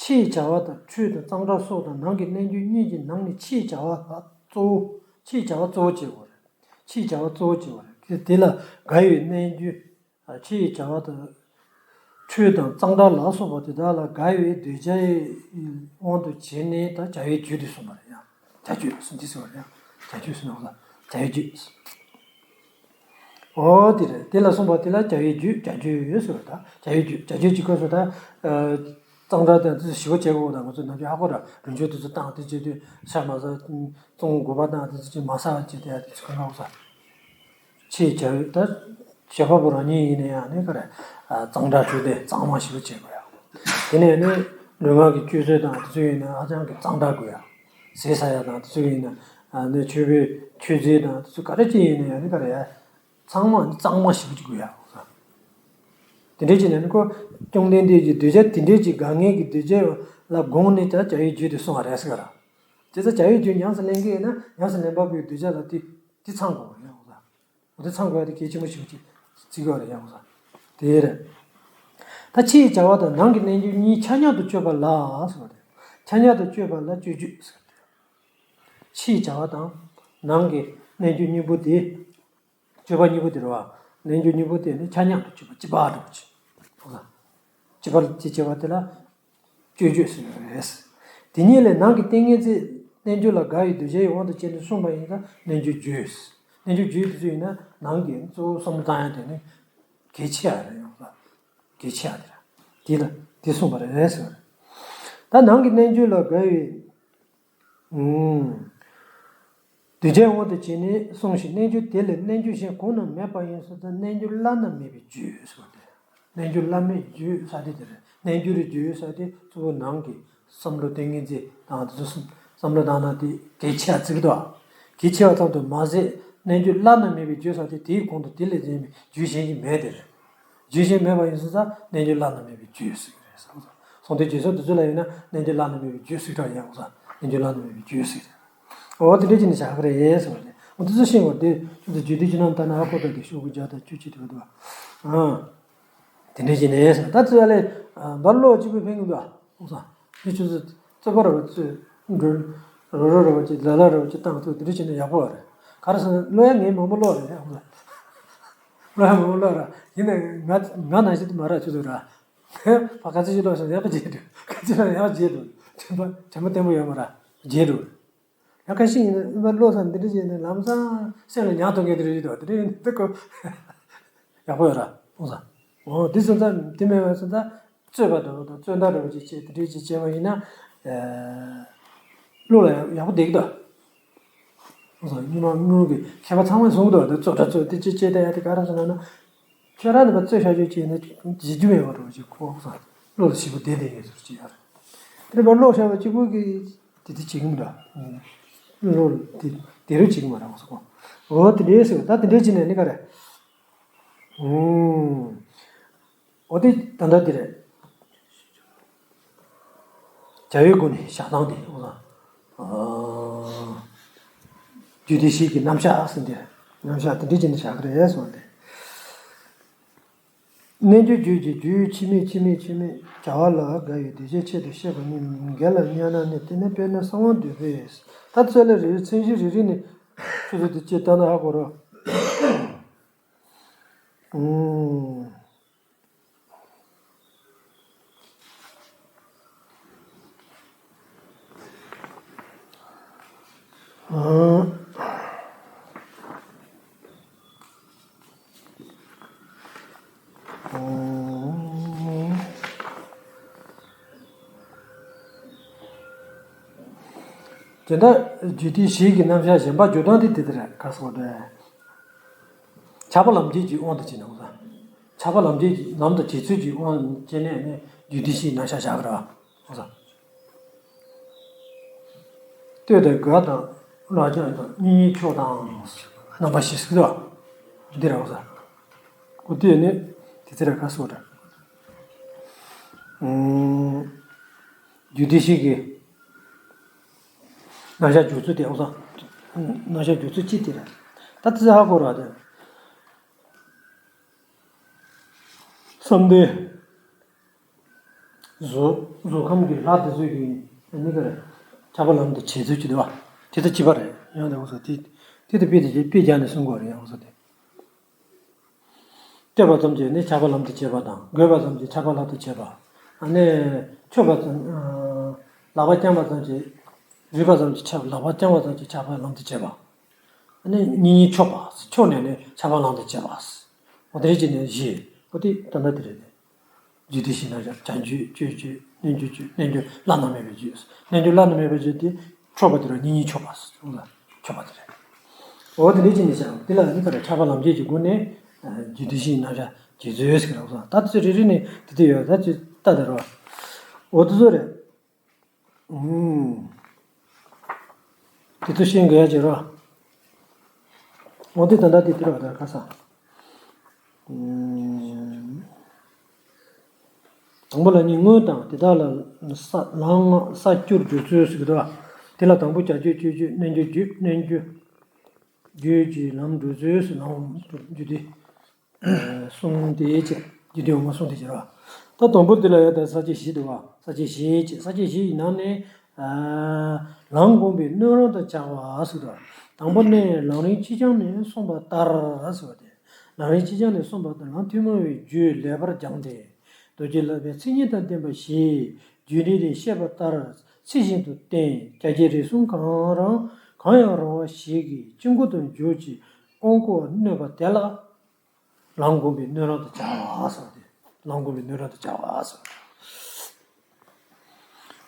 ཕྱིའི་བྱ་བ་དང་། འཕྲོས་དང་གཙང་སྦྲ་སོགས་དང་། ནང་གི་རྣལ་འབྱོར་གཉིས་ཀྱི་ནང་ནས་ཕྱིའི་བྱ་བ་ལ་གཙོ་བོ། ཕྱིའི་བྱ་བ་གཙོ་བོ་བྱེད་དགོས་རེད། ཕྱིའི་བྱ་བ་གཙོ་བོ་བྱེད་དགོས་རེད། དེ་ལ་དགའ་བའི་རྣལ་འབྱོར། ཕྱིའི་བྱ་བ་དང་། འཕྲོས་དང་གཙང་སྦྲ་ལ་སོགས་པ་དེ་དག་ལ་དགའ་བའི་འདོད་བྱའི་དབང་དུ་བྱས་ནས། ད་བྱ་བའི་རྒྱུད་དེ་གསུངས་པ་རེད། ཡང་བྱ་སྤྱོད་གསུངས། དེ་ཟེར་བ་རེད། ཡང་བྱ་སྤྱོད་ཟེར་ན་འོ་ལ་བྱ་བའི་རྒྱུད། འོ་དེ་རེད། དེ་ལ་གསུངས་པ་དེ་ལ་བྱ་བའི་རྒྱུད། བྱ་སྤྱོད་ཟེར་བ། ད་བྱ་བའི་རྒྱུད། བྱ་སྤྱོད་ཅིག་ཁོ་སོ་ད། ཨ། གཙང་སྦྲ་དང་དེ་ཚོ་ཞི་བ་བྱེད་དགོས། ད་ང་ཚོ་ནམ་རྒྱུན་ཧ་གོ་ར། རུས་མཆོག་དེ་ཚོ་བཏང་། དེ་བྱེད་དུས་ཤ་མ་ཟ། བཙོང་དགོས་པ་དང་དེ་ཚོ་ཅིག་མ་ཟ་བ་བྱེད། དེ་ཡ་དེ་ཚོ་གང་ག་འོ་ས། ཕྱིའི་བྱ་བ་ད་བྱེད་པ་པོ་རང་ཉིད་ཡིན་ན་ཡང་ནི་ག་རེ། ཨ། གཙང་སྦྲ་ཞུ་སྟེ་གཙང་མ་ཞིག་བྱེད་དགོས་ཡ། དེ་ནས་ནི་ལུས་ངག་གི་སྤྱོད་ཚུལ་དང་དེ་ཚོ་ཡིན་ན་ཧ་ཅང་གི་གཙང་སྦྲ་དགོས་ཡ། ཟས་ཟ་ཡ་དང་དེ་ཚོ་ཡིན་ན། ཨ་ནི་མཆོད་པའི་མཆོད་རྫས་དང་དེ་ཚོ་ག་རེ་ཅིག་ཡིན་ན་ཡང་ནི་ག་རེ། ཚང་མ་ནི་གཙང་མ་ཞིག་དགོས་ཡ། དེ་འདྲའི་ཅིག་ནས་ནི་ཁོ་བཅོམ་ལྡན་འདས་ཀྱི་འདོད་ཆགས་དེ་འདྲའི་ཅིག་དགའ་ངལ་གྱི་འདོད་ཆགས་ལ་དགོངས་ནས་ད་བྱ་བའི་རྒྱུད་དེ་གསུངས་པ་རེད་ཟེར་ག་ར། བྱས་ཙང་བྱ་བའི་རྒྱུད་ཉམས་སུ་ལེན་གྱི་ཡིན་ན་ཉམས་སུ་ལེན་པ་པོའི་འདོད་ཆགས་ལ་དེ་དེ་ཚང་དགོས་པ་རེད་ཡ། འོ་ད། འོ་དེ་ཚང་དགོས་ཡ་དེ་གལ་ཆེན་པོ་ཞིག་ཅིག་བརྩི་དགོས་རེད་ཡ། འོ་ད། དེ་རེད། ད་ཕྱིའི་བྱ་བ་དང་ནང་གི་རྣལ་འབྱོར་གཉིས་ཆ་མཉམ་དུ་སྤྱོད་པ་ལ་ཟེར་བ་རེད། ཆ་མཉམ་དུ་སྤྱོད་པ་ལ་སྤྱོད་རྒྱུད་ཟེར་བ་རེད། ཕྱིའི་བྱ་བ་དང་ནང་གི་རྣལ་འབྱོར་གཉིས་པོ་དེ། སྤྱོད་པ་གཉིས་པོ་དེ་རེད་བ། རྣལ་འབྱོར་གཉིས་པོ་དེ་ནི་ཆ་མཉམ་དུ་གཅིག་པ་གཅིག་པ་འདྲ་བོ་ཅིག་སྤྱི་པར་ཅིག་བྱས་པ་དེ་ལ་སྤྱོད་བརྗོད་ཟེར་བ་རེད། དེ་ཉིད་ལས་ནང་གི་ཏིང་ངེ་འཛིན་རྣལ་འབྱོར་ལ་དགའ་བའི་གདུལ་བྱའི་དབང་དུ་བྱས་ནས་གསུངས་པ་ཡིན་ཙང་རྣལ་འབྱོར་བརྗོད། རྣལ་འབྱོར་བརྗོད་དེ་ཚོ་ཡིན་ན་ནང་གི་གཙོ་བོ་བསམ་བློ་བཏང་ཡ་དེ་ནི་གལ་ཆེ་ཡ་རེད་ཡོང་ལ། གལ་ཆེ་ཡ་དེ་ར། དེ་ལ་དེ་གསུངས་པ་རེད་ཟེར་བ་རེད། ད་ནང་གི་རྣལ་འབྱོར་ལ་དགའ་བའི། ཨུམ། གདུལ་བྱའི་དབང་དུ་བྱས་ནས་གསུངས་ཤིང་། རྣལ་འབྱོར་དེ་ལས་རྣལ་འབྱོར་གཞན་གང་རྣམས་མེད་པ་ཡིན་སོང་ཙང་རྣལ་འབྱོར་བླ་ན་མེད་པའི་རྒྱུད་ཟེར་བ་དེ། རྣལ་འབྱོར་བླ་མེད་རྒྱུད་ཟེར་དེ་དེ་རེད། རྣལ་འབྱོར་རྒྱུད་ཟེར་དེ་གཙོ་བོ་ནང་གི་བསམ་བློ་ཏིང་ངེ་འཛིན་དང་དེ་ཚོ་བསམ་བློ་བཏང་ན་དེ་གལ་ཆེ་བ་བརྩི་གི་འདུག་གལ་ཆེ་བ་ཙམ་དུ་མ་ཟད་རྣལ་འབྱོར་བླ་ན་མེད་པའི་རྒྱུད་ཟེར་དེ་དེའི་གོང་དུ་དེ་ལས་གཞན་པའི་རྒྱུད་གཞན་གྱི་མེད་དེ་རེད། རྒྱུད་གཞན་མེད་པ་ཡིན་སོང་ཙང་རྣལ་འབྱོར་བླ་ན་མེད་པའི་རྒྱུད་ཟེར་གི་རེད་ཟེར་གི་རེད། གསུང་དོན་རྒྱུད་ཚོགས་འདི་ཚོ་ལ་ཡིན་ན་རྣལ་འབྱོར་བླ་ན་མེད་པའི་རྒྱུད་ཟེར་གྲངས་ཡང་གོ་ས་རྣལ་འབྱོར་བླ་ན་མེད་པའི་རྒྱུད་ཟེར་གི་རེད། འོ་དེ་འདྲ་བྱས་ནས་བཞག་གི་རེད་ཟེར་བ་རེད། འོ་དེ་ཚོ་ཤེས་དགོས་དེ་ཁྱོད་ཚོ་རྒྱུད་སྡེ་བཅུ་ནང་ལྟར་ན་ཨ་ཁོ་ད་དེ་ཤོག་གུ་བརྒྱ་དང་བཅུ་གཅིག་དེ་བ་འདུག་ཨ། དེ་འདྲ་བྱས་ནས་ཟེར་ད་ཚོ་ཡ་ལས་འབར་ཀློག་གཅིག་པུ་ཕན་གི་འདུག་ཨ། གསུངས་ས། དེ་ཁྱོད་ཚོ་རྩོད་པ་ར་བ་རྩོད་འགྲོ། རོ་རོ་ར་བ་ཅིག་ལ་ལ་ར་བ་ཅིག་བཏང་ཐུབ་དེ་འདྲ་བྱས་ན་ཡག་པོ་བ་རེད། ག་རེ་ཟེར་ན་ཀློག་ཡ་ངས་མང་པོ་ཀློག་རེད་ཨ། ཀློག་ཡ་མང་པོ་ཀློག་ར་ཡིན་ན་ང་ང་ནང་བཞིན་དུ་མ་ར་ཁྱོད་ཚོ་ར། ཕ་ག་ཚོད་ཅིག་ཀློག་སོང་ཡག་པོ་བརྗེད་འགྲོ། ག་ཚོད་ལ་ཡག་བརྗེད་འགྲོ། དྲན་པ་དྲན་པ་བརྟན་པོ་ཡོད་མ་ར་བརྗེད་འགྲོ། ཡང་ཁ་ཤས་ཡིན་ན་ཨུ་པ་ཀློག་ས་འདི་འདྲ་བྱས་ནས་ལམ་སང་སེམས་ལ་ཉར་ཐུབ་མཁན་དེ་འདྲ་ཡོད་དོ། དེ་འདྲ་ཡིན་ན་ཁོ་ཡག་པོ་ཡོད་ར་གསུངས་ས། འོ་དེ་སོང་ཙང་དེ་མེད་པ་སོང་ཙང་རྩོད་པ་འདྲ་བོ་དང་རྩོད་ཟླ་འདྲ་བོ་ཅིག་བྱས་དེ་འདྲ་ཅིག་བྱས་པ་ཡིན་ན་ཨ་བློ་ལ་ཡག་པོ་བསྡད་ཀྱི་འདུག་གསུངས་ས། སྔོན་མ་སྔོན་གྱི་མཁས་པ་ཚང་མས་གསུངས་འདུག་དེ་རྩོད་འདྲ་རྩོད་དེ་ཅིག་བྱས་ད་ཡ་དེ་ག་རེ་ཟེར་ན་ན། ཁྱོད་རང་ནི་མ་རྩོད་བྱ་རྒྱུ་ཅིག་ནི་བྱེད་རྒྱུ་མེད་པ་འདྲ་བོ་ཅིག་ཁོ་བསམ་བློ་ལ་ཞིབ་པོ་བསྡད་བསྡད་མཁན་ཟུར་ཅིག་ཡོད་རེད། དེ་འདྲ་བ་ཀློག་བྱ་བ་གཅིག་པུ་གིས་དེ་དེ་བྱེད་ཀྱི་མི་འདུག་བློ་ལ་དེ་དེ་རུ་བྱེད་ཀྱི་མ་རེད་བསམ་གོ། འོ་དེ་འདྲའི་ཟེར་བ་ད་དེ་འདྲའི་བྱས་ནས་ནི་ག་རེ། ཨུམ། འོ་དེ་ད་ལྟ་དེ་རེད། བྱ་བའི་སྒོ་ནས་བཞག་སྟངས་དེ་འོ་ལ། ཨ། རྒྱུད་སྡེ་བཞི་གི་རྣམ་གཞག་ཟེར་འདི། རྣམ་གཞག་དེ་འདྲ་བྱས་ནས་བཞག་གི་རེད་གསུངས་ཏེ། རྣལ་འབྱོར་རྒྱུད་ཀྱི་རྒྱུད་ཕྱི་མའི་ཕྱི་མའི་ཕྱི་མའི་བྱ་བ་ལ་དགའ་བའི་གདུལ་བྱའི་ཆེད་དུ་བཤད་པ་ཉིད་མིན་འགལ་ལ་གཉའ་ན་ནི་དེ་ནི་དཔེར་ན་གསང་བ་འདུས་པས། ད་ཚོད་ལ་རེ་རེ་མཚན་གཞི་རེ་རེ་ནས་ཆུ་ཚོད་དེ་སྐྱེ་ལྟ་ན་ཧ་གོ་རོ། ཨུམ། དེ་འདྲ་རྒྱུད་སྡེ་བཞི་གི་རྣམ་གཞག་གཞན་པ་བརྗོད་སྟངས་དེ་དེ་ལྟར་ག་སོགས་ཏེ། ཆགས་པ་ལམ་བྱེད་ཀྱི་དབང་དུ་བྱས་ནས་འོང་ས། ཆགས་པ་ལམ་བྱེད་ཀྱི་ལམ་དུ་བྱེད་ཚུལ་གྱི་དབང་བྱས་ནས་ནི་རྒྱུད་སྡེ་བཞིའི་རྣམ་གཞག་བཞག་གི་རེད་བ། འོང་ས། ལྟོས་དང་དགའ་དང་ལ་རྒྱ་དང་གཉེན་ཉེའི་ཕྱོགས་དང་། རྣམ་པ་བཞི་ཟེར་གི་འདུག་བ། འདི་རེད་འོང་ས། ཨོ་དེ་ནི་དེ་ཚེ་ར་ག་སོགས་རེད། ཨུམ། རྒྱུད་སྡེ་བཞི་གི་རྣམ་གཞག་འཇུག་ཚུལ་དེ་འོང་ས། རྣམ་གཞག་འཇུག་ཚུལ་གཅིག་དེ་རེད། ད་དེ་ཚོ་ཧ་གོ་ར་དེ། བསམ་གཏན། གཟུགས་གཟུགས་ཁམས་ཀྱི་ལྷ་དེ་ཚོ་གི་ནི་ག་རེ། ཆགས་པ་ལམ་དུ་བྱེད་ཚུལ་གྱི་དེ་བ། དེ་ལྟ་ཅི་པ་རེད་ཡང་དེ་འོང་ས་དེ། དེ་དེ་དཔེ་དེ་དཔེ་རྒྱག་ནས་གསུང་དགོས་རེད་ཡང་འོང་ས་དེ། སྤྱོད་པ་ཙམ་གྱིས་ནི་ཆགས་པ་ལམ་དུ་བྱེད་པ་དང་། དགོས་པ་ཙམ་གྱིས་ཆགས་པ་ལམ་དུ་བྱེད་པ། ཨ་ནི། ཆོད་པ་ཙམ། ལག་པ་བརྐྱངས་པ་ཙམ་གྱིས། རུལ་པ་ཙམ་གྱིས་ཆགས་ལག་པ་བརྐྱངས་པ་ཙམ་གྱིས་ཆགས་པ་ལམ་དུ་བྱེད་པ། ཨ་ནི་གཉེན་ཉེ་ཕྱོགས་པ། ཕྱོགས་ནས་ནི་ཆགས་པ་ལམ་དུ་བྱེད་པ། འོ་དེ་རེད་ཅེས་ནས་བཞི། འོ་དེ་ད་ལྟ་དེ་རེད། རྒྱུད་སྡེ་བཞི་རྣམ་གཞག་བྱ་རྒྱུད་སྤྱོད་རྒྱུད་རྣལ་འབྱོར་རྒྱུད་རྣལ་འབྱོར་བླ་ན་མེད་པའི་རྒྱུད། རྣལ་འབྱོར་བླ་ན་མེད་པའི་རྒྱུད་དེ་ཕྱོགས་པ་དེ་ལ་གཉེན་ཉེ་ཕྱོགས་པ་ཟེར་ལ་ཕྱོགས་པ་དེ་རེད། འོ་དེ་འདྲ་ཅིག་ནས་བྱ་དེ་ལ་ནི་ད་ལྟ་ཆགས་པ་ལམ་བྱེད་ཀྱི་སྒོ་ནས་རྒྱུད་སྡེ་བཞིའི་རྣམ་གཞག་རྒྱུད་ཚོད་ཟེར་གི་རེད་བ། ད་དེ་ཚོ་རེ་རེ་ནས་དེ་དེ་ཡོད་ད་ཅི་ལྟ་དེ་རེད་བ། འོ་དེ་ཚོ་རེད། ཨུམ། དེ་ཚོ་ཤེས་དགོས་ཡ་ཅིག་རེད་བ། འོ་དེ་ད་ལྟ་དེ་དེ་རེད་བ་ད་ཁ་སང་། ཨུམ། དང་པོ་ལ་ནི་དངོས་དང་དེ་དག་ལ་ས་ལམ་ལྔ་ས་བཅུར་འཇུག་ཚུལ་ཟེར་གི་འདུག་བ། དེ་ལ་དང་པོ་བྱ་རྒྱུད་སྤྱོད་རྒྱུད་རྣལ་འབྱོར་རྒྱུད་རྣལ་འབྱོར་རྒྱུད་ཀྱི་ལམ་འགྲོ་ཚུལ་ཟེར་ལམ་རྒྱུད་དེ། གསུང་དེའི་ཕྱིར་རྒྱུད་སྡེ་འོག་མ་གསུང་དེ་ཕྱིར་བ། ད་དང་པོ་དེ་ལ་ཡང་ད་ས་བཅད་བཞི་འདུག་བ། ས་བཅད་བཞི་ཅེས་ས་བཅད་བཞི་ཡི་ནང་ནས། ལམ་བསྒོམ་པའི་སྣོད་རུང་དུ་བྱ་བ་ཟེར་བ། དང་པོ་ནི་ལམ་རིམ་ཆེ་ཆུང་ནས་གསུངས་པ་ལྟར་ཟེར་བ་སྟེ། ལམ་རིམ་ཆིག་སྦྱང་ནས་གསུངས་པ་ལྟར་ལམ་ཐུན་མོང་བའི་རྒྱུད་ལེགས་པར་སྦྱངས་ཏེ། རྡོ་རྗེ་བསླབ་པའི་མཚན་ཉིད་དང་ལྡན་པ་ཞིག་རྒྱུད་སྡེ་དེ་བཤད་པ་ལྟར་ཚུལ་བཞིན་དུ་བསྟེན། རྒྱ་སྐྱེགས་རིགས་གསུམ་གང་རུང་གང་ཡང་རུང་བ་ཞིག་གི་དཀྱིལ་འཁོར་དུ་འཇུག་ཅིང་དབང་བསྐུར་བར་གནོད་པ་དེ་ལ། ལམ་བསྒོམ་པའི་སྣོད་རུང་དུ་བྱ་བ་ཟེར་ཏེ། ལམ་བསྒོམ་པའི་སྣོད་རུང་དུ་བྱ་བ་ཟེར།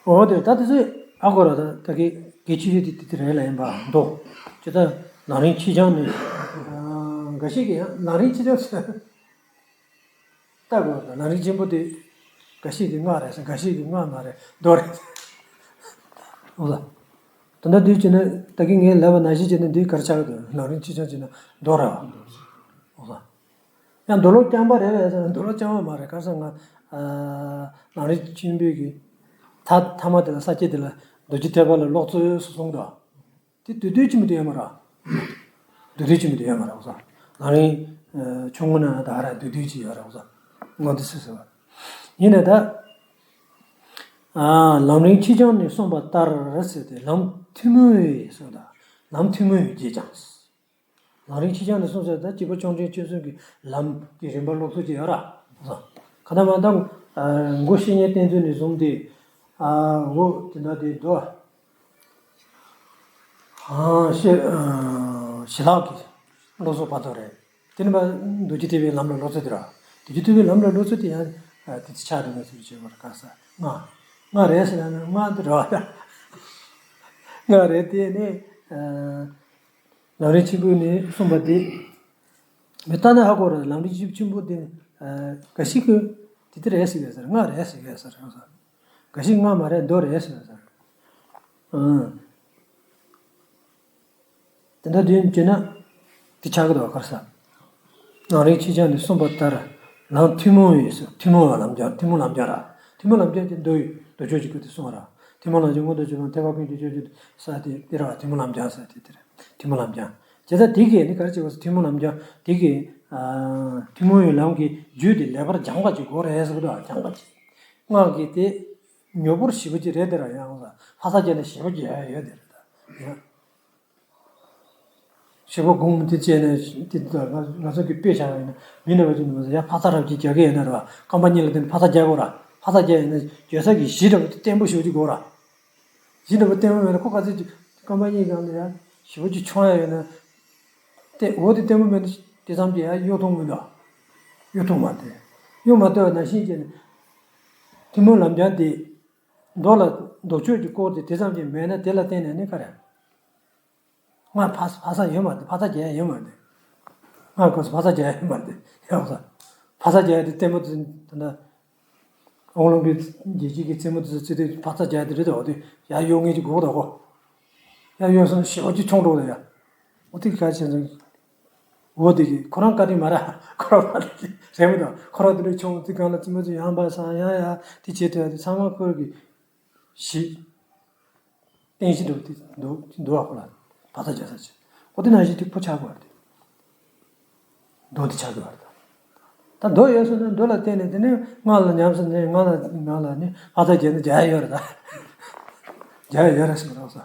འོ་དེ་ད་དེ་ཚོས་ཨ་ཁོ་ར་ད་ད་གི་གི་ཆི་ཆི་དེ་དེ་དེ་རེད་ལ་ཡིན་པ་འདུག་ཅི་ད་ལམ་རིམ་ཆིག་སྦྱང་ནི་འགའ་ཞིག་གི་ཡང་ལམ་རིམ་ཆིག་སྦྱང་ཟེར། ལྟ་དགོས་པ་དང་ལམ་རིམ་ཆེན་པོ་དེ་འགའ་ཞིག་གི་ལྔ་རེད་ཟེར། འགའ་ཞིག་གི་ལྔ་མ་རེད། མདོ་རེད་ཟེར། འོ་ལ། ད་ལྟ་འདི་བྱས་ན་ད་གིན་ངས་ལབ་པ་ནང་བཞིན་བྱས་ན་འདི་ག་རེ་ཆགས་ཀྱི་འདུག་ལམ་རིམ་ཆིག་སྦྱང་བྱས་ན་མདོ་རེད་བ། འོ་ལ། ཡང་མདོ་ལུགས་རྐྱང་པ་རེད་པས་ཟེར་ན་མདོ་ལུགས་རྐྱང་པ་མ་རེད། ག་རེ་ཟེར་ན་ང་ལམ་རིམ་ཆེན་པོའི་གི་མཐའ་མཐའ་མ་དེ་ལ་ས་བཅད་དེ་ལ་རྡོ་རྗེ་ཐེག་པ་ལ་ཀློག་ཚུལ་སོགས་གསུངས་འདུག་དེ་བསྡུས་བསྡུས་ཅི་མི་འདུག་ཡོད་མ་རེད། བསྡུས་བསྡུས་ཅི་མི་འདུག་ཡོད་མ་རེད་ཟེར། ལམ་རིམ་ཆུང་ངུ་ན་ད་ར་བསྡུས་བསྡུས་ཅི་ཡོད་རེད་ཟེར། ངོ་དེ་སུ་ཟེར་བ། ཡིན་ནའི་ད། ལམ་རིམ་ཆིག་སྦྱང་ནས་གསུངས་པ་ལྟར་ཟེར་ཏེ་ལམ་ཐུན་མོང་བའི་ཟེར་ད། ལམ་ཐུན་མོང་བའི་རྒྱས་བསྐྱངས། ལམ་རིམ་ཆིག་སྦྱང་ནས་གསུངས་ཟེར་ད་སྐྱེས་བུ་ཆུང་འབྲིང་ཆོས་གསུམ་གྱི་ལམ་གྱི་རིམ་པ་ཀློག་ཚུལ་ཅི་ཡོད་ར། ཁ་ན་མ་ད་མགོ་བཤེས་གཉེན་བསྟེན་ཚུལ་ནས་བཟུང་སྟེ། འོ་དེ་འདྲ་དེ་འདུག་ཞེས་ཞི་ལྷག་གི་སློབ་གསོ་བར་དུ་རེད། དེ་ནས་མ་རྡོ་རྗེ་ཐེག་པའི་ལམ་ལ་སློབ་ཚུལ་དེ་ར། རྡོ་རྗེ་ཐེག་པའི་ལམ་ལ་སློབ་ཚུལ་དེ་ཡང་དེ་ཚོ་ཆགས་འགྲོ་ངེས་སུ་བྱེད་པར་དཀའ་ས་ལྔ། ལྔ་རེད་ཟེར་ན་ལྔ་འདི་ར་བ་ད། ལྔ་རེད་དེ་ནས། ལམ་རིམ་ཆེན་པོ་ནས་གསུངས་པ་དེ། མི་ལྟ་ན་ཧ་གོ་ར་ལམ་རིམ་ཆེན་པོ་དེ། འགའ་ཞིག་གིས་དེ་དེ་རེད་ཟེར་གི་ཟེར། ལྔ་རེད་ཟེར་གི་ཟེར། འགའ་ཞིག་ལྔ་མ་རེད་མདོ་རེད་ཟེར་གི་ཟེར། དེ་འདྲ་དོན་བྱས་ན་དེ་ཆགས་ཀྱི་འདུག་ག་རེ་ཟེར། ལམ་རིམ་ཆིག་སྦྱང་ནས་གསུངས་པ་ལྟར་ལམ་ཐུན་མོང་བའི་ཟེར། ཐུན་མོང་བ་ལམ་སྦྱང་། ཐུན་མོང་ལམ་སྦྱང་ར། ཐུན་མོང་ལམ་སྦྱང་དེ་མདོ་ཡི་མདོ་ཆོག་གི་སྐོར་དེ་གསུངས་པ་ར། ཐུན་མོང་ལམ་སྦྱང་མངོན་དུ་གྱུར་པ་ཐེག་པ་ཀུན་གྱི་སྤྱོད་ཆོས་ཟེར་དེ་དེ་ར་བ། ཐུན་མོང་ལམ་སྦྱང་ཟེར་དེ་དེ་ར། ཐུན་མོང་ལམ་སྦྱང་། བྱས་ཙང་དེ་གས་ནི་ག་རེ་བྱེད་པ་ཟེར། ཐུན་མོང་ལམ་སྦྱང་དེ་གས། ཐུན་མོང་བའི་ལམ་གྱི་རྒྱུད་དེ་ལེགས་པར་སྦྱངས་པ་ཅིག་དགོས་རེད་ཟེར་གི་འདུག་སྦྱངས་པ་ཅིག་སྔགས་ཀྱི་དེ་མྱུར་པོར་ཞེ་པོ་ཅིག་རེད་དེ་ར། ཡང་ལྷ་ས་རྒྱལ་ནས་ཞེ་པོ་ཅིག་ཡོད་ཡོད་དེ་རེད་ད། ཡང་ཞེ་པོ་དགོངས་དེ་བྱས་ནས་དེ་ད་ང་ང་ཚོ་གི་དཔེ་བཞག་པ་ཡིན་ན་མི་འདྲ་བ་ཅིག་འདུག་མ་ཟད་ཡང་ཕ་ས་རབ་ཅིག་རྒྱག་གི་ཡོད་ན་ར་བ། རྐང་པ་གཉིས་ལ་བརྟེན་ནས་ཕ་ས་རྒྱག་དགོས་ར། ཕ་ས་རྒྱག་ཡིན་ན་རྒྱག་ས་གི་གཞི་འདྲ་བོ་དེ་བརྟན་པོ་ཞེ་པོ་ཅིག་དགོས་ར། གཞི་འདྲ་བོ་བརྟན་པོ་མེད་ན་ཁོ་ག་ཚོད་ཅིག་རྐང་པ་གཉིས་སྒང་ལ་ཡང་ཞེ་པོ་ཅིག་མཆོང་ཡ་ཡོད་ན། དེ་འོ་དེ་བརྟན་པོ་མེད་ན་དེ་ཙམ་གྱིས་ཡང་གཡོ་ཐོངས་མི་འདུག་གཡོ་ཐོངས་མ་དེ། གཡོ་མ་ཐོངས་པ་ནང་བཞིན་བྱས་ནས་ཐུན་མོང་ལམ་སྦྱང་དེ་མདོ་ལ་མདོ་ཆོག་གི་སྐོར་དེ་དེ་ཙམ་གྱིས་མེད་ན་དེ་ལ་བརྟེན་ནས་ནི་ག་རེ། ང་ཕ་ཕ་ས་ཡོད་མ་རེད། ཕ་ས་རྒྱག་ཡ་ཡོད་མ་རེད། ང་ཁོ་ཕ་ས་རྒྱག་ཡ་ཡོད་མ་རེད། ཡག་ས་ཕ་ས་རྒྱག་ཡ་དེ་ལྟད་མོ་དེ་ད་ལྟ་ཨོ་ལིམ་པིག་རྒྱལ་སྤྱི་གི་རྩེད་མོ་དེ་ཚོ་རྩེ་དུས་ཕ་ས་རྒྱག་ཡ་དེ་རེད་དོ། དེ་ཡ་གཡོ་ངེས་ཀྱི་སྒོ་དོ་གོ། ཡ་གཡོ་སོང་ཞེ་པོ་ཅིག་མཆོང་འགྲོ་ལ་ཡ། འོ་དེ་ག་བྱས་ཙང་འོ་དེ་གི་ཁོ་རང་བཀའ་དྲིན་མ་ར། ཁོ་རང་བཀའ་དྲིན་རེད་མི་འདུག་ཁོ་རང་དེ་འདྲ་མཆོང་དེ་སྒང་ལ་རྩེད་མོ་དེ་ཡང་འབའ་སང་ཡང་ཡ་དེ་བྱེད་དུས་ཡ་དེ་ཚང་མ་ཁོ་གི་གཞི། རྟེན་གཞི་འདུག་དེ་འདུག་འདུག་ཨ་ཁོ་ལ་ཕ་ས་རྒྱག་ས་ཆེ། ཨོ་དེ་ནང་བཞིན་དེ་ཕོ་ཆགས་དགོས་རེད། མདོ་དེ་ཆགས་དགོས་རེད། ད་མདོ་ཡོད་སོང་ན་མདོ་ལ་བརྟེན་ནས་དེ་ནས་སྔགས་ལ་ཉམས་སུ་ནས་སྔགས་ལ་ངག་ལ་ནི་ཕ་ས་རྒྱག་ན་རྒྱག་ཡ་ཡོད་རེད་ད། རྒྱག་ཡ་ཡོད་རེད་ཟེར་གི་རེད་ས།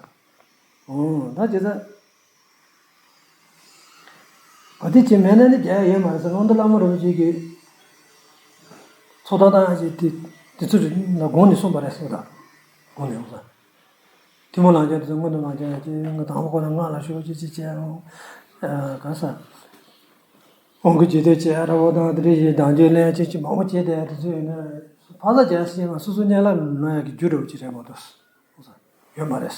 ཨོ་ད་བྱས་ཙང་། ག་དེ་བྱས་མེད་ན་ནི་རྒྱག་ཡ་ཡོད་མ་རེད་ཟེར། ཀློང་རྡོལ་བླ་མ་རིན་པོ་ཆེ་གིས་ཚོགས་བརྟག་བཏང་ཡ་ཅིག་དེ་དེ་ཚོ་ལ་དགོངས་ནས་གསུངས་པ་རེད་ཟེར་ད། དགོངས་ནས་གསུངས། ཐུན་མོང་ལམ་སྦྱང་དེ་ཚོ་སྔོན་དུ་མ་སྦྱང་ཡ་ཅིག་ང་དང་པོ་ཁོ་ན་སྔགས་ལ་ཞུགས་ཅིག་ཅིག་བྱས་ཨང་། ག་ས། དབང་གི་རྗེས་ཟློས་བྱས་ར་བོ་དང་དེ་འདྲ་ཞིག་དང་བརྗོད་ལེན་ཅིག་ཅིག་མང་པོ་བྱས་བསྡད་ཡ་དེ་ཚོ་ཡིན་ན། ཕ་ས་རྒྱག་ས་ཅིག་ང་སོ་སོ་སྙན་ལ་ནོར་ཡ་གི་རྒྱུ་འདྲ་བོ་ཅིག་རེད་མ་གཏོགས། ཡོད་མ་རེད།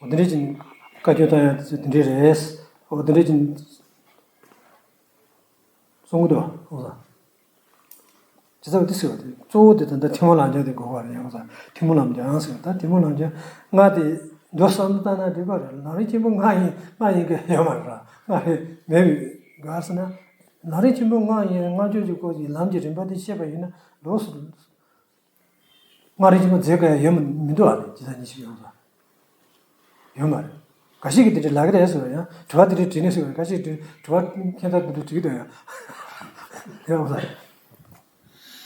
འོ་དེ་འདྲ་ཅིག་བཀའ་བཀྱོན་བཏང་ཡ་དེ་ཚོ་དེ་འདྲ་རེད། འོ་དེ་འདྲ་ཅིག་གསུང་གི་འདུག་ཨོ། ཇི་ལྟར་འདི་ཟེར་བ་དེ་གཙོ་བོ་དེ་ད་ལྟ་ཐུན་མོང་ལམ་སྦྱང་དེ་དགོས་པ་རེད། ཡང་ས་ཐུན་མོང་ལམ་སྦྱང་ཟེར་བ་ད་ཐུན་མོང་ལམ་སྦྱང་ལྔ་དེ་མདོ་བསམ་བློ་བཏང་ན་འགྲིག་པ་རེད། ལམ་རིམ་ཆེན་པོ་ལྔ་ཡིན་ལྔ་ཡིན་གི་ཡོད་མ་རེད། ལྔ་རེད་མེད་པའི་ག་ཟེར་ན། ལམ་རིམ་ཆེན་པོ་ལྔ་ཡིན་ལྔ་བཅུ་ཅིག་སྐོར་གྱི་ལམ་གྱི་རིམ་པ་དེ་བཤད་པ་ཡིན་ན་ལོགས་སུ། སྔགས་རིག་ཆེན་པོ་མཛད་དགོས་ཡ་ཡོད་མི་མི་འདུག་ཨ་ནི་ཇི་ལྟར་ཉི་ཤུ་ཡོངས་ས་ཡོད་མ་རེད། འགའ་ཞིག་གིས་དེ་འདྲའི་ལབ་ཀྱི་རེད་ཟེར་བ་ཡང་དྲི་བ་དེ་འདྲའི་དྲིས་ནས་ཟེར་བ་འགའ་ཞིག་དྲི་དྲི་བ་ཁྱད་མཚར་དེ་འདྲ་དྲི་གི་འདུག་ཡ། ཡོངས་ས་རེད།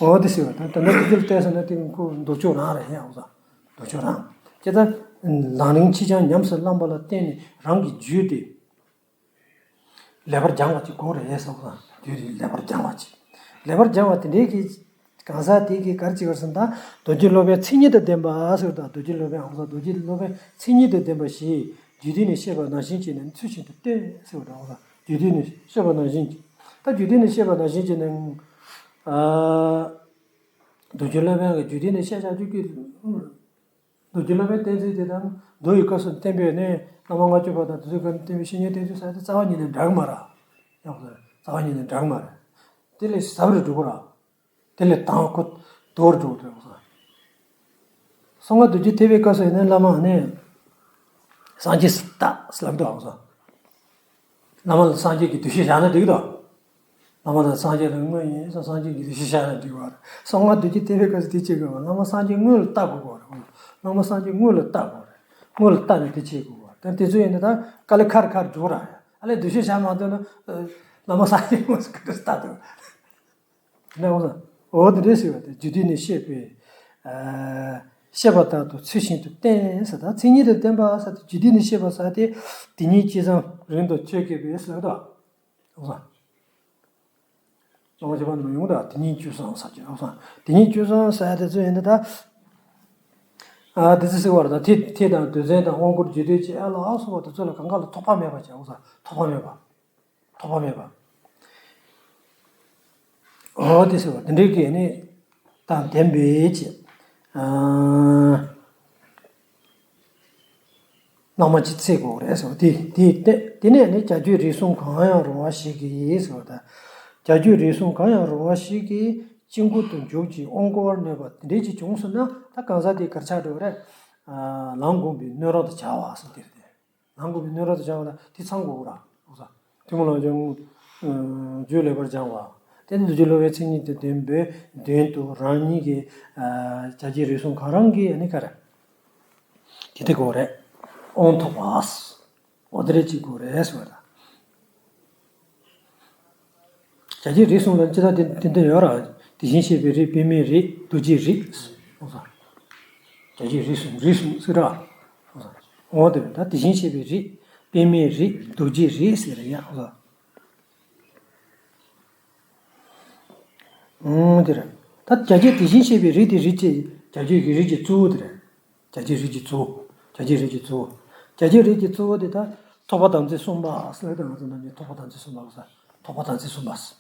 འོ་དེ་ཟེར་བ་ད་ད་ལྟ་དེ་ཚོ་ལ་བལྟས་སོང་ན་དེ་ཁོ་མདོ་ཆོག་རང་རེད། ཡོངས་ས་མདོ་ཆོག་རང་། ཇི་ལྟར་ལམ་རིམ་ཆིག་སྦྱང་ཉམས་སུ་བླངས་པ་ལ་བརྟེན་ནས་རང་གི་རྒྱུད་དེ། ལེགས་པར་སྦྱང་བ་ཅིག་དགོས་རེད་ཟེར་བ། རྒྱུད་དེ་ལེགས་པར་སྦྱང་བ་ཅིག་ལེགས་པར་སྦྱང་བ་དེ་འདྲའི་གི་གང་ཟག་དེ་གི་ག་རེ་བྱེད་དགོས་ཟེར་ན། ད་རྡོ་རྗེ་སློབ་དཔོན་མཚན་ཉིད་དང་ལྡན་པ་ཟེར་བ་དང་། རྡོ་རྗེ་སློབ་དཔོན་ཨང་ས་རྡོ་རྗེ་སློབ་དཔོན་མཚན་ཉིད་དང་ལྡན་པ་ཞིག་རྒྱུད་སྡེ་ནས་བཤད་པ་ནང་བཞིན་བྱས་ནས་ཚུལ་བཞིན་དུ་བསྟེན་ཟེར་བ་དང་། ཨང་ས་རྒྱུད་སྡེ་ནས་བཤད་པ་ནང་བཞིན་གྱི། ད་རྒྱུད་སྡེ་ནས་བཤད་པ་ནང་བཞིན་བྱས་ནས། ཨ། རྡོ་རྗེ་སློབ་དཔོན་གྱི་རྒྱུད་སྡེ་ནས་བཤད་བྱ་རྒྱུད་ཀྱི། རྡོ་རྗེ་སློབ་དཔོན་བསྟེན་ཚུལ་དེ་དང་། མདོ་ཡི་སྐབས་སུ་བསྟན་པའི་ནི་བླ་མ་ལྔ་བཅུ་པ་དང་། དེ་ཚོའི་སྐབས་བསྟན་པའི་བཤེས་གཉེན་བསྟེན་ཚུལ་ཟེར་དེ་རྩ་བ་ཉིད་ནས་འདྲ་གི་མ་རེད། ཡང་རྩ་བ་ཉིད་ནས་འདྲ་གི་མ་རེད། དེ་ལས་ཟབ་རུ་འགྲོ་གི་རེད། དེ་ལས་དང་པོ་མདོར་འགྲོ་གི་རེད། གསང་སྔགས་རྡོ་རྗེ་ཐེག་པའི་སྐབས་སུ་ཡིན་ན་བླ་མ་ནི་སངས་རྒྱས་སུ་བལྟ་ཟེར་ལབ་འདུག་ཨང་ས། བླ་མ་ལ་སངས་རྒྱས་ཀྱི་འདུ་ཤེས་བཞག་ན་འགྲིག་དོ། བླ་མ་དང་སངས་རྒྱས་ལ་དངོས་ཡིན་ཙང་སངས་རྒྱས་ཀྱི་འདུ་ཤེས་བཞག་ན་འགྲིག་པ་རེད། གསང་སྔགས་རྡོ་རྗེ་ཐེག་པའི་སྐབས་སུ་དེ་བྱེད་དགོས་པ། བླ་མ་སངས་རྒྱས་དངོས་ལ་བལྟ་དགོས་པ་རེད། བླ་མ་སངས་རྒྱས་དངོས་ལ་བལྟ་དགོས་རེད། དངོས་ལ་བལྟ་ནས་དེ་བྱེད་དགོས་པ་རེད། ད་དེ་ཚོ་ཡིན་ན་ད་དཀའ་ལས་ཁག་རེ་ཁག་རེ་འགྲོ་ར། ཨ་ལས་འདུ་ཤེས་བཞག་མ་ཐུབ་ན། བླ་མ་སངས་རྒྱས་དངོས་སུ་ག་འདྲ་བལྟ་ཐུབ། ནའོ། འོ་དེ་འདྲ་ཟེར་བ་དེ་རྒྱུད་སྡེ་ནས་བཤད་པའི། ཨ། བཤད་པ་ལྟར་དུ་ཚུལ་བཞིན་དུ་བསྟེན་ཟེར། ད་མཚན་ཉིད་དང་ལྡན་པ་ཟེར་དེ་རྒྱུད་སྡེ་ནས་བཤད་པ་ཟེར་དེ། དེ་ཉིད་ཇི་ཙམ་རིང་དུ་ཆོས་བསྐྱེད་པའི་ཟེར་དོ། ཨོ་ས། ལོངས་སྤྱོད་པ་ནོར་ཡོང་དང་དེ་ཉིད་ཇི་ཙམ་ཟེར་གྱི། ཨོ་ས། དེ་ཉིད་ཇི་ཙམ་ཟེར་དེ་ཚོ་ཡིན་ད་ད། ཨ། དེ་ཚོ་ཟེར་བ་རེད། ད་ཐེག་ཐེག་དང་མདོ་ཚན་དང་དབང་བསྐུར་རྒྱུད་སྡེ་བཅས་ཨ་ལ་ཨ་སོགས་པ་དེ་ཚོ་ལ་གང་ག་ལ་ཐོགས་པ་མེད་པ་བྱས། ཨོ་ས། ཐོགས་པ་མེད་པ། ཐོགས་པ་མེད་པ། འོ་དེ་ཟེར་བ་དེ་འདྲའི་གི་ནི་དང་ལྡན་པའི་ཅིག་ཨ། བླ་མ་ཅིག་འཚོལ་དགོས་རེད་ཟེར་བ་དེ། དེ་དེ་དེ་ནས་ནི་བྱ་རྒྱུད་རིགས་གསུམ་གང་ཡང་རུང་བ་ཞིག་གིས་ཟེར་བ་དང་། བྱ་རྒྱུད་རིགས་གསུམ་གང་ཡང་རུང་བ་ཞིག་གིས་ཅི་འགུལ་དུ་འཇུག་ཅིང་དབང་བསྐུར་བར་ནུས་པ་དེ་འདྲའི་ཅིག་བྱུང་སོང་ན། ད་གང་ཟག་དེ་ག་རེ་ཆགས་འགྲོ་གི་རེད། ཨ། ལམ་སྒོམ་པའི་སྣོད་རུང་དུ་བྱ་བ་ཟེར་དེ་རེད་དེ། ལམ་སྒོམ་པའི་སྣོད་རུང་དུ་བྱ་བ་ལ་དེ་ཚང་དགོས་ར། ཨོ་ས། ཐུན་མོང་ལ་སྦྱང་། ཨ། རྒྱུད་ལེགས་པར་སྦྱང་བ། དེ་ནི་རྡོ་རྗེ་སློབ་དཔོན་མཚན་ཉིད་དང་ལྡན་པའི་མདུན་དུ་རང་ཉིད་ཀྱི། ཨ། བྱ་རྒྱུད་རིགས་གསུམ་གང་རུང་གི་ཨ་ནི་ག་རེ། དེ་དེ་དགོས་རེད། དབང་ཐོབ་པ། འོ་དེ་རེད་ཅིག་དགོས་རེད་ཟེར་བ་དང་། བྱ་རྒྱུད་རིགས་གསུམ་ལ་སྤྱིར་བཏང་དེ་དེ་འདྲ་ཡོད་ར། དེ་བཞིན་གཤེགས་པའི་རིགས། པདྨའི་རིགས། རྡོ་རྗེའི་རིགས། ཨོ་ས། བྱ་རྒྱུད་རིགས་གསུམ། རིགས་གསུམ་ཟེར་ར། ཨོ་ས། འོ་དེ་ད་དེ་བཞིན་གཤེགས་པའི་རིགས། པདྨའི་རིགས། རྡོ་རྗེའི་རིགས་ཟེར་ཡ། ཨོ་ས། ཨོ་དེ་རེད། ད་བྱ་རྒྱུད་དེ་བཞིན་གཤེགས་པའི་རིགས་དེ་རིགས་ཀྱི། བྱ་རྒྱུད་ཀྱི་རིགས་ཀྱི་གཙོ་བོ་དེ་རེད། བྱ་རྒྱུད་རིགས་ཀྱི་གཙོ་བོ། བྱ་རྒྱུད་རིགས་ཀྱི་གཙོ་བོ། བྱ་རྒྱུད་རིགས་ཀྱི་གཙོ་བོ་དེ་ད་ཐེག་པ་དམ་ཚིག་གསུམ་པ་ཟེར་ཏེ། ང་ཚོ་ནམ་རྒྱུན་ཐེག་པ་དམ་ཚིག་གསུམ་པ་ཟེར། ཐེག་པ་དམ་ཚིག་གསུམ་པ་ཟེར།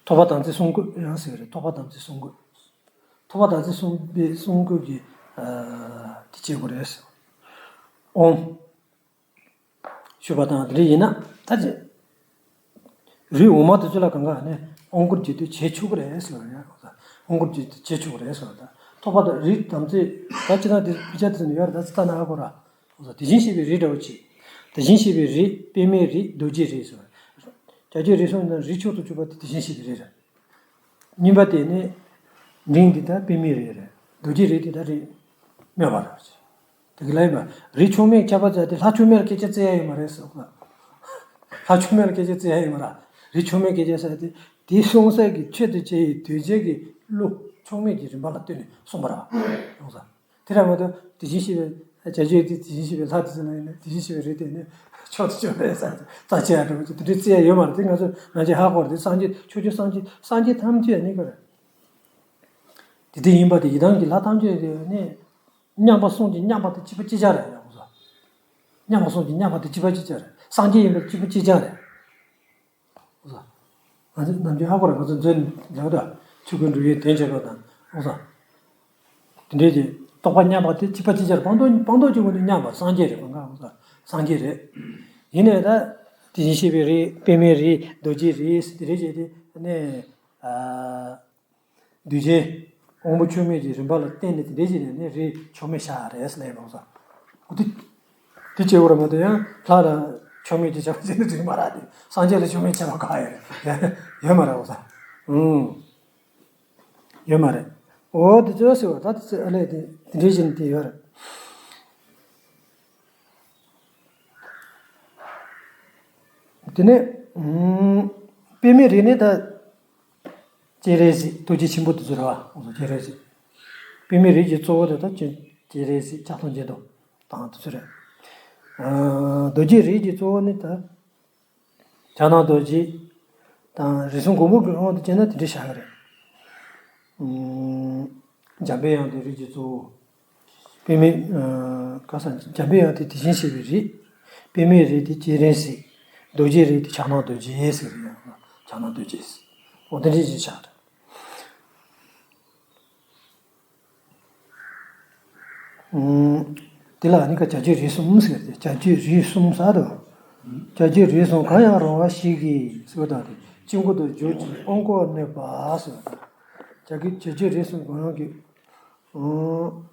ཐེག་པ་དམ་ཚིག་གསུམ་བཀོད་ཡང་ཟེར་གི་རེད། ཐེག་པ་དམ་ཚིག་གསུམ་བཀོད། ཐེག་པ་དམ་ཚིག་གསུམ་པའི་གསུམ་བཀོད་ཀྱི། ཨ། དེ་བྱེད་དགོས་རེད་ཟེར། ཨོ། ཞུས་པ་དང་དེ་འདྲ་ཡིན་ན་ད་ཅི། རིགས་འོག་མ་དེ་ཚོ་ལ་གང་ག་ནས་དབང་བསྐུར་རྒྱུད་སྡེ་བྱེད་ཆོག་གི་རེད་ཟེར་བ་རེད། དབང་བསྐུར་རྒྱུད་སྡེ་བྱེད་ཆོག་གི་རེད་ཟེར་བ་དང་། ཐེག་པ་དང་རིགས་དམ་ཚིག་ད་ཅི་ན་དེ་དཔེ་ཆ་དེ་ཚོ་ནས་ཡོད་རེད། ད་ཅི་ལྟ་ན་ཧ་གོ་ར། དེ་བཞིན་གཤེགས་པའི་རིགས་འདྲ་བོ་ཅིག་དེ་བཞིན་གཤེགས་པའི་རིགས། པདྨའི་རིགས། རྡོ་རྗེའི་རིགས་ཟེར་བ། བྱ་རྒྱུད་རིགས་གསུམ་ནང་རིགས་མཆོག་ཏུ་གྱུར་པ་དེ་དེ་བཞིན་གཤེགས་པའི་རིགས་རེད། གཉིས་པ་དེ་ནི་འབྲིང་འདི་དག་པདྨའི་རིགས་རེད། རྡོ་རྗེ་རིགས་དེ་དག་རིགས་སྨོས་པ་རེད། དེ་ག་ལ་ཡིན་པ། རིགས་མཆོག་དམན་ཁྱད་པར་ཅན་དེ་ལྷ་མཆོག་དམན་ལ་སྐད་ཆ་བརྩི་ཡ་ཡོད་མ་རེད་ཟེར་བ། ལྷ་མཆོག་དམན་ལ་སྐད་ཆ་བརྩི་ཡ་ཡོད་མ་རེད། རིགས་མཆོག་དམན་སྐད་ཆ་ཟེར་དེ། དེ་གསུང་སའི་གི་ཆོས་དང་བཅས་པའི་གདུལ་བྱ་གི་བློ་མཆོག་དམན་གྱི་རིམ་པ་ལ་ལྟོས་ནས་གསུངས་པ་རེད། ཡོང་ས། དེ་ར་མ་གཏོགས་དེ་བཞིན་གཤེགས་པའི། བྱ་རྒྱུད་དེ་དེ་བཞིན་གཤེགས་པའི་ལྷ་དེ་ཚོ་ནང་ནས་དེ་བཞིན་གཤེགས་པའི་རིགས་དེ་ནི་མཆོག་ཏུ་གྱུར་པའི་ས་རྩ་ཆེ་ཡ་འགྲོ་གི་དེ་འདྲའི་བརྩི་ཡ་ཡོད་མ་རེད། དེ་ང་ཚོ་ནང་ཆེན་ཧ་གོ་རེད། དེ་སངས་རྒྱས་ཆོས་ཀྱི་སངས་རྒྱས་སངས་རྒྱས་ཐམས་ཅད་ནི་ག་རེད། དེ་དེ་ཡིན་པ་དེ་ཡི་དམ་གྱི་ལྷ་ཐམས་ཅད་དེ་ནི་མཉམ་པ་གསུམ་གྱི་མཉམ་པ་དེ་གཅིག་པ་གཅིག་རྐྱང་རེད། ཡོང་ས། མཉམ་པ་གསུམ་གྱི་མཉམ་པ་དེ་གཅིག་པ་གཅིག་རྐྱང་རེད། སངས་རྒྱས་ཡིན་པ་གཅིག་པ་གཅིག་རྐྱང་རེད། ཨོ་ས། ང་ཚོ་ནམ་རྒྱུན་ཧ་གོ་ར། ང་ཚོ་འཛིན་ལེགས་པ་དང་ཆོས་སྐུའི་འགྲོ་བའི་དོན་བྱེད་པ་དང་། ཨོ་ས། དེ་འདྲའི་གི་རྟོགས་པ་མཉམ་པ་དེ་གཅིག་པ་གཅིག་རྐྱང་རེད། སྤངས་རྟོགས་སྤངས་རྟོགས་ཀྱི་ངོས་ནས་མཉམ་པ་སངས་རྒྱས་རེད། གང་ག་ཨོ་ས། སངས་རྒྱས་རེད། ཡིན་ནའི་ད་དེ་བཞིན་གཤེགས་པའི་རིགས། པདྨའི་རིགས། རྡོ་རྗེའི་རིགས། དེ་རེད་བྱས་ཏེ་ནས། ཨ། གདུལ་བྱའི་དབང་པོ་མཆོག་དམན་གྱི་རིམ་པ་ལ་བརྟེན་ནས་དེ་འདྲའི་ཞིག་ནས་ནི་རིགས་མཆོག་དམན་ཆགས་རེད་ཟེར་ལབ་ཡོང་ས། འོ་དེ། དེ་བྱེད་དགོས་ར་མ་གཏོགས་ཡང་ལྷ་ལ་མཆོག་དམན་གྱི་ཆགས་པ་ཟེར་ནས་འགྲིག་མ་རེད་དེ། སངས་རྒྱས་ལ་མཆོག་དམན་ཆགས་པ་ག་ཡོད་རེད། ཡོད་མ་རེད། འོ་ས། ཨུམ། ཡོད་མ་རེད། འོ་དེ་ཚོ་ཟེར་བ་ད་དེ་ཚོ་ཨ་ལས་དེ་དེ་འདྲའི་ཞིག་ནས་དེ་ཡོད་རེད། དེ་ནས་ཨུམ། པདྨའི་རིགས་ནི་ད། སྤྱན་རས་གཟིགས། རྡོ་རྗེ་ཆེན་པོ་དེ་ཚོ་རེད་བ། སྤྱན་རས་གཟིགས། པདྨའི་རིགས་ཀྱི་གཙོ་བོ་དེ་ད་སྤྱན་སྤྱན་རས་གཟིགས། ཕྱག་སྟོང་སྤྱན་སྟོང་དང་དེ་ཚོ་རེད། ཨ། རྡོ་རྗེའི་རིགས་ཀྱི་གཙོ་བོ་ནི་ད། ཕྱག་ན་རྡོ་རྗེ་དང་རིགས་གསུམ་མགོན་པོ་གི་དབང་དུ་བྱས་ན་དེ་འདྲ་བཞག་གི་རེད། ཨུམ། འཇམ་པའི་དབྱངས་དེ་རིགས་ཀྱི་གཙོ་བོ། པདྨའི་ཨ་ག་ས་འཇམ་པའི་དབྱངས་དེ་དེ་བཞིན་གཤེགས་པའི་རིགས། པདྨའི་རིགས་དེ་སྤྱན་རས་གཟིགས། རྡོ་རྗེའི་རིགས་དེ་ཕྱག་ན་རྡོ་རྗེ་ཟེར་གི་ཡང་ཕྱག་ན་རྡོ་རྗེ་ཟེར། འོ་དེ་འདྲ་ཞིག་བཞག་གི་རེད། ཨུམ། དེ་ལ་ནི་ཀ་བྱ་རྒྱུད་རིགས་གསུམ་ཟེར་ཏེ། བྱ་རྒྱུད་རིགས་གསུམ་ཟེར་དོ། བྱ་རྒྱུད་རིགས་གསུམ་གང་ཡང་རུང་བ་ཞིག་གིས་ཟེར་བ་དང་དེ་དཀྱིལ་འཁོར་དུ་འཇུག་ཅིང་དབང་བསྐུར་བར་ནུས་པ་ཟེར་བ་དང་། བྱ་རྒྱུད་བྱ་རྒྱུད་རིགས་གསུམ་གང་རུང་གིས། ཨུམ།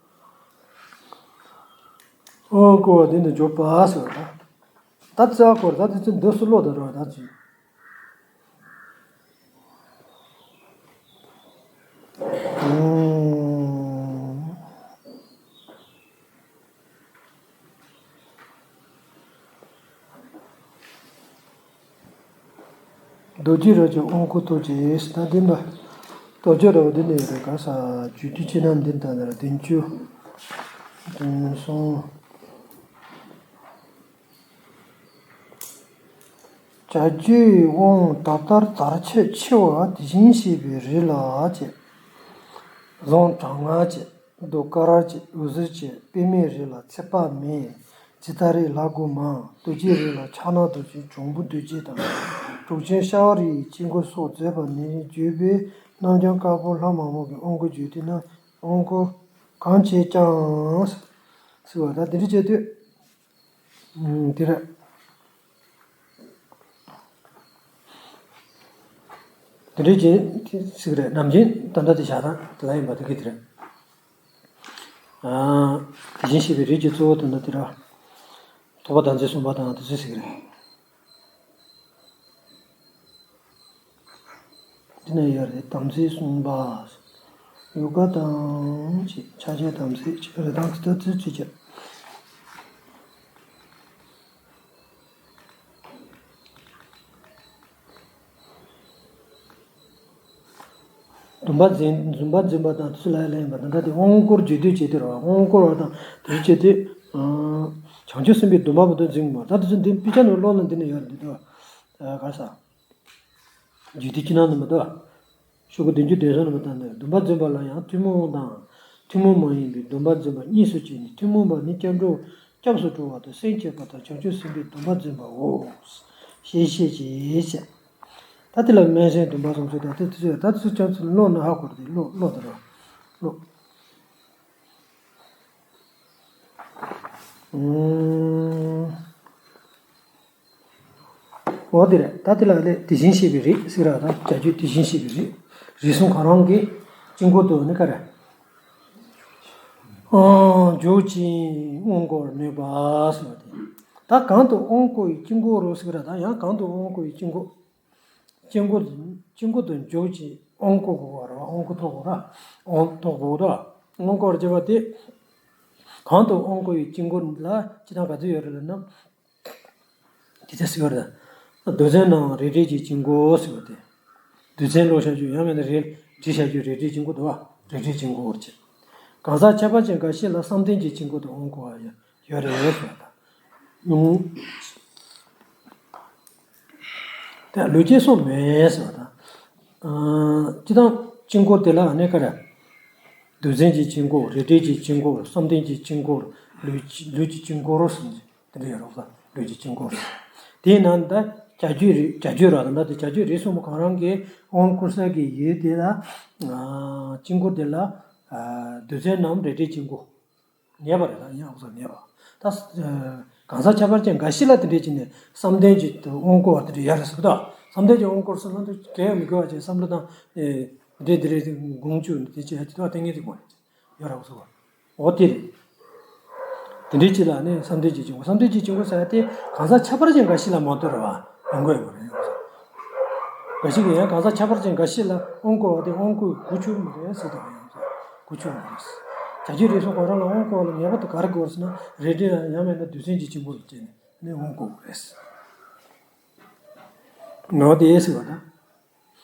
དབང་བསྐུར་བར་དེ་ནི་འཇུག་པ་ཟེར་བ་དང་། ད་རྩ་བ་སྐོར་ད་དེ་ཚོ་འདི་སུ་ཀློག་དང་རོགས་ད་ཚོས། རྡོ་རྗེ་རབ་ཀྱི་དབང་བསྐུར་ཐུགས་རྗེས་ད་བདེན་པ། རྡོ་རྗེ་རབ་འདི་ནས་རེ་ག་ས་རྒྱུད་སྡེ་སྤྱི་རྣམ་འདི་ལྟ་ན་བདུན་ཅུ། བདུན་གསུམ། བྱ་རྒྱུད་དབང་ད་ལྟར་དར་ཁྱབ་ཆེ་བ་དེ་བཞིན་གཤེགས་པའི་རིགས་ལ་བཅས། རྫོང་གྲངས་ལྔ་བཅས། རྡོ་དཀར་བཅས། འོད་ཟེར་བཅས། པདྨའི་རིགས་ལ་ཚེ་དཔག་མེད། ཇི་ལྟ་རེད་ལ་སྒོ་མང་། རྡོ་རྗེའི་རིགས་ལ་ཕྱག་ན་རྡོ་རྗེ། འབྱུང་པོ་རྡོ་རྗེ་དང་། གྲུབ་ཆེན་ཤ་བ་རི་ཡི་དཀྱིལ་འཁོར་སོགས་མཛད་པ་ནས་བརྗོད་པའི་རྣམ་རྒྱལ་དཀར་པོ་ལྷ་མང་པོ་གི་དབང་བསྐུར་བརྗོད་དེ་ན་དབང་བསྐུར་གང་བྱེད་ཀྱང་ཟེར་བ་ད་དེ་འདྲ་བྱས་དུས། ཨུམ། དེ་རེད། དེ་འདྲའི་རྗེས་ཟིག་རེད། ནམ་རྒྱུན་ད་ལྟ་དེ་བཞག་དང་དེ་ལ་ཡིན་པ་དེ་གི་དེ་རེད། ཨ། དེ་བཞིན་གཤེགས་པའི་རིགས་ཀྱི་གཙོ་བོ་དེ་འདྲ་དེ་ར། ཐོགས་པ་དམ་ཚིག་གསུམ་པ་དང་དེ་ཚོ་ཟིག་རེད། འདི་ན་ཡོད་རེད། དམ་ཚིག་གསུམ་པ། ཡོ་ག་དང་ཅིག་ཕྱག་རྒྱ་དམ་ཚིག་ཅིག་རེད་དང་དེ་ལྟར་ཚིག་ཅིག་སྡོམ་པ་འཛིན། འཛིན་པ་འཛིན་པ་དང་དེ་ཚོ་ལ་ལ་ཡིན་པ་དང་འདྲ་དེ་དབང་བསྐུར་རྒྱུད་སྡེ་བྱེད་དུས་ར་དབང་བསྐུར་བ་དང་དེ་ཚོ་བྱེད་དུས། བྱང་ཆུབ་སེམས་དཔའི་སྡོམ་པ་མ་གཏོགས་འཛིན་གྱི་མ་རེད། ད་དེ་ཚོ་འདི་དཔེ་ཆ་ནང་ཀློག་ན་འདི་ནས་ཡོད་རེད་འདི་དོ། ག་ས། རྒྱུད་སྡེ་ཕྱི་ནང་ནས་མ་གཏོགས། ཤོག་གུ་བདུན་ཅུ་དོན་གསུམ་ནས་མ་བཏང་ནས་སྡོམ་པ་འཛིན་པ་ལ་ཡང་ཐུན་མོང་དང་། ཐུན་མོང་མ་ཡིན་པའི་སྡོམ་པ་འཛིན་པ་གཉིས་སུ་ཕྱེ་ནས་ཐུན་མོང་པ་ནི་སྐྱབས་འགྲོ། སྐྱབས་སུ་འགྲོ་བ་དང་སེམས་བསྐྱེད་པ་དང་བྱང་ཆུབ་སེམས་དཔའི་སྡོམ་པ་འཛིན་པའོ། ཞེས་བཤད་ཅེས་བཤད། ད་དེ་ལ་སྨན་གཞན་སྡོམ་པ་གསུམ་ཚོ་དང་དེ་ཚོ་ད་དེ་ཚོ་ཀྱང་ཚུར་ཀློག་ན་ཧ་གོ་རེད། ཀློག་ཀློག་དང་ར། ཀློག་འོ་དེ་རེད། ད་དེ་ལ་ལས་དེ་བཞིན་གཤེགས་པའི་རིགས་ཟེར་ར་དང་བྱ་རྒྱུད་དེ་བཞིན་གཤེགས་པའི་རིགས། རིགས་གསུམ་གང་རུང་གི་དཀྱིལ་འཁོར་དུ་ནི་ཀ་ར། ཨང་། འཇུག་ཅིང་དབང་བསྐུར་བར་ནུས་པ་ཟེར་བ་དེ། ད་གང་དུ་དབང་བསྐུར་བའི་དཀྱིལ་འཁོར་རོ་ཟེར་ར་དང་ཡང་གང་དུ་དབང་བསྐུར་བའི་དཀྱིལ་འཁོར། དཀྱིལ་འཁོར་དུ། དཀྱིལ་འཁོར་དུ་འཇུག་ཅིང་དབང་བསྐུར་དགོས་པ་རེད་བ། དབང་བསྐུར་ཐོབ་དགོས་ར། དབང་ཐོབ་དགོས་ར། དབང་བསྐུར་བར་བྱེད་པ་དེ། གང་དུ་དབང་བསྐུར་བའི་དཀྱིལ་འཁོར་ལ་སྤྱིར་བཏང་ག་ཚོད་ཡོད་རེད་ལབ་ན། དེ་ཚོ་ཟེར་བ་རེད། རྡུལ་ཚོན་ནམ་རལ་གྲིའི་དཀྱིལ་འཁོར་ཟེར་བ་དེ། རྡུལ་ཚོན་ཀློག་བྱ་རྒྱུ་ཡང་མིན་ན་རལ་གྲི་བྱ་རྒྱུ་རལ་གྲིའི་དཀྱིལ་འཁོར་དུ་བ། རལ་གྲིའི་དཀྱིལ་འཁོར་བར་བྱེད། གང་ཟག་ཁྱད་པར་ཅན་འགའ་ཞིག་ལ་བསམ་གཏན་གྱི་དཀྱིལ་འཁོར་དུ་དབང་བསྐུར་བ་ཡང་ཡོད་རེད་ཟེར་བ་དང་། ལུང་། དེ་ལུས་སྐྱེས་སོགས་མེད་ཟེར་བ་དང་། ཨ། སྤྱིར་བཏང་དཀྱིལ་འཁོར་དེ་ལ་ཨ་ནི་ཀ་ར། རྡུལ་ཚོན་གྱི་དཀྱིལ་འཁོར། རལ་གྲིའི་དཀྱིལ་འཁོར། བསམ་གཏན་གྱི་དཀྱིལ་འཁོར། ལུས་ཀྱི་ལུས་ཀྱི་དཀྱིལ་འཁོར་ཟེར་ནས་དེ་འདྲ་ཡོད་རེད་པ། ལུས་ཀྱི་དཀྱིལ་འཁོར། དེའི་ནང་ད་བྱ་རྒྱུད་རིགས། བྱ་རྒྱུད་ར་དང་འདྲ་དེ་བྱ་རྒྱུད་རིགས་གསུམ་པོ་གང་རུང་གི་དབང་བསྐུར་ས་གི་ཡུལ་དེ་ལ། ཨ། དཀྱིལ་འཁོར་དེ་ལ། ཨ། རྡུལ་ཚོན་ནམ་རལ་གྲིའི་དཀྱིལ་འཁོར། ངེས་པ་རེད། ད་ཡང་ཨོ་ཙམ་ངེས་པ། ད། ཨ། གང་ཟག་ཁྱད་པར་ཅན་འགའ་ཞིག་ལ་དེ་འདྲས་བྱས་ནས་བསམ་གཏན་གྱི་དབང་བསྐུར་བ་དེ་འདྲས་ཡོད་རེད་ཟེར་གི་འདུག་བསམ་གཏན་གྱི་དབང་བསྐུར་ཟེར་ན་འདི་གལ་ཡང་མི་དགོས་པ་བྱས་བསམ་བློ་བཏང་། ཨེ། འདི་འདི་རེད། དགོངས་བཅུག་ནས་དེ་བྱས་ཡ་དེ་དག་ཏིང་ངེ་འཛིན་དགོངས་ཡོད་རེད་ཨོ་ཙམ། འོ་དེ་རེད། དེ་འདྲའི་ཅིག་ལ་ནི་བསམ་གཏན་གྱི་དཀྱིལ་འཁོར། བསམ་གཏན་གྱི་དཀྱིལ་འཁོར་ཟེར་ཡ་དེ་གང་ཟག་ཁྱད་པར་ཅན་འགའ་ཞིག་ལ་མ་གཏོགས་རེད་བ། ཡོང་གི་ཡོད་མ་རེད། འགའ་ཞིག་གིས་ཡང་གང་ཟག་ཁྱད་པར་ཅན་འགའ་ཞིག་ལ་དབང་བསྐུར་བ་དེ་དབང་བསྐུར་གུ་ཆུར་མ་རེད་ཟེར་དང་ཡང་གུ་ཆུར་མ་རེད། བྱ་རྒྱུད་རིགས་གསུམ་གང་རུང་ལ་དབང་བསྐུར་བ་ལ་ངེས་པར་དུ་ག་རེ་དགོས་ཟེར་ན་རལ་གྲི་ལ་ཡང་མིན་ན་རྡུལ་ཚོན་གྱི་དཀྱིལ་འཁོར་ལ་བརྟེན་ནས་ནི་དབང་བསྐུར་དགོས་རེད། ནོར་དེ་ཟེར་བ་ན།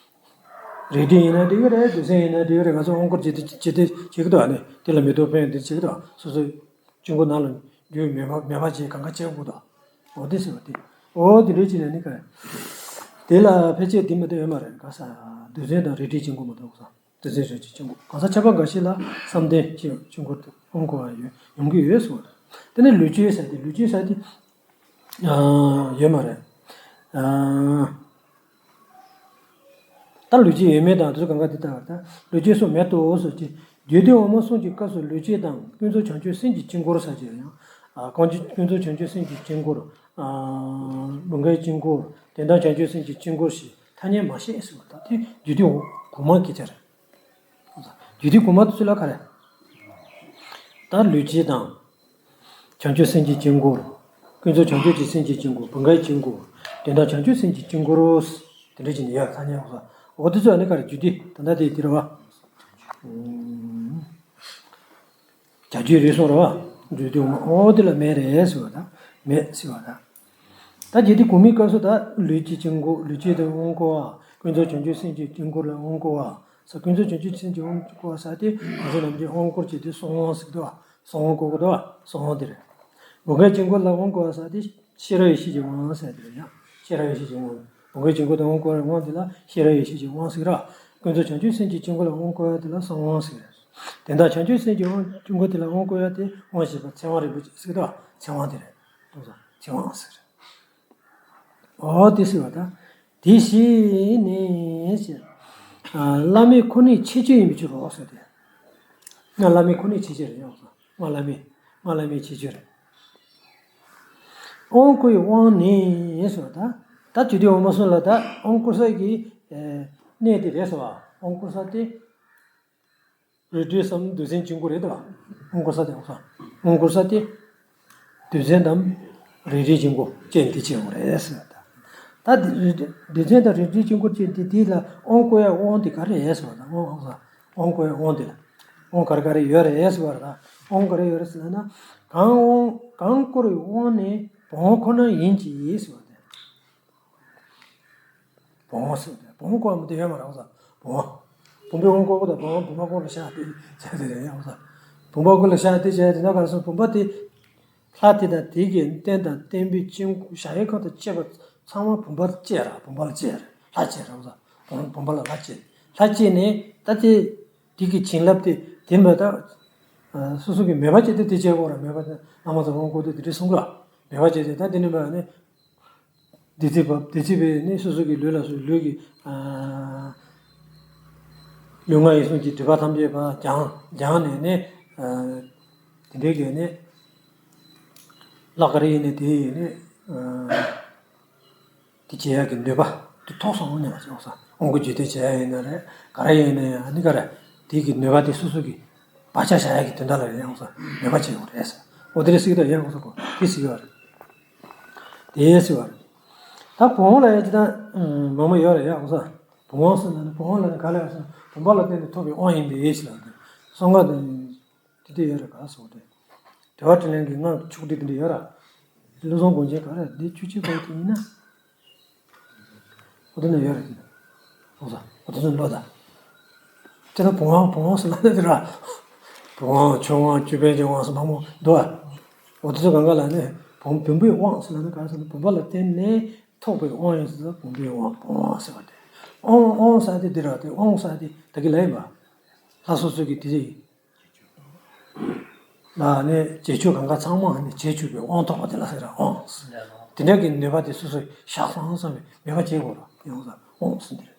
རལ་གྲི་ཡིན་ན་འགྲིག་གི་རེད། རྡུལ་ཚོན་ཡིན་ན་འགྲིག་གི་རེད། ང་ཚོ་དབང་བསྐུར་བྱེད་དུས་བྱེད་དུས་བྱེད་ཀྱི་འདུག་ཨ་ནི་དེ་ལ་མེ་ཏོག་ཕན་དེ་བྱེད་ཀྱི་འདུག་སོ་སོའི་དཀྱིལ་འཁོར་ནང་ལ་རྒྱུ་མེ་མ་མེ་མ་བྱེད་གང་ག་བྱེད་དགོས་འདུག་འོ་དེ་ཟེར་བ་དེ། འོ་དེ་འདྲའི་ཅིག་ནས་ནི་ག་རེ། དེ་ལ་ཕལ་ཆེར་འདི་མ་གཏོགས་ཡོད་མ་རེད། ག་ས་རྡུལ་ཚོན་དང་རལ་གྲིའི་དཀྱིལ་འཁོར་མ་གཏོགས་ག་ས་རྡུལ་ཚོན་རལ་གྲིའི་དཀྱིལ་འཁོར། གང་ཟག་ཁྱད་པར་འགའ་ཞིག་ལ་བསམ་གཏན་གྱི་དཀྱིལ་འཁོར་དུ་དབང་བསྐུར་བ་ཡོད་ཡོང་གི་ཡོད་གསུངས་པ་རེད། དེ་ནས་ལུས་ཅན་ཟེར་དེ་ལུས་ཅན་ཟེར་དེ་ཡོད་མ་རེད། ད་ལུས་ཅན་ཡོད་མེད་དང་དེ་ཚོ་གང་ག་དེ་ལྟ་བར་ད་ལུས་ཅན་སོགས་མེད་དོ་ཟེར་གྱི། རྒྱུད་སྡེ་འོག་མ་གསུམ་གྱི་སྐབས་སུ་ལུས་ཅན་དང་ཀུན་རྫོབ་བྱང་ཆུབ་སེམས་ཀྱི་དཀྱིལ་འཁོར་ཟེར་གྱི་ཡང་། ཀུན་རྫོབ་བྱང་ཆུབ་སེམས་ཀྱི་དཀྱིལ་འཁོར། བུམ་པའི་དཀྱིལ་འཁོར། དོན་དམ་བྱང་ཆུབ་སེམས་ཀྱི་དཀྱིལ་འཁོར་ཞེས་ཐ་སྙད་མ་བཤད་ཟེར་བ་དང་དེ་རྒྱུད་སྡེ་གོང་མ་སྐད་ཆ་རེད། རྒྱུད་སྡེ་གོང་མ་དེ་ཚོ་ལ་ག་རེ། ད་ལུས་ཅན་དང་། བྱང་ཆུབ་སེམས་ཀྱི་དཀྱིལ་འཁོར། ཀུན་རྫོབ་བྱང་ཆུབ་ཀྱི་སེམས་ཀྱི་དཀྱིལ་འཁོར། བུམ་པའི་དཀྱིལ་འཁོར། དོན་དམ་བྱང་ཆུབ་སེམས་ཀྱི་དཀྱིལ་འཁོར། དེ་འདྲ་ཅིག་ནི་ཡ་ཐ་སྙད་འོ་ས། འོ་དེ་ཚོ་ཨ་ནི་ག་རེ་རྒྱུད་སྡེ་ད་ལྟ་དེ་དེ་རེད་བ། བྱ་རྒྱུད་རེད་སོང་རེད་བ། རྒྱུད་སྡེ་འོ་དེ་ལ་མེད་རེད་ཟེར་བ་དང་མེད་ཟེར་བ་དང་། ད་རྒྱུད་སྡེ་གོང་མའི་སྐབས་སུ་ད་ལུས་ཀྱི་དཀྱིལ་འཁོར་ལུས་ཅན་དུ་དབང་བསྐུར་བ། ཀུན་རྫོབ་བྱང་ཆུབ་སེམས་ཀྱི་དཀྱིལ་འཁོར་ལ་དབང་བསྐུར་བ། ས་ཀུན་རྫོབ་བྱང་ཆུབ་སེམས་ཀྱི་དབང་བསྐུར་བ་ས་དེ་ང་ཚོ་ནམ་རྒྱུན་དབང་བསྐུར་བྱེད་དུས་གསང་དབང་ཟེར་གི་འདུག་བ། གསང་དབང་བསྐུར་གི་འདུག་བ། གསང་དབང་དེ་རེད། བུམ་པའི་དཀྱིལ་འཁོར་ལ་དབང་བསྐུར་བ་ས་དེ་ཤེས་རབ་ཡེ་ཤེས་ཀྱི་དབང་ཟེར་དེ་རེད་ཡ། ཤེས་རབ་ཡེ་ཤེས་ཀྱི་དབང་། བུམ་པའི་དཀྱིལ་འཁོར་དུ་དབང་བསྐུར་བའི་དབང་དེ་ལ་ཤེས་རབ་ཡེ་ཤེས་ཀྱི་དབང་ཟེར་གི་ར། ཀུན་རྫོབ་བྱང་ཆུབ་སེམས་ཀྱི་དཀྱིལ་འཁོར་ལ་དབང་བསྐུར་བ་དེ་ལ་གསང་དབང་ཟེར་གི་རེད། དེ་ལྟར་བྱང་ཆུབ་སེམས་ཀྱི་དབང་དཀྱིལ་འཁོར་དེ་ལ་དབང་བསྐུར་བ་དེ་དབང་བཞི་པ་ཚེ་དབང་རིན་པོ་ཆེ་ཟེར་གི་འདུག་བ། ཚེ་དབང་དེ་རེད། ཚེ་དབང་ཟེར། འོ་དེ་ཟེར་བ་དང་། དེ་བཞིན་ནི་ཞེས། བླ་མེད་ཁོ་ནའི་ཁྱད་ཆོས་ཡིན་པའི་ཕྱིར་རོ་ཟེར་ཏེ། ང་བླ་མེད་ཁོ་ནའི་ཁྱད་ཆོས་རེད་ཡོང་སོང་། ང་བླ་མེད། ང་བླ་མེད་ཁྱད་ཆོས་རེད། དབང་བསྐུར་བའི་དབང་ནི་ཟེར་བ་དང་། ད་རྒྱུད་སྡེ་འོག་མ་གསུམ་ལ་ད་དབང་བསྐུར་ས་ཀྱི་གནས་དེ་རེད་ཟེར་བ། དབང་བསྐུར་ས་དེ། རལ་གྲི་སམ་རྡུལ་ཚོན་དཀྱིལ་འཁོར་རེད་དོ། དབང་བསྐུར་ས་དེ་འོང་ས། དབང་བསྐུར་ས་དེ། རྡུལ་ཚོན་དམ། རལ་གྲིའི་དཀྱིལ་འཁོར་ཅན་དེ་ཅི་ཡོང་རེད་ཟེར་བ་དང་། ད་རྡུལ་ཚོན་དང་རལ་གྲིའི་དཀྱིལ་འཁོར་ཅན་དེ་དེ་ལ་དབང་བསྐུར་ཡ་དབང་དེ་ག་རེ་རེད་ཟེར་བ་དང་དབང་བསྐུར་ས། དབང་བསྐུར་ཡ་དབང་དེ་ལ། དབང་ག་རེ་ག་རེ་ཡོད་རེད་ཟེར་བ་དང་། དབང་ག་རེ་ཡོད་རེད་ཟེར་ན། གང་དབང་གང་བསྐུར་བའི་དབང་ནི་བུམ་དབང་ཁོ་ན་ཡིན་གྱི་ཟེར་བ་དང་། བུམ་དབང་ཟེར་ཏེ། བུམ་དབང་བསྐུར་བ་མི་དེ་ཡོད་མ་རེད་བ། བུམ་དབང་། བུམ་པའི་དབང་བསྐུར་བ་དང་བུམ་དབང་བུམ་པ་སྐུ་ལ་བཞག་སྟེ་བྱས་ཏེ་རེད་ཡང་བ། བུམ་པ་སྐུ་ལ་བཞག་སྟེ་བྱས་ཏེ་ན་ག་རེ་ཟེར། བུམ་པ་དེ། ལྷ་དེ་དང་དེ་གི་རྟེན་དང་བརྟེན་པའི་དཀྱིལ་འཁོར་གཞལ་ཡས་ཁང་དང་བཅས་པ་ཚང་མ་བུམ་པ་ལ་བཅས་ར། བུམ་པ་ལ་བཅས་ར། ལྷ་བཅས་ར་བ། བུམ་བུམ་པ་ལ་ལྷ་བཅས། ལྷ་བཅས་ནས་ད་དེ། དེ་གི་བྱིན་རླབས་དེ་དེ་མ་ད། སོ་སོ་གི་མོས་པ་བྱས་ཏེ་དེ་བྱས་དགོས་ར། མོས་པ་དེ་བླ་མ་ཚོ་དབང་བསྐུར་དུས་དེ་འདྲ་གསུང་གི་ར། མོས་པ་བྱས་ཏེ་ད་དེ་ནས་མ་ནས། བདེ་ཚིག་པ། བདེ་ཚིག་པས་ནི་སོ་སོ་གི་ལུས་ལ་སོགས་ལུས་ཀྱི། ལུས་ངག་ཡིད་གསུམ་གྱི་སྒྲིབ་པ་ཐམས་ཅད་པ་སྦྱངས་སྦྱངས་ནས་ནི། དེ་འདྲའི་གི་ནི། ལྷ་ག་རེ་ཡིན་ནའི་དེ་ཡིན་ནི། དེ་བྱེད་ཡག་གི་ནུས་པ་དེ་ཐོགས་སོང་ནས་མ་བྱུང་ས། དབང་བསྐུར་རྒྱུད་སྟོན་བྱེད་ཡག་ཡིན་ན་རེད། ག་རེ་ཡིན་ནའི་ཨ་ནི་ག་རེ། དེ་གི་ནུས་པ་དེ་སོ་སོ་གི་བག་ཆགས་བཞག་ཡག་གི་དོན་དག་ལ་རེད་ཡོང་ས། ནུས་པ་ཆེ་ཡོང་རེད་ས། འོ་དེ་རེད་ཟེར་གི་ད་ཡང་ཡོང་ས་གོ་དེ་ཟེར་གི་བ་རེད། དེ་ཟེར་བ་རེད། ད་བུམ་དབང་ལ་ཡང་ཅི་ལྟར་མང་པོ་ཡོད་རེད་ཡ། འོ་ས། བུམ་དབང་ཟེར་ན་ནི་བུམ་དབང་ལ་ནི་ག་ལ་ཡོད་ཟེར་ན་བུམ་པ་ལ་བརྟེན་ནས་ཐོབ་པའི་དབང་ཡིན་པས་ཞེས་ལ་ནི་གསུང་ག་དེ་དེ་ཡོད་རེད་ག་སོགས་ཏེ། དྲི་བ་དྲིས་ལན་གྱི་སྔགས་ཆོག་སྒྲིག་དེ་འདྲ་ཡོད་ར། བློ་བཟང་དགོངས་ཅན་ག་རེ་འདི་བཅུ་གཅིག་པ་དེ་ཡིན་ན། འོ་དེ་ནས་ཡོད་རེད་དེ། འོ་ས། འོ་དེ་ཚོ་ལོ་ད། དེ་ལ་བུམ་དབང་བུམ་དབང་ཟེར་ལ་ནི་དེ་ར། བུམ་དབང་ཆོས་དབང་ཅོད་པན་གྱི་དབང་ཟེར་མང་པོ་འདུག་ཨ། འོ་དེ་ཚོ་གང་ག་ལ་ནི་བུམ་བུམ་པའི་དབང་ཟེར་ལ་ནི་ག་རེ་ཟེར་ན་བུམ་པ་ལ་བརྟེན་ནས་ཐོབ་པའི་དབང་ཡིན་ཟེར་ན་བུམ་པའི་དབང་བུམ་དབང་ཟེར་བ་དེ། དབང་དབང་ཟེར་དེ་འདི་ར་དེ་དབང་ཟེར་དེ་ད་གི་ལ་ཡིན་པ། ལྷ་སོ་སོ་གི་དེ་ལ་ནི་བྱེད་ཆོག་གང་ག་ཚང་མ་ནི་བྱེད་ཆོག་པའི་དབང་ཐོབ་པ་དེ་ལ་ཟེར་ར་དབང་། དེ་འདྲ་གི་ནུས་པ་དེ་སོ་སོས་བཞག་སོང་བསམ་པའི་མོས་པ་བྱེད་དགོས་ར་ཡོང་ས་དབང་ཟེར་འདི་རེད།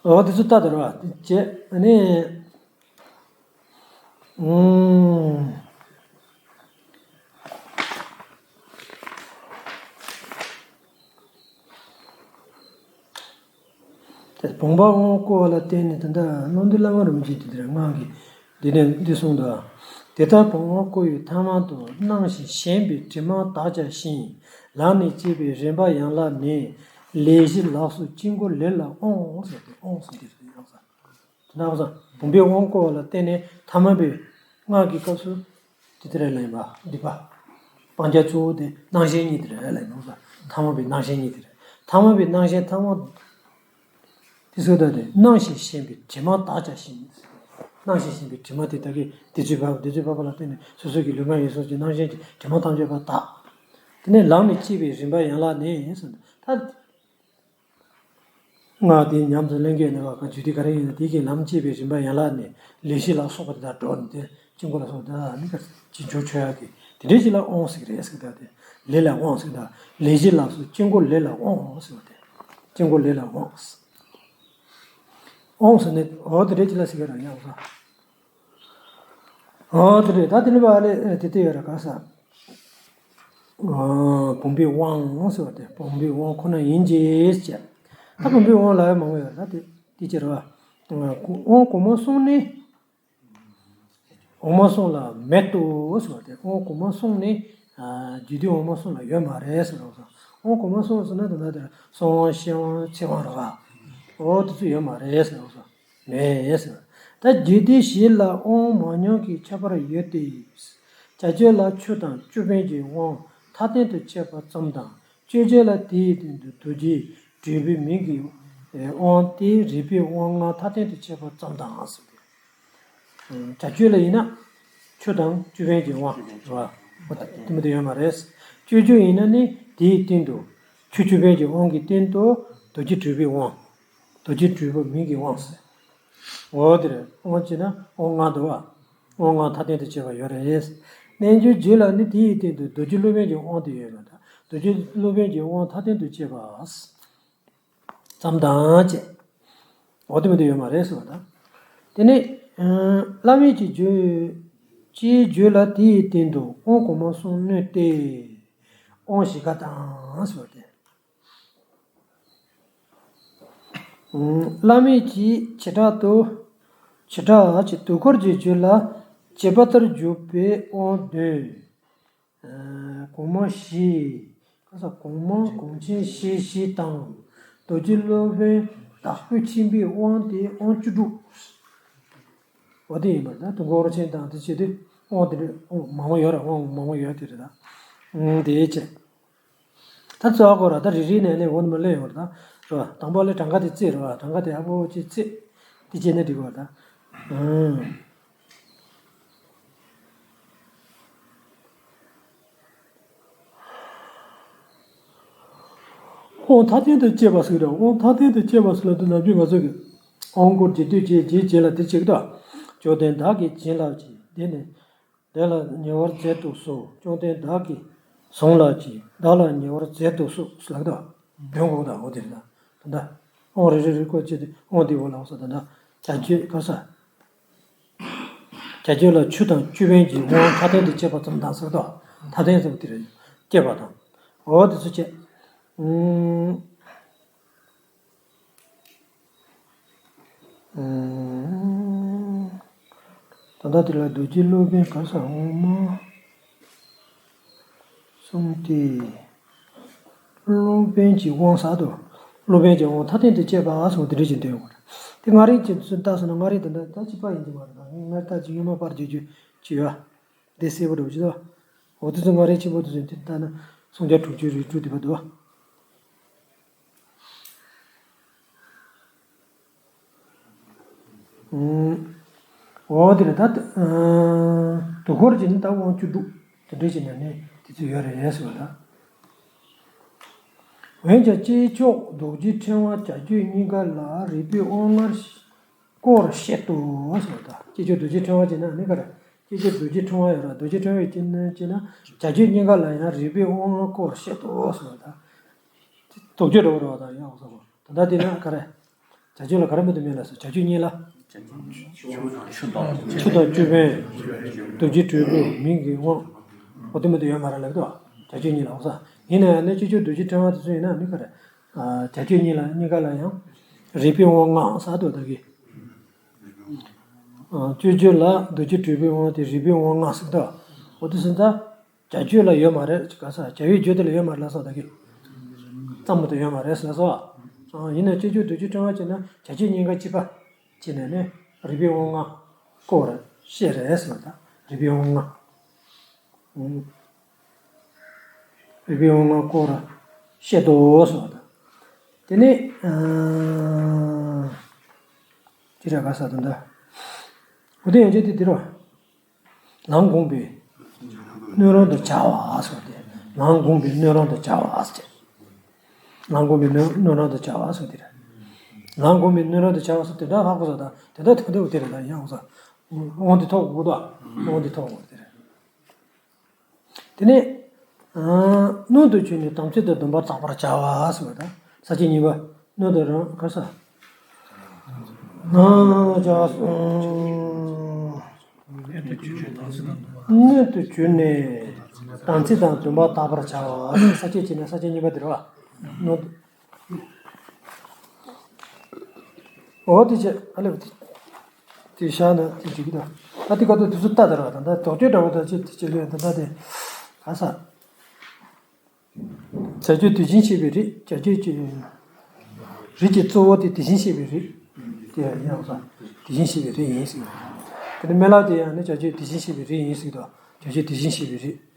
འོ་དེ་ཚོ་ལྟ་དེ་ར་བ་དེ་བྱས་ནི། ཨུམ། དེ་བུམ་པ་དབང་བསྐུར་བ་ལ་བརྟེན་ནས་ད་ལྟ་བློ་འདི་བླ་མ་རིན་པོ་ཆེ་དེ་དེར་སྔགས་ཀྱི་འདི་ནས་འདི་གསུངས་དང་། དེ་ལྟར་བུམ་དབང་བསྐུར་བའི་ཐ་མ་དུ་སྣང་ཞིང་ཞེན་པའི་དྲི་མ་དག་བྱ་ཞིང་ལག་ནས་བཅད་པའི་རིམ་པ་ཡན་ལག་ནི་ལས་བཞི་ལགས་སོ་དཀྱིལ་འཁོར་ལས་ལ་དབང་ཟེར་ཏེ་དབང་ཟེར་འདི་རེད་ཡང་ས། དེ་ན་བསམ་བུམ་པའི་དབང་བསྐུར་བ་ལ་བརྟེན་ནས་ཐ་མལ་པའི་སྔགས་ཀྱི་སྐབས་སུ་དེ་དེ་རེད་ལ་ཡིན་པ་འདི་པ། སྤང་བྱ་གཙོ་བོ་དེ་སྣང་ཞེན་གཉིས་དེ་རེད་ལ་ཡིན་པ། ཐ་མལ་པའི་སྣང་ཞེན་གཉིས་དེ་རེད། ཐ་མལ་པའི་སྣང་ཞེན་ཐ་མ་དེ་སོ་ད་དེ་སྣང་ཞིང་ཞེན་པའི་དྲི་མ་དག་བྱ་ཞིང་། སྣང་ཞིང་ཞེན་པའི་དྲི་མ་དེ་ད་གི་བདེ་ཚིག་བག་བདེ་ཚིག་བག་པ་ལ་བརྟེན་ནས་སོ་སོ་གི་ལུས་ངག་ཡིད་གསུམ་གྱི་སྣང་ཞེན་གྱི་དྲི་མ་ཐམས་ཅད་པ་དག་དེ་ནས་ལམ་ནས་སྐྱེས་པའི་རིམ་པ་ཡན་ལག་ནི་ཟེར། ད་སྔགས་དེ་ཉམས་སུ་ལེན་མཁན་ནི་བ་ག་རྒྱུད་སྡེ་ག་རེ་ཡིན་ན་དེ་གི་ལམ་སྐྱེས་པའི་རིམ་པ་ཡན་ལག་ནི་ལས་བཞི་ལ་སོགས་པ་དེ་དག་སྒྲོ་ནི་དེ་དཀྱིལ་འཁོར་ལ་སོགས་དེ་དག་ནི་ག་ཅི་འཇུག་ཆོག་ཡ་གི་དེ་འདྲའི་ཞིག་ལ་དབང་ཟེར་གི་རེད་ཟེར་གི་ད་དེ་ལས་ལ་དབང་ཟེར་གི་ད་ལས་བཞི་ལ་སོགས་དཀྱིལ་འཁོར་ལས་ལ་དབང་ཟེར་བ་དེ་དཀྱིལ་འཁོར་ལས་ལ་དབང་། དབང་ཟེར་ནས་འོ་དེ་འདྲའི་ཅི་ལ་ཟེར་གི་ར་ཡང་ཟེར། འོ་དེ་རེད། ད་དེ་ནི་བ་ལས་དེ་ལྟ་ཡོད་ར་ག་ས། བུམ་པའི་དབང་ཟེར་བ་དེ་བུམ་པའི་དབང་ཁོ་ན་ཡིན་གྱི་ཟེར། ད་བུམ་པའི་དབང་ལ་ཡང་མང་པོ་ཡོད་ར་ད་དེ་དེ་ཅི་ར་བ། དབང་གོང་མ་གསུམ་ནི། འོག་མ་གསུམ་ལ་མེད་དོ་ཟེར་བ་དེ་དབང་གོང་མ་གསུམ་ནི། རྒྱུད་སྡེ་འོག་མ་གསུམ་ལ་ཡོད་མ་རེད་ཟེར་རོ། དབང་གོང་མ་གསུམ་ཟེར་ན་དེ་འདྲ་དེར་གསང་དབང་ཤེར་དབང་ཚིག་དབང་རོ་ག་འོ་དེ་ཚོ་ཡོད་མ་རེད་ཟེར་རོ། མེད་ཟེར། ད་རྒྱུད་སྡེ་བཞི་ལ་དབང་མང་ཉུང་གི་ཁྱད་པར་ཡོད་དེ། བྱ་སྤྱོད་ལ་ཆོས་དང་ཅོད་པན་གྱི་དབང་མཐའ་རྟེན་དུ་བྱས་པ་ཙམ་དང་སྤྱོད་བྱེད་ལ་དེའི་སྟེང་དུ་རྡོ་རྗེ་སྤྲུལ་པའི་མིང་གི་དབང་སྟེ་རིག་པའི་དབང་ལྔ་མཐའ་རྟེན་དུ་བྱས་པ་ཙམ་དང་ཟེར་ཏེ། བྱ་སྤྱོད་ལ་ཡིན་ན་ཆུ་དང་ཅོད་པན་གྱི་དབང་རེད་བ། དེ་མོ་དེ་ཡོད་མ་རེད། སྤྱོད་བྱེད་ཡིན་ན་ནི་དེའི་སྟེང་དུ་ཆུ་ཅོད་པན་གྱི་དབང་གི་སྟེང་དུ་རྡོ་རྗེ་སྤྲུལ་པའི་དབང་། རྡོ་རྗེ་སྤྲུལ་པའི་མིང་གི་དབང་ཟེར། འོ་དེ་རེད། དབང་བྱས་ན་དབང་ལྔ་འདུག་བ། དབང་ལྔ་མཐའ་རྟེན་དུ་བྱས་པ་ཡོད་རེད། རྣལ་འབྱོར་རྒྱུད་ལ་ནི་དེའི་སྟེང་དུ་རྡོ་རྗེ་སློབ་དཔོན་གྱི་དབང་དེ་ཡོད་པ་དང་རྡོ་རྗེ་སློབ་དཔོན་གྱི་དབང་མཐའ་རྟེན་དུ་བྱས་པ། ཙམ་དང་བཅས། འོ་དེ་མོ་དེ་ཡོད་མ་རེད་ཟེར་བ་དང་། དེ་ནས། བླ་མེད་ཀྱི་རྒྱུད། སྤྱིའི་རྒྱུད་ལ་དེའི་སྟེང་དུ་དབང་གོང་མ་གསུམ་སྣོད་དེ། དབང་བཞི་ཀ་དང་ཟེར་བ་དེ། བླ་མེད་ཀྱི་བྱེ་བྲག་ཏུ། བྱེ་བྲག་གི་དུས་འཁོར་གྱི་རྒྱུད་ལ་བྱེད་པ་ལྟར་འཇུག་པའི་དབང་བདུན། གོང་མ་བཞི། ག་ས་གོང་མ་གོང་ཆེན་བཞི་བཞི་དང་། རྡོ་རྗེ་སློབ་དཔོན་བདག་པོས་མཁྱེན་པའི་དབང་སྟེ་དབང་བཅུ་དྲུག་འོ་དེ་ཡིན་པར་ད་དུང་གོ་ར་ཆེན་དང་དེ་བྱེད་དུས་དབང་དེ་འདྲ་དབང་མང་པོ་ཡོད་རེད། དབང་མང་པོ་ཡོད་དེ་རེད་ད། དེའི་ཕྱིར། ད་རྩ་བ་གོ་ར་ད་རེ་རེ་ནས་ནས་འོ་ནི་མ་ལོས་ཡོང་ར་ད། རེད་བ། དང་པོ་ལས་གྲངས་ཀ་དེ་བརྩིས་རེད་བ། གྲངས་ཀ་དེ་ཨ་ཕོ་ཅིག་བརྩིས། དེ་བྱས་ནས་འགྲིག་གོ་ར་ད། དབང་མཐའ་རྟེན་དུ་བཅས་པ་ཟེར་ར། དབང་མཐའ་རྟེན་དུ་བཅས་པ་ཟེར་ལ་དུ་ནམ་རྒྱུན་ང་ཚོ་གི་དབང་བསྐུར་རྗེས་ཟློས་བཅས་རྗེས་བྱེད་ལ་དེ་བྱེད་ཀྱི་ད། བཅོམ་ལྡན་བདག་གིས་བྱིན་རླབས་ཀྱིས་འདི་ནི་བདག་ལ་ཉེ་བར་མཛད་དུ་གསོལ། བཅོམ་ལྡན་བདག་གིས་བྱིན་རླབས་ཀྱིས་བདག་ལ་ཉེ་བར་མཛད་དུ་གསོལ་ཟེར་ལ་གི་ད། འདོན་དགོས་ད། འོ་དེ་རེད་ད། ད་ལྟ་དབང་རེ་རེ་རེ་བསྐུར་བྱས་ཏེ་དབང་དེ་འོ་ལ་འོ་ས་ད་ལྟ་བྱ་སྤྱོད་ག་ས། བྱ་སྤྱོད་ལ་ཆུ་དང་ཅོད་པན་གྱི་དབང་མཐའ་རྟེན་དུ་བཅས་པ་ཙམ་དང་ཟེར་ཏོ། མཐའ་རྟེན་ཟེར་བ་དེ་རེད། བཅས་པ་དང་། འོ་དེ་ཚོ་བཅས། ཨུམ། ཨུམ། ད་ལྟ་དེ་ལ་རྡོ་རྗེ་སློབ་དཔོན་ག་ས་འོག་མ། གསུམ་སྟེ། སློབ་དཔོན་གྱི་དབང་ཟེར་དོ། སློབ་དཔོན་གྱི་དབང་མཐའ་རྟེན་དུ་བཅས་པ་ཟེར་བ་དེ་འདྲ་ཞིག་འདོན་ཡོང་བ་རེད། དེ་སྔ་རིག་ཅིག་ཚུར་བལྟས་སོང་ན་སྔ་རིག་དེ་འདྲ་ད་ཅི་པ་ཡིན་གྱི་མ་རེད། ད་སྔར་ལྟ་ཅིག་སྔོན་མ་པར་བརྗོད་རྒྱུ་ཅིག་ཡོད། དེ་གསལ་པོ་འགྲོ་གི་ད། འོ་དེ་ཚོ་སྔ་རིག་ཆེན་པོ་དེ་ཚོ་དེ་ལྟ་ན་སུམ་བརྒྱ་དྲུག་ཅུ་རེ་དྲུག་དེ་བ་འདུག་འོ་དེ་ལ་ད། དུས་འཁོར་གྱི་ནི་ད་དབང་བཅུ་དྲུག་དེ་འདྲ་བྱས་ནས་ནི་དེ་ཚོ་ཡོད་རེད་ཟེར་བ་ད། འོན་ཀྱང་སྐྱེས་མཆོག་རྡོ་རྗེ་ཕྲེང་བ་བྱ་སྤྱོད་གཉིས་ཀ་ལ་རིག་པའི་དབང་ལྔར་སྐོར་བཤད་དོ་ཟེར་བ་ད། སྐྱེས་མཆོག་རྡོ་རྗེ་ཕྲེང་བ་བྱས་ན་ནི་ག་རེ། སྐྱེས་མཆོག་རྡོ་རྗེ་ཕྲེང་བ་ཡོད་ར། རྡོ་རྗེ་ཕྲེང་བའི་སྐྱེས་ནི་བྱས་ན་བྱ་སྤྱོད་གཉིས་ཀ་ལ་ཡང་རིག་པའི་དབང་ལྔར་སྐོར་བཤད་དོ་ཟེར་བ་ད། དོགས་གཅོད་འགྲོ་བ་རེད་བ་ད་ཡང་ཟེར་བ། ད་ལྟ་དེ་ན་ག་རེ། བྱ་སྤྱོད་ལ་ག་རེ་མི་འདུག་མེད་ལ་སོ། བྱ་སྤྱོད་གཉིས་ལ། ཆུ་དང་ཆུ་དང་ཆུ་དང་ཅོད་པན། རྡོ་རྗེ་སྤྲུལ་པའི་མིང་གི་དབང་། འོ་དེ་མི་འདུག་ཡོད་མ་རེད་ལབ་འདུག་བྱ་སྤྱོད་གཉིས་ལ་འོ་ས། ཡིན་ན་ཡང་ནི་སྤྱི་སྤྱོད་རྡོ་རྗེ་ཕྲེང་བ་དེ་ཚོ་ཡིན་ན་ནི་ག་རེ། བྱ་སྤྱོད་གཉིས་ལ་གཉིས་ཀ་ལ་ཡང་། རིག་པའི་དབང་ལྔ་ཟེར་འདུག་ད་གི། སྤྱི་སྤྱོད་ལ་རྡོ་རྗེ་སྤྲུལ་པའི་དབང་དེ་རིག་པའི་དབང་ལྔ་ཟེར་འདུག་འོ་དེ་ཟེར་ད། བྱ་སྤྱོད་ལ་ཡོད་མ་རེད་ག་ས། བྱ་བའི་རྒྱུད་དེ་ལ་ཡོད་མ་རེད་ལ་སོགས་ད་གི། ཙམ་མ་གཏོགས་ཡོད་མ་རེད་ལ་སོགས། ཡིན་ན་སྤྱི་སྤྱོད་རྡོ་རྗེ་ཕྲེང་བ་བྱས་ན་བྱ་སྤྱོད་གཉིས་ཀ་གཅིག་པ་བྱས་ནས་ནི་རིག་པའི་དབང་ལྔ་སྐོར་བཤད་རེད་ཟེར་བ་ད། རིག་པའི་དབང་ལྔ། རིག་པའི་དབང་ལྔ་སྐོར་བཤད་དོ་ཟེར་བ་ད། དེ་ནས། ཅི་རེད་ག་ས་དོན་ད། འོ་དེ་ཡང་བྱས་ཏེ་འདི་རོ། ལམ་བསྒོམས་པའི་སྣོད་རུང་དུ་བྱ་བ་ཟེར་བ་དེ། ལམ་བསྒོམས་པའི་སྣོད་རུང་དུ་བྱ་བ་ཟེར། ལམ་བསྒོམས་པའི་སྣོད་སྣོད་རུང་དུ་བྱ་བ་ཟེར་དེ་རེད། ལམ་བསྒོམས་པའི་སྣོད་རུང་དུ་བྱ་བ་ཟེར་དེ་འདྲ་ཧ་གོ་ས་དང་དེ་འདྲ་ཐོན་ཐུབ་དེ་རེད་ད་ཡང་ས། དབང་དེ་ཐོབ་དགོས་དོ། དབང་དེ་ཐོབ་དགོས་དེ་རེད། དེ་ནས། སྣོད་དུ་གྱུར་ནས་དམ་ཚིག་དང་སྡོམ་པ་བརྟག་པར་བྱ་བ་ཟེར་བ་དང་ས་བཅད་གཉིས་པ། སྣོད་དུ་རང་ག་ས། སྣོད་དུ་གྱུར་ནས་དམ་ཚིག་དང་སྡོམ་པ་བརྟག་པར་བྱ་བ་ས་བཅད་གཅིག་ནས་ས་བཅད་གཉིས་པ་དེ་རེད་བ། སྣོད་དུ། འོ་དེ་བྱས་ཨ་ལེ། དེ་བཞག་ན་དེ་འགྲིག་གི་ད། ད་དེ་ག་དུས་དུས་ཚོད་ལྟ་དར་བ་དང་ད་དོགས་གཅོད་འདྲ་བོ་དང་ཅི་དེ་བྱེད་ལོས་ད་ད་དེ་ག་ས། བྱ་རྒྱུད་དེ་བཞིན་གཤེགས་པའི་རིགས་བྱ་རྒྱུད་ཀྱི་རིགས་ཀྱི་གཙོ་བོ་དེ་དེ་བཞིན་གཤེགས་པའི་རིགས། དེ་ཡང་ཡང་ས་དེ་བཞིན་གཤེགས་པའི་རིགས་ཡིན་ཟེར། དེ་ནི་སྨན་བླ་དེ་ཡང་ནི་བྱ་རྒྱུད་དེ་བཞིན་གཤེགས་པའི་རིགས་ཡིན་ཟེར་དོ། བྱ་རྒྱུད་དེ་བཞིན་གཤེགས་པའི་རིགས།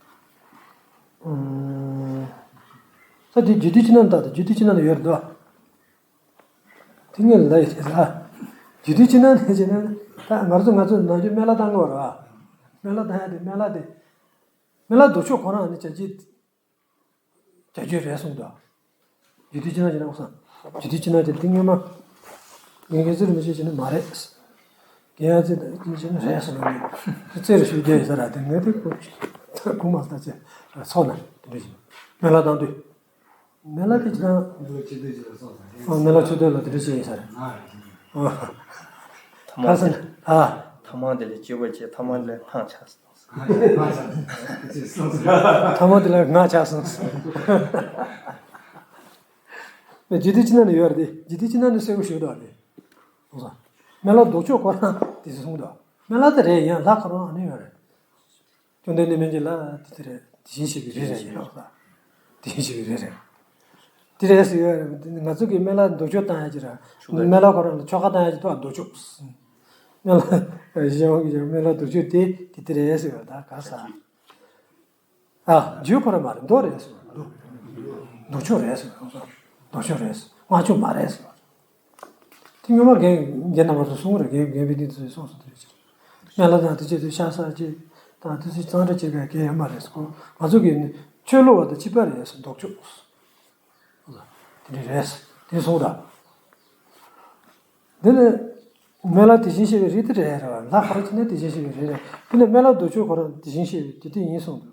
ས་དེ་རྒྱུད་སྡེ་ཕྱི་ནང་དང་རྒྱུད་སྡེ་ཕྱི་ནང་ལ་ཡོད་རེད་དོ། དེ་ངས་ལ་ཡི་ལ། རྒྱུད་སྡེ་ཕྱི་ནང་ནས་བྱས་ན། ད་ང་ཚོ་ང་ཚོ་ནམ་རྒྱུན་སྨན་བླ་བཏང་གི་བ་རེད་བ། སྨན་བླ་བཏང་ཡ་དེ་སྨན་བླ་དེ། སྨན་བླ་མདོ་ཕྱོགས་ཁོ་རང་ནི་བྱ་རྒྱུད། བྱ་རྒྱུད་རེད་གསུངས་འདུག་རྒྱུད་སྡེ་ཕྱི་ནང་བྱས་ན་ཨོ་སང་། རྒྱུད་སྡེ་ཕྱི་ནང་བྱས་ན་དེ་སྔོན་མ། ངས་ཁྱེད་ཚོར་མི་བྱེད་བྱས་ན་མ་རེད། རྒན་ཡང་ཚེ་དང་ཅིན་ཅིན་རེད་ཟེར་ནས་རྩེ་རུ་ཞུ་རྒྱུ་ཡོད་ས་ར་དེ་ངས་དེ་ཁོ་ཁོ་མ་ས་ཆེ་ཚོགས་ན་དེ་འདྲ་ཞིག་སྨན་བླ་བཏང་དུས། སྨན་བླ་དེ་ཅི་དང་། སྨན་བླ་ཆོས་སྡེ་ལ་དེ་འདྲ་བྱས་ཡིན་ས་རེད། ཨོ། ཐ་མ་ཁ་སང་ཨ། ཐ་མ་དེ་ལས་སྐྱོ་བོ་བྱས་ཐ་མ་ལས་སྔགས་ཆགས་སོང་། ཐ་མ་དེ་ལ་སྔགས་ཆགས་སོང་། རྒྱུད་སྡེ་ཕྱི་ནང་ནས་ཡོད་རེད་དེ་རྒྱུད་སྡེ་ཕྱི་ནང་ནས་གསལ་པོ་ཞུ་འདུག་རེད། སོང་ཙང་། སྨན་བླ་མདོ་ཕྱོགས་ཁོ་རང་དེ་ཚོ་གསུངས་འདུག་སྨན་བླ་དེ་རེད་ཡང་ལྷ་ཁོ་རང་ཨ་ནི་ཡོད་རེད། བཅོམ་ལྡན་འདས་སྨན་གྱི་བླ་དེ་དེ་རེད་དེ་བཞིན་གཤེགས་པའི་རིགས་རེད་ཡིན་ནོ། དེ་བཞིན་གཤེགས་པའི་རིགས་རེད། དེ་རེད་ཟེར་ཡོད་རེད་ང་ཚོ་གི་སྨན་བླ་མདོ་ཕྱོགས་བཏང་ཡ་ཅི་ར། སྨན་བླ་ཁོ་རང་ལ་ཆོ་ག་བཏང་ཡ་ཅི་ཐོག་མདོ་ཕྱོགས། སྨན་བླ་གཞན་དབང་གི་སྨན་བླ་མདོ་ཕྱོགས་དེ་དེ་དེ་རེད་ཟེར་ཡོད་ད་ག་ས། ཨ། རྒྱུད་ཁོ་ར་མ་རེད་མདོ་རེད་ཟེར་བ། མདོ་ཕྱོགས་རེད་ཟེར་བ། མདོ་ཕྱོགས་རེད་ཟེར། སྔགས་ཕྱོགས་མ་རེད་ཟེར་བ། དེ་སྔོན་མ་རྒན་རྒན་རྣམ་པ་ཚོ་གསུང་རེད་རྒན་རྒན་པའི་གནས་ཚུལ་གསུངས་སོང་དེ་རེད་ཅེས། སྨན་བླ་དང་དེ་བྱས་དུས་ཤ་ཟ་ཅིག་དང་དེ་ཚོ་གཙང་སྦྲ་བྱེད་པའི་གལ་ཡོད་མ་རེད་ཟེར་གོ་ང་ཚོ་གི་ནི་ཆོས་ལུགས་པ་དང་གཅིག་པ་རེད་ཟེར་མདོ་ཕྱོགས། དེ་འདྲ་རེད་ཟེར་དེ་གསུངས་དང་། འདི་ནི། སྨན་བླ་དེ་བཞིན་གཤེགས་པའི་རིགས་དེ་རེད་རེད་བ། ལྷ་ཁ་ར་ཅི་ནས་དེ་བཞིན་གཤེགས་པའི་རིགས་རེད། དེ་ནས་སྨན་བླ་མདོ་ཕྱོགས་ཁོ་རང་དེ་བཞིན་གཤེགས་པའི་དེ་དེ་ཡིན་གསུངས་འདུག་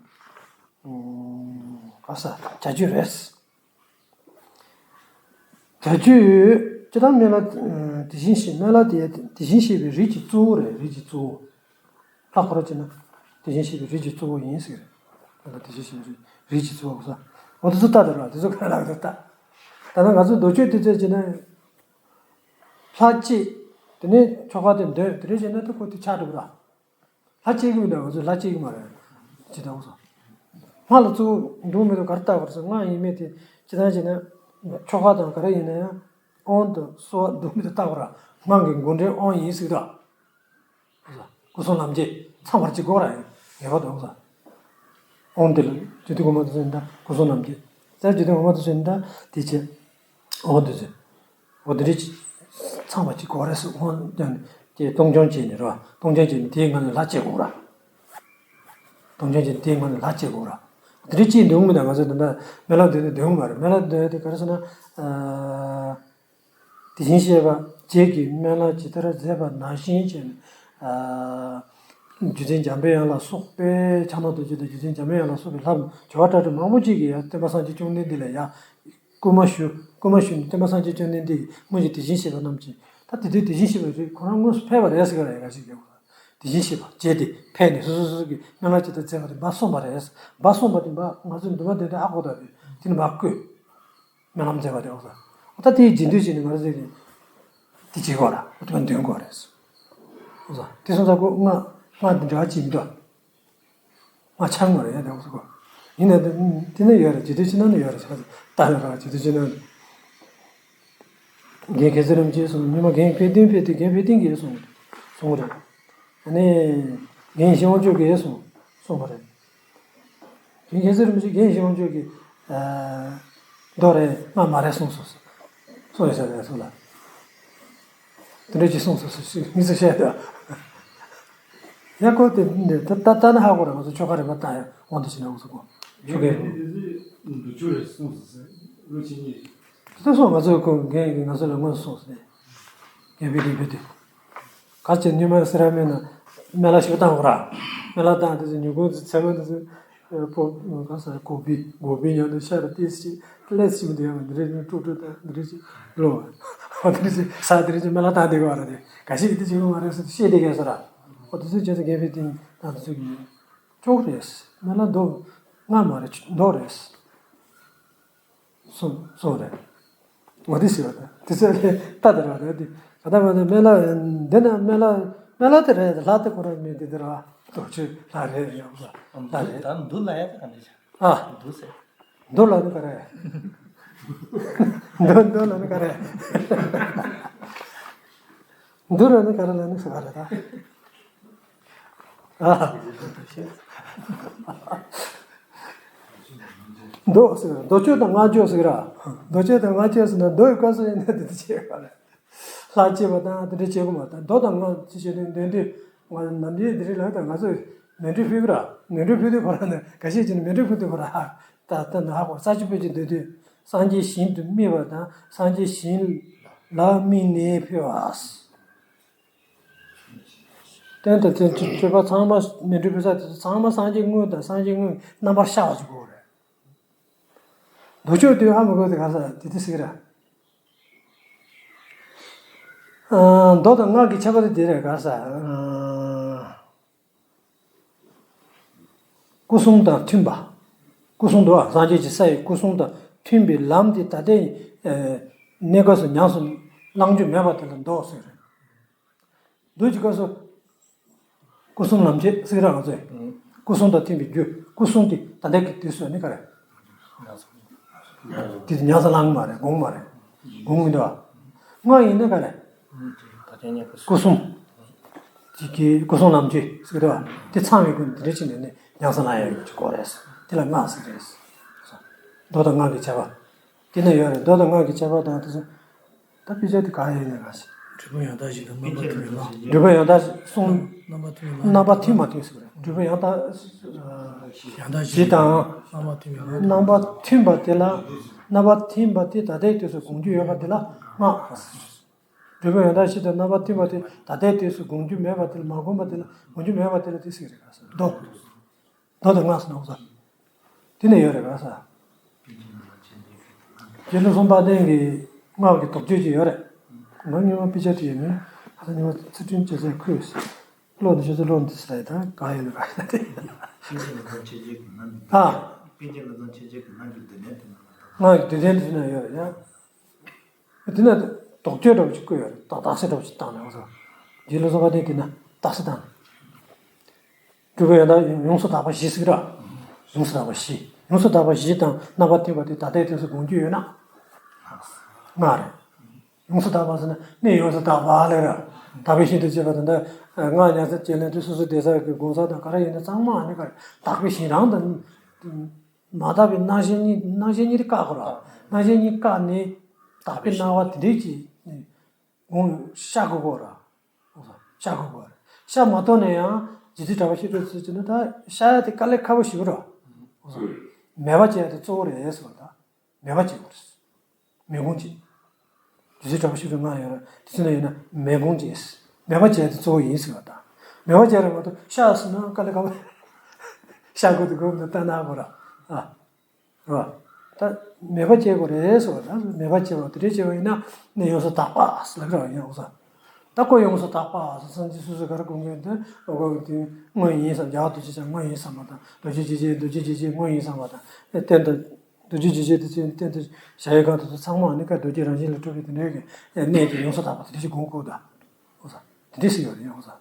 ག་ས་བྱ་རྒྱུད་རེད། བྱ་རྒྱུད་སྤྱི་དང་སྨན་བླ་དེ་བཞིན་གཤེགས་སྨན་བླ་དེ་དེ་བཞིན་གཤེགས་པའི་རིགས་ཀྱི་གཙོ་བོ་རེད་རིགས་ཀྱི་གཙོ་བོ། ལྷ་ཁོ་ར་ཅི་ན་དེ་བཞིན་གཤེགས་པའི་རིགས་ཀྱི་གཙོ་བོ་ཡིན་ཟེར། སྨན་བླ་དེ་བཞིན་གཤེགས་པའི་རིགས་ཀྱི་གཙོ་བོ་ག་ས། འོ་དེ་ཚོ་ལྟ་དེ་ར་དེ་ཚོ་ག་ལ་དེ་ལྟ། ད་ནང་ང་ཚོ་མདོ་ཆོས་དེ་ཚོ་ཅི་ན། ལྷ་གཅིག་དེ་ནས་ཆོ་ག་དེ་འདོན་དེ་རེ་བྱས་ན་ད་ཁོ་དེ་ཆགས་འགྲོ་གི་ར། ལྷ་གཅིག་གི་མི་འདྲ་ང་ཚོ་ལྷ་གཅིག་གི་མ་རེད། ཅི་ལྟ་བུ་སོ། སྔགས་ལ་གཙོ་བོ་འདུག་མི་འདུག་ག་རེ་བལྟ་དགོས་རེད་ཟེར་སྔགས་ཡིན་མིན་དེ་ཅི་ལྟར་བྱས་ན། ཆོ་ག་དང་ག་རེ་ཡིན་ན་ཡང་དབང་དུ་གསོལ་བ་འདུག་མི་འདུག་བལྟ་དགོས་ར། སྔགས་ཀྱི་འགོ་འདྲེན་དབང་ཡིན་ཟེར་གི་ར། སྐུ་གསུམ་ལམ་འབྱེད་ཚང་བར་གཅིག་དགོས་ར་ཡིན་ངེས་པར་དུ་འོང་ས། འོང་འདི་ལ་རྒྱུད་སྡེ་གོང་མ་དུ་ཟེར་འདྲ་སྐུ་གསུམ་ལམ་འབྱེད། རྩ་རྒྱུད་སྡེ་གོང་མ་དུ་ཟེར་འདྲ་དེ་བྱས། འོ་འདི་ཟེར། འོ་འདི་རེད། ཚང་བ་གཅིག་དགོས་རེད་ཟེར་འོང་ཀྱང་དེ་སྟོང་སྐྱོང་བྱས་ནས་རེད་བ་སྟོང་སྐྱོང་བྱས་ནས་དེའི་ངང་ནས་ལྷ་བྱེད་དགོས་ར། སྟོང་སྐྱོང་བྱས་ནས་དེའི་ངང་ནས་ལྷ་བྱེད་དགོས་ར། འདི་རེད་ཅིག་འདོན་མི་འདུག་ང་ཚོ་འདི་འདྲ་སྨན་བླ་འདོན་ནས་འདོན་གི་མ་རེད་སྨན་བླ་འདོན་དེ་ག་རེ་ཟེར་ན། དེ་བཞིན་གཤེགས་པ་རྗེ་གིས་སྨན་བླ་ཇི་ལྟར་མཛད་པ་ནང་བཞིན་བྱས་ནས། རྒྱུ་མཚན་འཇམ་པའི་དབྱངས་ལ་སོགས་པའི་ཕྱག་ན་རྡོ་རྗེ་དང་རྒྱུ་མཚན་འཇམ་པའི་དབྱངས་ལ་སོགས་པའི་ལྷ་བྱེ་བ་ཁྲག་ཁྲིག་མང་པོ་ཅིག་གིས་ཡང་སྟོན་པ་སངས་རྒྱས་བཅོམ་ལྡན་འདས་ལ་ཡང་བསྐུལ་མ་ཞུ་བསྐུལ་མ་ཞུས་ནས་སྟོན་པ་སངས་རྒྱས་བཅོམ་ལྡན་འདས་ཀྱིས་སྔོན་གྱི་དེ་བཞིན་གཤེགས་པ་རྣམས་ཀྱིས་ད་དེ་དུས་དེ་བཞིན་གཤེགས་པའི་རིགས་ཁོ་རང་དངོས་སུ་ཕེབས་པ་རེད་ཟེར་ག་རེ་ག་ཞིག་ཡོད། དེ་བཞིན་གཤེགས་པ་རྗེ་དེ་ཕེབས་ནས་སོ་སོ་སོ་སོ་གི་སྨན་བླ་ཇི་ལྟར་མཛད་པ་དེ་འབའ་གསུངས་པ་རེད། འབའ་གསུངས་པ་དེ་འབའ་ང་ཚོས་འདུན་པ་དེ་འདྲ་ཧ་གོ་ད་དེ་དེ་ནི་འབའ་བསྐུལ། སྨོན་ལམ་མཛད་པ་དེ་འོག་ས། ད་དེའི་རྗེས་ཟློས་བྱས་ནས་ང་རང་ཚོས་ཀྱིས་དེ་བྱེད་དགོས་ར་འོ་དེ་འདོན་དགོས་རེད། འོག་ས་དེ་སོང་ཙང་ཁོ་ང་ང་འདི་འདྲ་བ་བྱེད་མི་འདུག་ང་ཆང་མ་རེད་ཡ་དེ་འོག་ས་ཁོ། ཡིན་ན་དེ་དེ་ནས་ཡོད་རེད་རྗེས་ཟློས་ཕྱི་ནང་ནས་ཡོད་རེད་ཟེར་ད་ཡོད་ར་རྗེས་ཟློས་ཕྱི་ནང་ནས། རྒན་གེ་སར་རིན་པོ་ཆེས་གསུངས་ཉི་མ་རྒན་དཔལ་ལྡན་ཕེབས་དུས་རྒན་དཔལ་ལྡན་གྱིས་གསུངས་གསུངས་རེད། ཨ་ནི་རྒན་ཡེ་ཤེས་དབང་ཕྱུག་གིས་གསུངས་གསུངས་པ་རེད། རྒན་གེ་སར་རིན་པོ་ཆེས་རྒན་ཡེ་ཤེས་དབང་ཕྱུག་གིས་མདོ་རེད་སྔགས་མ་རེད་གསུངས་སོང་། གསུངས་ཡོད་ས་རེད་སོང་ལ། དེ་འདྲ་ཅིག་གསུངས་སོང་ཟེར་མི་ཚོས་བཤད་ཡོད། ཡ་ཁོ་དེ་འདྲ་ད་ལྟ་ན་ཧ་གོ་རེད་ང་ཚོ་ཆོ་ག་རིམ་པ་བཏང་ཡ་དབང་དུ་བྱས་ན་འོང་ས་གོ། ཆོ་གའི། འདུ་ཆོ་རེད་གསུངས་སོང་ཟེར། བློ་ཆེན་གཉིས། སོ་སོ་ང་ཚོའི་ཁོང་རྒན་གྱིས་ང་ཚོ་ལ་དངོས་སུ་གསུངས་ཟེར། རྒན་པའི་རིག་པའི་དུས། ག་ཅེ་སྨྱོན་མ་སེ་ར་མེད་ན། སྨན་བླ་ཞིག་བཏང་བ་ར། སྨན་བླ་བཏང་དུས་སུ་ཉིན་གུང་དུ་ཚེ་མ་དུས་སུ། པོ་ག་ས་གོ་བི་གོ་བི་ཉོ་དུས་ཤ་ར་ཏིས་ཅི་ལེས་ཅི་མི་དེ་ཡང་འདི་རེད་ནི་ཀྲུག་ཀྲུག་དང་འདི་རེད་ཅི་ལོ། འོ་འདི་རེད་ཅི་ས་འདི་རེད་ཅི་སྨན་བླ་བཏང་དེ་ག་བ་ར་དེ་ག་ཞིག་དེ་ཅི་གོ་མ་རེད་ཟེར་ཤེས་དེ་གས་ས་ར། འོ་དུས་སུ་ཅེ་ས་རྒན་པའི་སྟེང་དང་དུས་སུ་གི། ཅོག་རེད། སྨན་བླ་མདོ་སྔ་མ་རེད་མདོ་རེད། སོང་སོང་རེད། འོ་དེ་ཟེར་བ་དང་དེ་ཚོ་ལས་ལྟ་དེ་ར་རེད་དེ། ད་ལྟ་མ་ནི་སྨན་བླ་འདི་ན་སྨན་བླ་སྨན་བླ་དེ་རེད་ལྷ་དེ་ཁོ་རང་མི་དེ་དེ་ར་རྡོ་ཆོས་ལྷ་རེད་ཡོང་ས་ལྷ་རེད། ད་འདུ་ལ་ཡ་ད་ག་ནས་ཨ། འདུ་ཟེར། འདུ་ལ་ནི་ག་རེད། འདུ་འདུ་ལ་ནི་ག་རེད། འདུ་ལ་ནི་ག་རེ་ལ་ནི་ཟེར་ག་རེད་ད། ཨ། མདོ་ཟེར་མདོ་ཆོས་དང་སྔགས་ཆོས་ཟེར་གི་ར། མདོ་ཆོས་དང་སྔགས་ཆོས་ཟེར་ན་མདོ་ཡི་སྐབས་སུ་ཡིན་ན་དེ་འདྲ་བྱེད་པ་རེད། ལྷ་བྱེད་པ་དང་དེ་འདྲ་བྱེད་དགོས་མ་རེད། མདོ་དང་སྔགས་ཅི་བྱེད་དུས་འདོན་དུས་ང་ནམ་རྒྱུན་འདི་རིགས་ལ་དང་ང་ཚོས་མཎྜལ་ཕུལ་གི་ར། མཎྜལ་ཕུལ་དུས་ཁོ་རང་ནས་ག་ཤེད་ཅིག་ནས་མཎྜལ་ཕུལ་དུས་ཁོ་རང་ཧ་ད་ལྟ་ན་ཧ་གོ་ས་ཅི་ཕུལ་ཅིག་འདོན་དུས་སངས་རྒྱས་ཞིང་དུ་སྨིན་པ་དང་སངས་རྒྱས་ཞིང་ལ་སྨིན་ནས་ཕུལ་བ། རྟེན་དང་རྟེན་ཅིང་སྤྱོད་པ་ཚང་མ་མཎྜལ་ཕུལ་ས་དེ་ཚོ་ཚང་མ་སངས་རྒྱས་དངོས་དང་སངས་རྒྱས་དངོས་རྣམ་པར་ཤར་བ་ཅིག་དགོས་རེད། མདོ་ཆོས་དུས་ཧ་མི་གོ་དེ་ག་ས་དེ་དེ་ཟེར་གི་ར། ཨ། མདོ་དང་སྔགས་ཀྱི་ཁྱད་པར་དེ་དེ་རེད་ག་ས། ཨ། སྐུ་གསུམ་དང་མཐུན་པ། སྐུ་གསུམ་དུ་བ་སངས་རྒྱས་ཀྱི་ས་ཡི་སྐུ་གསུམ་དང་མཐུན་པའི་ལམ་དེ་ད་ལྟའི་གནས་སྐབས་སུ་ཉམས་སུ་བླང་རྒྱུ་མེད་པ་དེ་ལ་མདོ་ཟེར་རེད། མདོ་ཀྱི་སྐབས་སུ། སྐུ་གསུམ་ལམ་བྱེད་ཟེར་ར་ང་ཚོས། ཨང་། སྐུ་གསུམ་དང་མཐུན་པའི་རྒྱུ། སྐུ་གསུམ་དེ་ད་ལྟའི་གི་དུས་སུ་ནི་ག་རེ། དེ་དུས་ཉམས་སུ་བླང་མ་རེད་དགོངས་མ་རེད། དགོངས་མི་འདུག་ཨ། སྔགས་ཡིན་ན་ག་རེ། སྐུ་གསུམ། དེ་གི་སྐུ་གསུམ་ལམ་བྱེད་ཟེར་ར་དེ་ཚང་བའི་སྒོ་ནས་དེ་འདྲ་བྱས་ནས་ནི་ཉམས་སུ་བླང་ཡག་གི་སྐོར་རེད། དེ་ལ་སྔགས་ཟེར་རེད། མདོ་དང་སྔགས་ཀྱི་ཁྱད་པར། དེ་ནས་ཡོད་རེད། མདོ་དང་སྔགས་ཀྱི་ཁྱད་པར་དང་དེ་ཚོ། ད་དཔེ་ཆ་དེ་ག་ཡིན་ནས་ག་ཞིག་འབྲས་བུ་ཡང་དག་བཞི་དང་རྣམ་པ་མཐུན་པའི་ལམ། འབྲས་བུ་ཡང་དག་གསུམ། རྣམ་པ་མཐུན་པའི་ལམ། རྣམ་པ་མཐུན་མ་མཐུན་ཟེར་བ་རེད། འབྲས་བུ་ཡང་དག་ཡང་དག་བཞི་བཞི་དང་། རྣམ་པ་མཐུན་པའི་ལམ། རྣམ་པ་མཐུན་པ་དེ་ལ། རྣམ་པ་མཐུན་པ་དེ་ད་ལྟའི་དུས་སུ་དགོངས་རྒྱུ་ཡོད་པ་དེ་ལ་སྔགས། འབྲས་བུ་ཡང་དག་བཞི་དང་རྣམ་པ་མཐུན་པ་དེ་ད་ལྟའི་དུས་སུ་དགོངས་རྒྱུ་མེད་པ་དེ་ལ་མ་དགོངས་པ་དེ་ལ་དགོངས་རྒྱུ་མེད་པ་དེ་ལ་དེ་ཟེར་གི་རེད་ག་ས་མདོ། མདོ་དང་སྔགས་སུ་ནོག་ས། དེ་ནས་ཡོད་རེད་ག་ས། རྗེ་བློ་བཟང་དཔལ་ལྡན་གྱི་སྔགས་ཀྱི་དོགས་གཅོད་ཅིག་ཡོད་རེད། ང་སྔོན་མ་དཔེ་ཆ་དེ་ཡོད་མེད་ད་ལྟ་སྔོན་མ་ཚུལ་ཁྲིམས་བྱེད་སའི་ཁུལ། བློ་འདི་ཆུ་ཚོད་བློ་འདི་ས་ཡི་ད་ག་ཡོད་ལ་ག་ཡོད་ལ་དེ། ཨ། སྔགས་ཀྱི་དོན་ཚན་དེ་ན་ཡོད་རེད་ཡ། དེ་ན་དོགས་གཅོད་འདྲ་པོ་ཅིག་བཀོད་ཡོད་རེད། དོགས་དག་སེ་འདྲ་པོ་ཅིག་བཏང་ནས་ང་ཚོ། རྗེ་བློ་བཟང་དཔལ་ལྡན་དེ་ན་དག་སེ་བཏང་ནས། འབྲས་བུ་ཡང་དག་ཡོངས་སུ་དག་པ་བཞི་ཟེར་གི་ར། ཡོངས་སུ་དག་པ་བཞི། ཡོངས་སུ་དག་པ་བཞི་དང་རྣམ་པ་མཐུན་པ་དེ་ད་ལྟའི་དུས་སུ་དགོངས་རྒྱུ་ཡོད་ན། སྔགས་རེད། ཡོངས་སུ་དག་པ་ཟེར་ན་གནས་ཡོངས་སུ་དག་པ་ལས་ར། དག་པའི་ཞིང་དུ་སྐྱེས་པ་དེ་འདྲ། སྔགས་ཉམས་སུ་བྱས་ལན་དུ་སོ་སོ་བསྡད་ས་གི་དགོངས་ས་དང་ག་རེ་ཡིན་ན་ཚང་མ་ཨ་ནི་ག་རེ་དག་པའི་ཞིང་རང་དང་། མ་དག་པའི་སྣང་ཞེན་གཉིས་སྣང་ཞེན་གཉིས་དེ་བཀག་དགོས་ར། སྣང་ཞེན་གཉིས་བཀག་ནས་དག་པའི་སྣང་བ་དེ་འདྲས་ཀྱིས་དགོངས་ཤར་དགོས་ར། ཤར་དགོས་པ་རེད། ཤར་མ་ཐུབ་ན་ཡང་རྗེ་བཙུན་གྲགས་པ་ཤེས་རབ་ཚུལ་གྱིས་ནི་ད་ཤར་ཡ་དེ་དཀའ་ལས་ཁག་པོ་ཞིག་རེད། མེད་པ་བྱས་ཏེ་གཙོ་བོ་རེད་ཟེར་བ་ད། མེད་པ་བྱེད་དགོས་རེད། མེད་དགོངས་བྱེད། རྗེ་བཙུན་གྲགས་པ་ཤེས་རབ་ལྔ་ཡོད་རེད་དེ་ཚོ་ན་ཡོད་ན་མེད་དགོངས་བྱེད། མེད་པ་བྱས་ཏེ་གཙོ་བོ་ཡིན་ཟེར་བ་ད། མེད་པ་བྱས་རེད་མ་གཏོགས་ཤར་ཟེར་ན་དཀའ་ལས་ཁག་པོ། ཤར་དགོས་དེ་དགོས་ན་ལྟ་ན་དགོས་ར། ཨ། རེད་བ། ད་མེད་པ་བྱེད་དགོས་རེད་ཟེར་བ་ད་མེད་པ་བྱེད་པ་དེ་འདྲས་བྱེད་པ་ཡིན་ན་ནི་ཡོངས་སུ་དག་པ་ཟེར་ལབ་ར་ཡོངས་སུ། ད་ཁོ་ཡོངས་སུ་དག་པ་ཟེར་སངས་རྒྱས་སོ་སོ་ག་རེ་དགོངས་མཁན་དེ་ཨོ་ཁོ་དེ་དངོས་ཡིན་བསམ་རྒྱལ་བ་རྡོ་རྗེ་འཆང་དངོས་ཡིན་བསམ་པ་དང་རྡོ་རྗེ་འཇིགས་བྱེད་རྡོ་རྗེ་འཇིགས་བྱེད་དངོས་ཡིན་བསམ་པ་དང་རྟེན་དུ་རྡོ་རྗེ་འཇིགས་བྱེད་དེ་ཚོའི་རྟེན་དུ་བཞག་ཡོད་གང་དེ་ཚོ་ཚང་མ་ནི་ཀ་རྡོ་རྗེ་རང་བཞིན་ལ་གྲུབ་པའི་དེ་འདྲའི་གི་གནས་དེ་ཡོངས་སུ་དག་པ་དེ་འདྲ་ཞིག་དགོངས་དགོས་ད། ཨོ་ས། དེ་འདྲ་ཞིག་ཡོད་རེད་ཡོངས་སུ།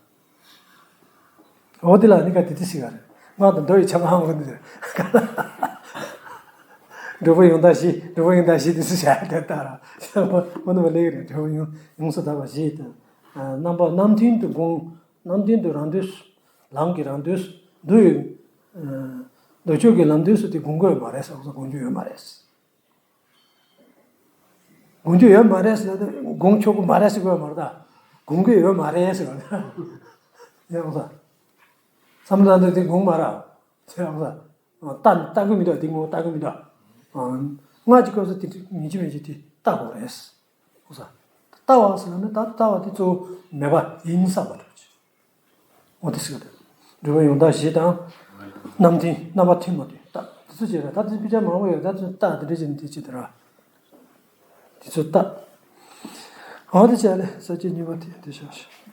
འོ་དེ་ལ་ནི་ག་དེ་དེ་ཞིག་ག་རེད། སྔགས་དང་མདོ་ཡི་ཆ་མ་འོང་གི་འདུག་འབྲས་བུ་ཡང་དག་བཞི། འབྲས་བུ་ཡང་དག་བཞི་དེ་ཚོ་བྱ་དེ་ལྟར་འོ་ན་མ་ལེགས་རེད། འབྲས་བུ་ཡང་ཡོངས་སུ་དག་པ་བཞི་དང་། རྣམ་པ་རྣམ་མཐུན་དུ་དགོངས། རྣམ་མཐུན་དུ་རང་དུས་སུ། ལམ་གྱི་རང་དུས་སུ་འདུལ་བའི་མདོ་ཆོས་ཀྱི་ལམ་དུས་སུ་དེ་དགོངས་དགོས་མ་རེད་ཟེར་དགོངས་རྒྱུ་ཡོད་མ་རེད། དགོངས་རྒྱུ་ཡོད་མ་རེད་ཟེར་ན་དགོངས་ཆོག་གི་མ་རེད་ཟེར་དགོས་མ་རེད་ད། དགོངས་ཀྱི་ཡོད་མ་རེད་ཟེར་བ་ཡང་ས། བསམ་བློ་བཏང་དུས་དེ་དགོངས་མ་རེད་ཟེར་ཡང་ས། ལྟ་ནི་ལྟ་གི་མི་འདུག་དེ་ངོ་ལྟ་གི་མི་འདུག་སྔར་གྱི་སྐབས་སུ་དེ་ཡིན་གཅིག་མིན་གཅིག་དེ་ལྟ་དགོས་རེད། ཨོ་ས། ལྟ་བ་ཟེར་ན་ནི་ད་ལྟ་བ་དེ་གཙོ་བོ་མེད་པ་ཡིན་བསམ་པ་འདྲ་པོ་ཅིག་འོ་དེ་ཟེར་གི་འདུག་སྒྲུབ་པ་ཡང་དག་བཞི་དང་། རྣམ་མཐུན་རྣམ་པ་མཐུན་པ་དེ་ལྟ་དེ་ཚོ་བྱས་ན་ད་དེ་དཔེ་ཆ་མང་པོ་ཡོད། ད་དེ་ལྟ་དེ་འདྲ་བྱས་ནས་དེ་བྱེད་དེ་ར། དེ་ཚོ་ལྟ། འོ་དེ་བྱས་ལས་ས་བཅད་གཉིས་པ་དེ་དེ་བྱ་ཞིང་།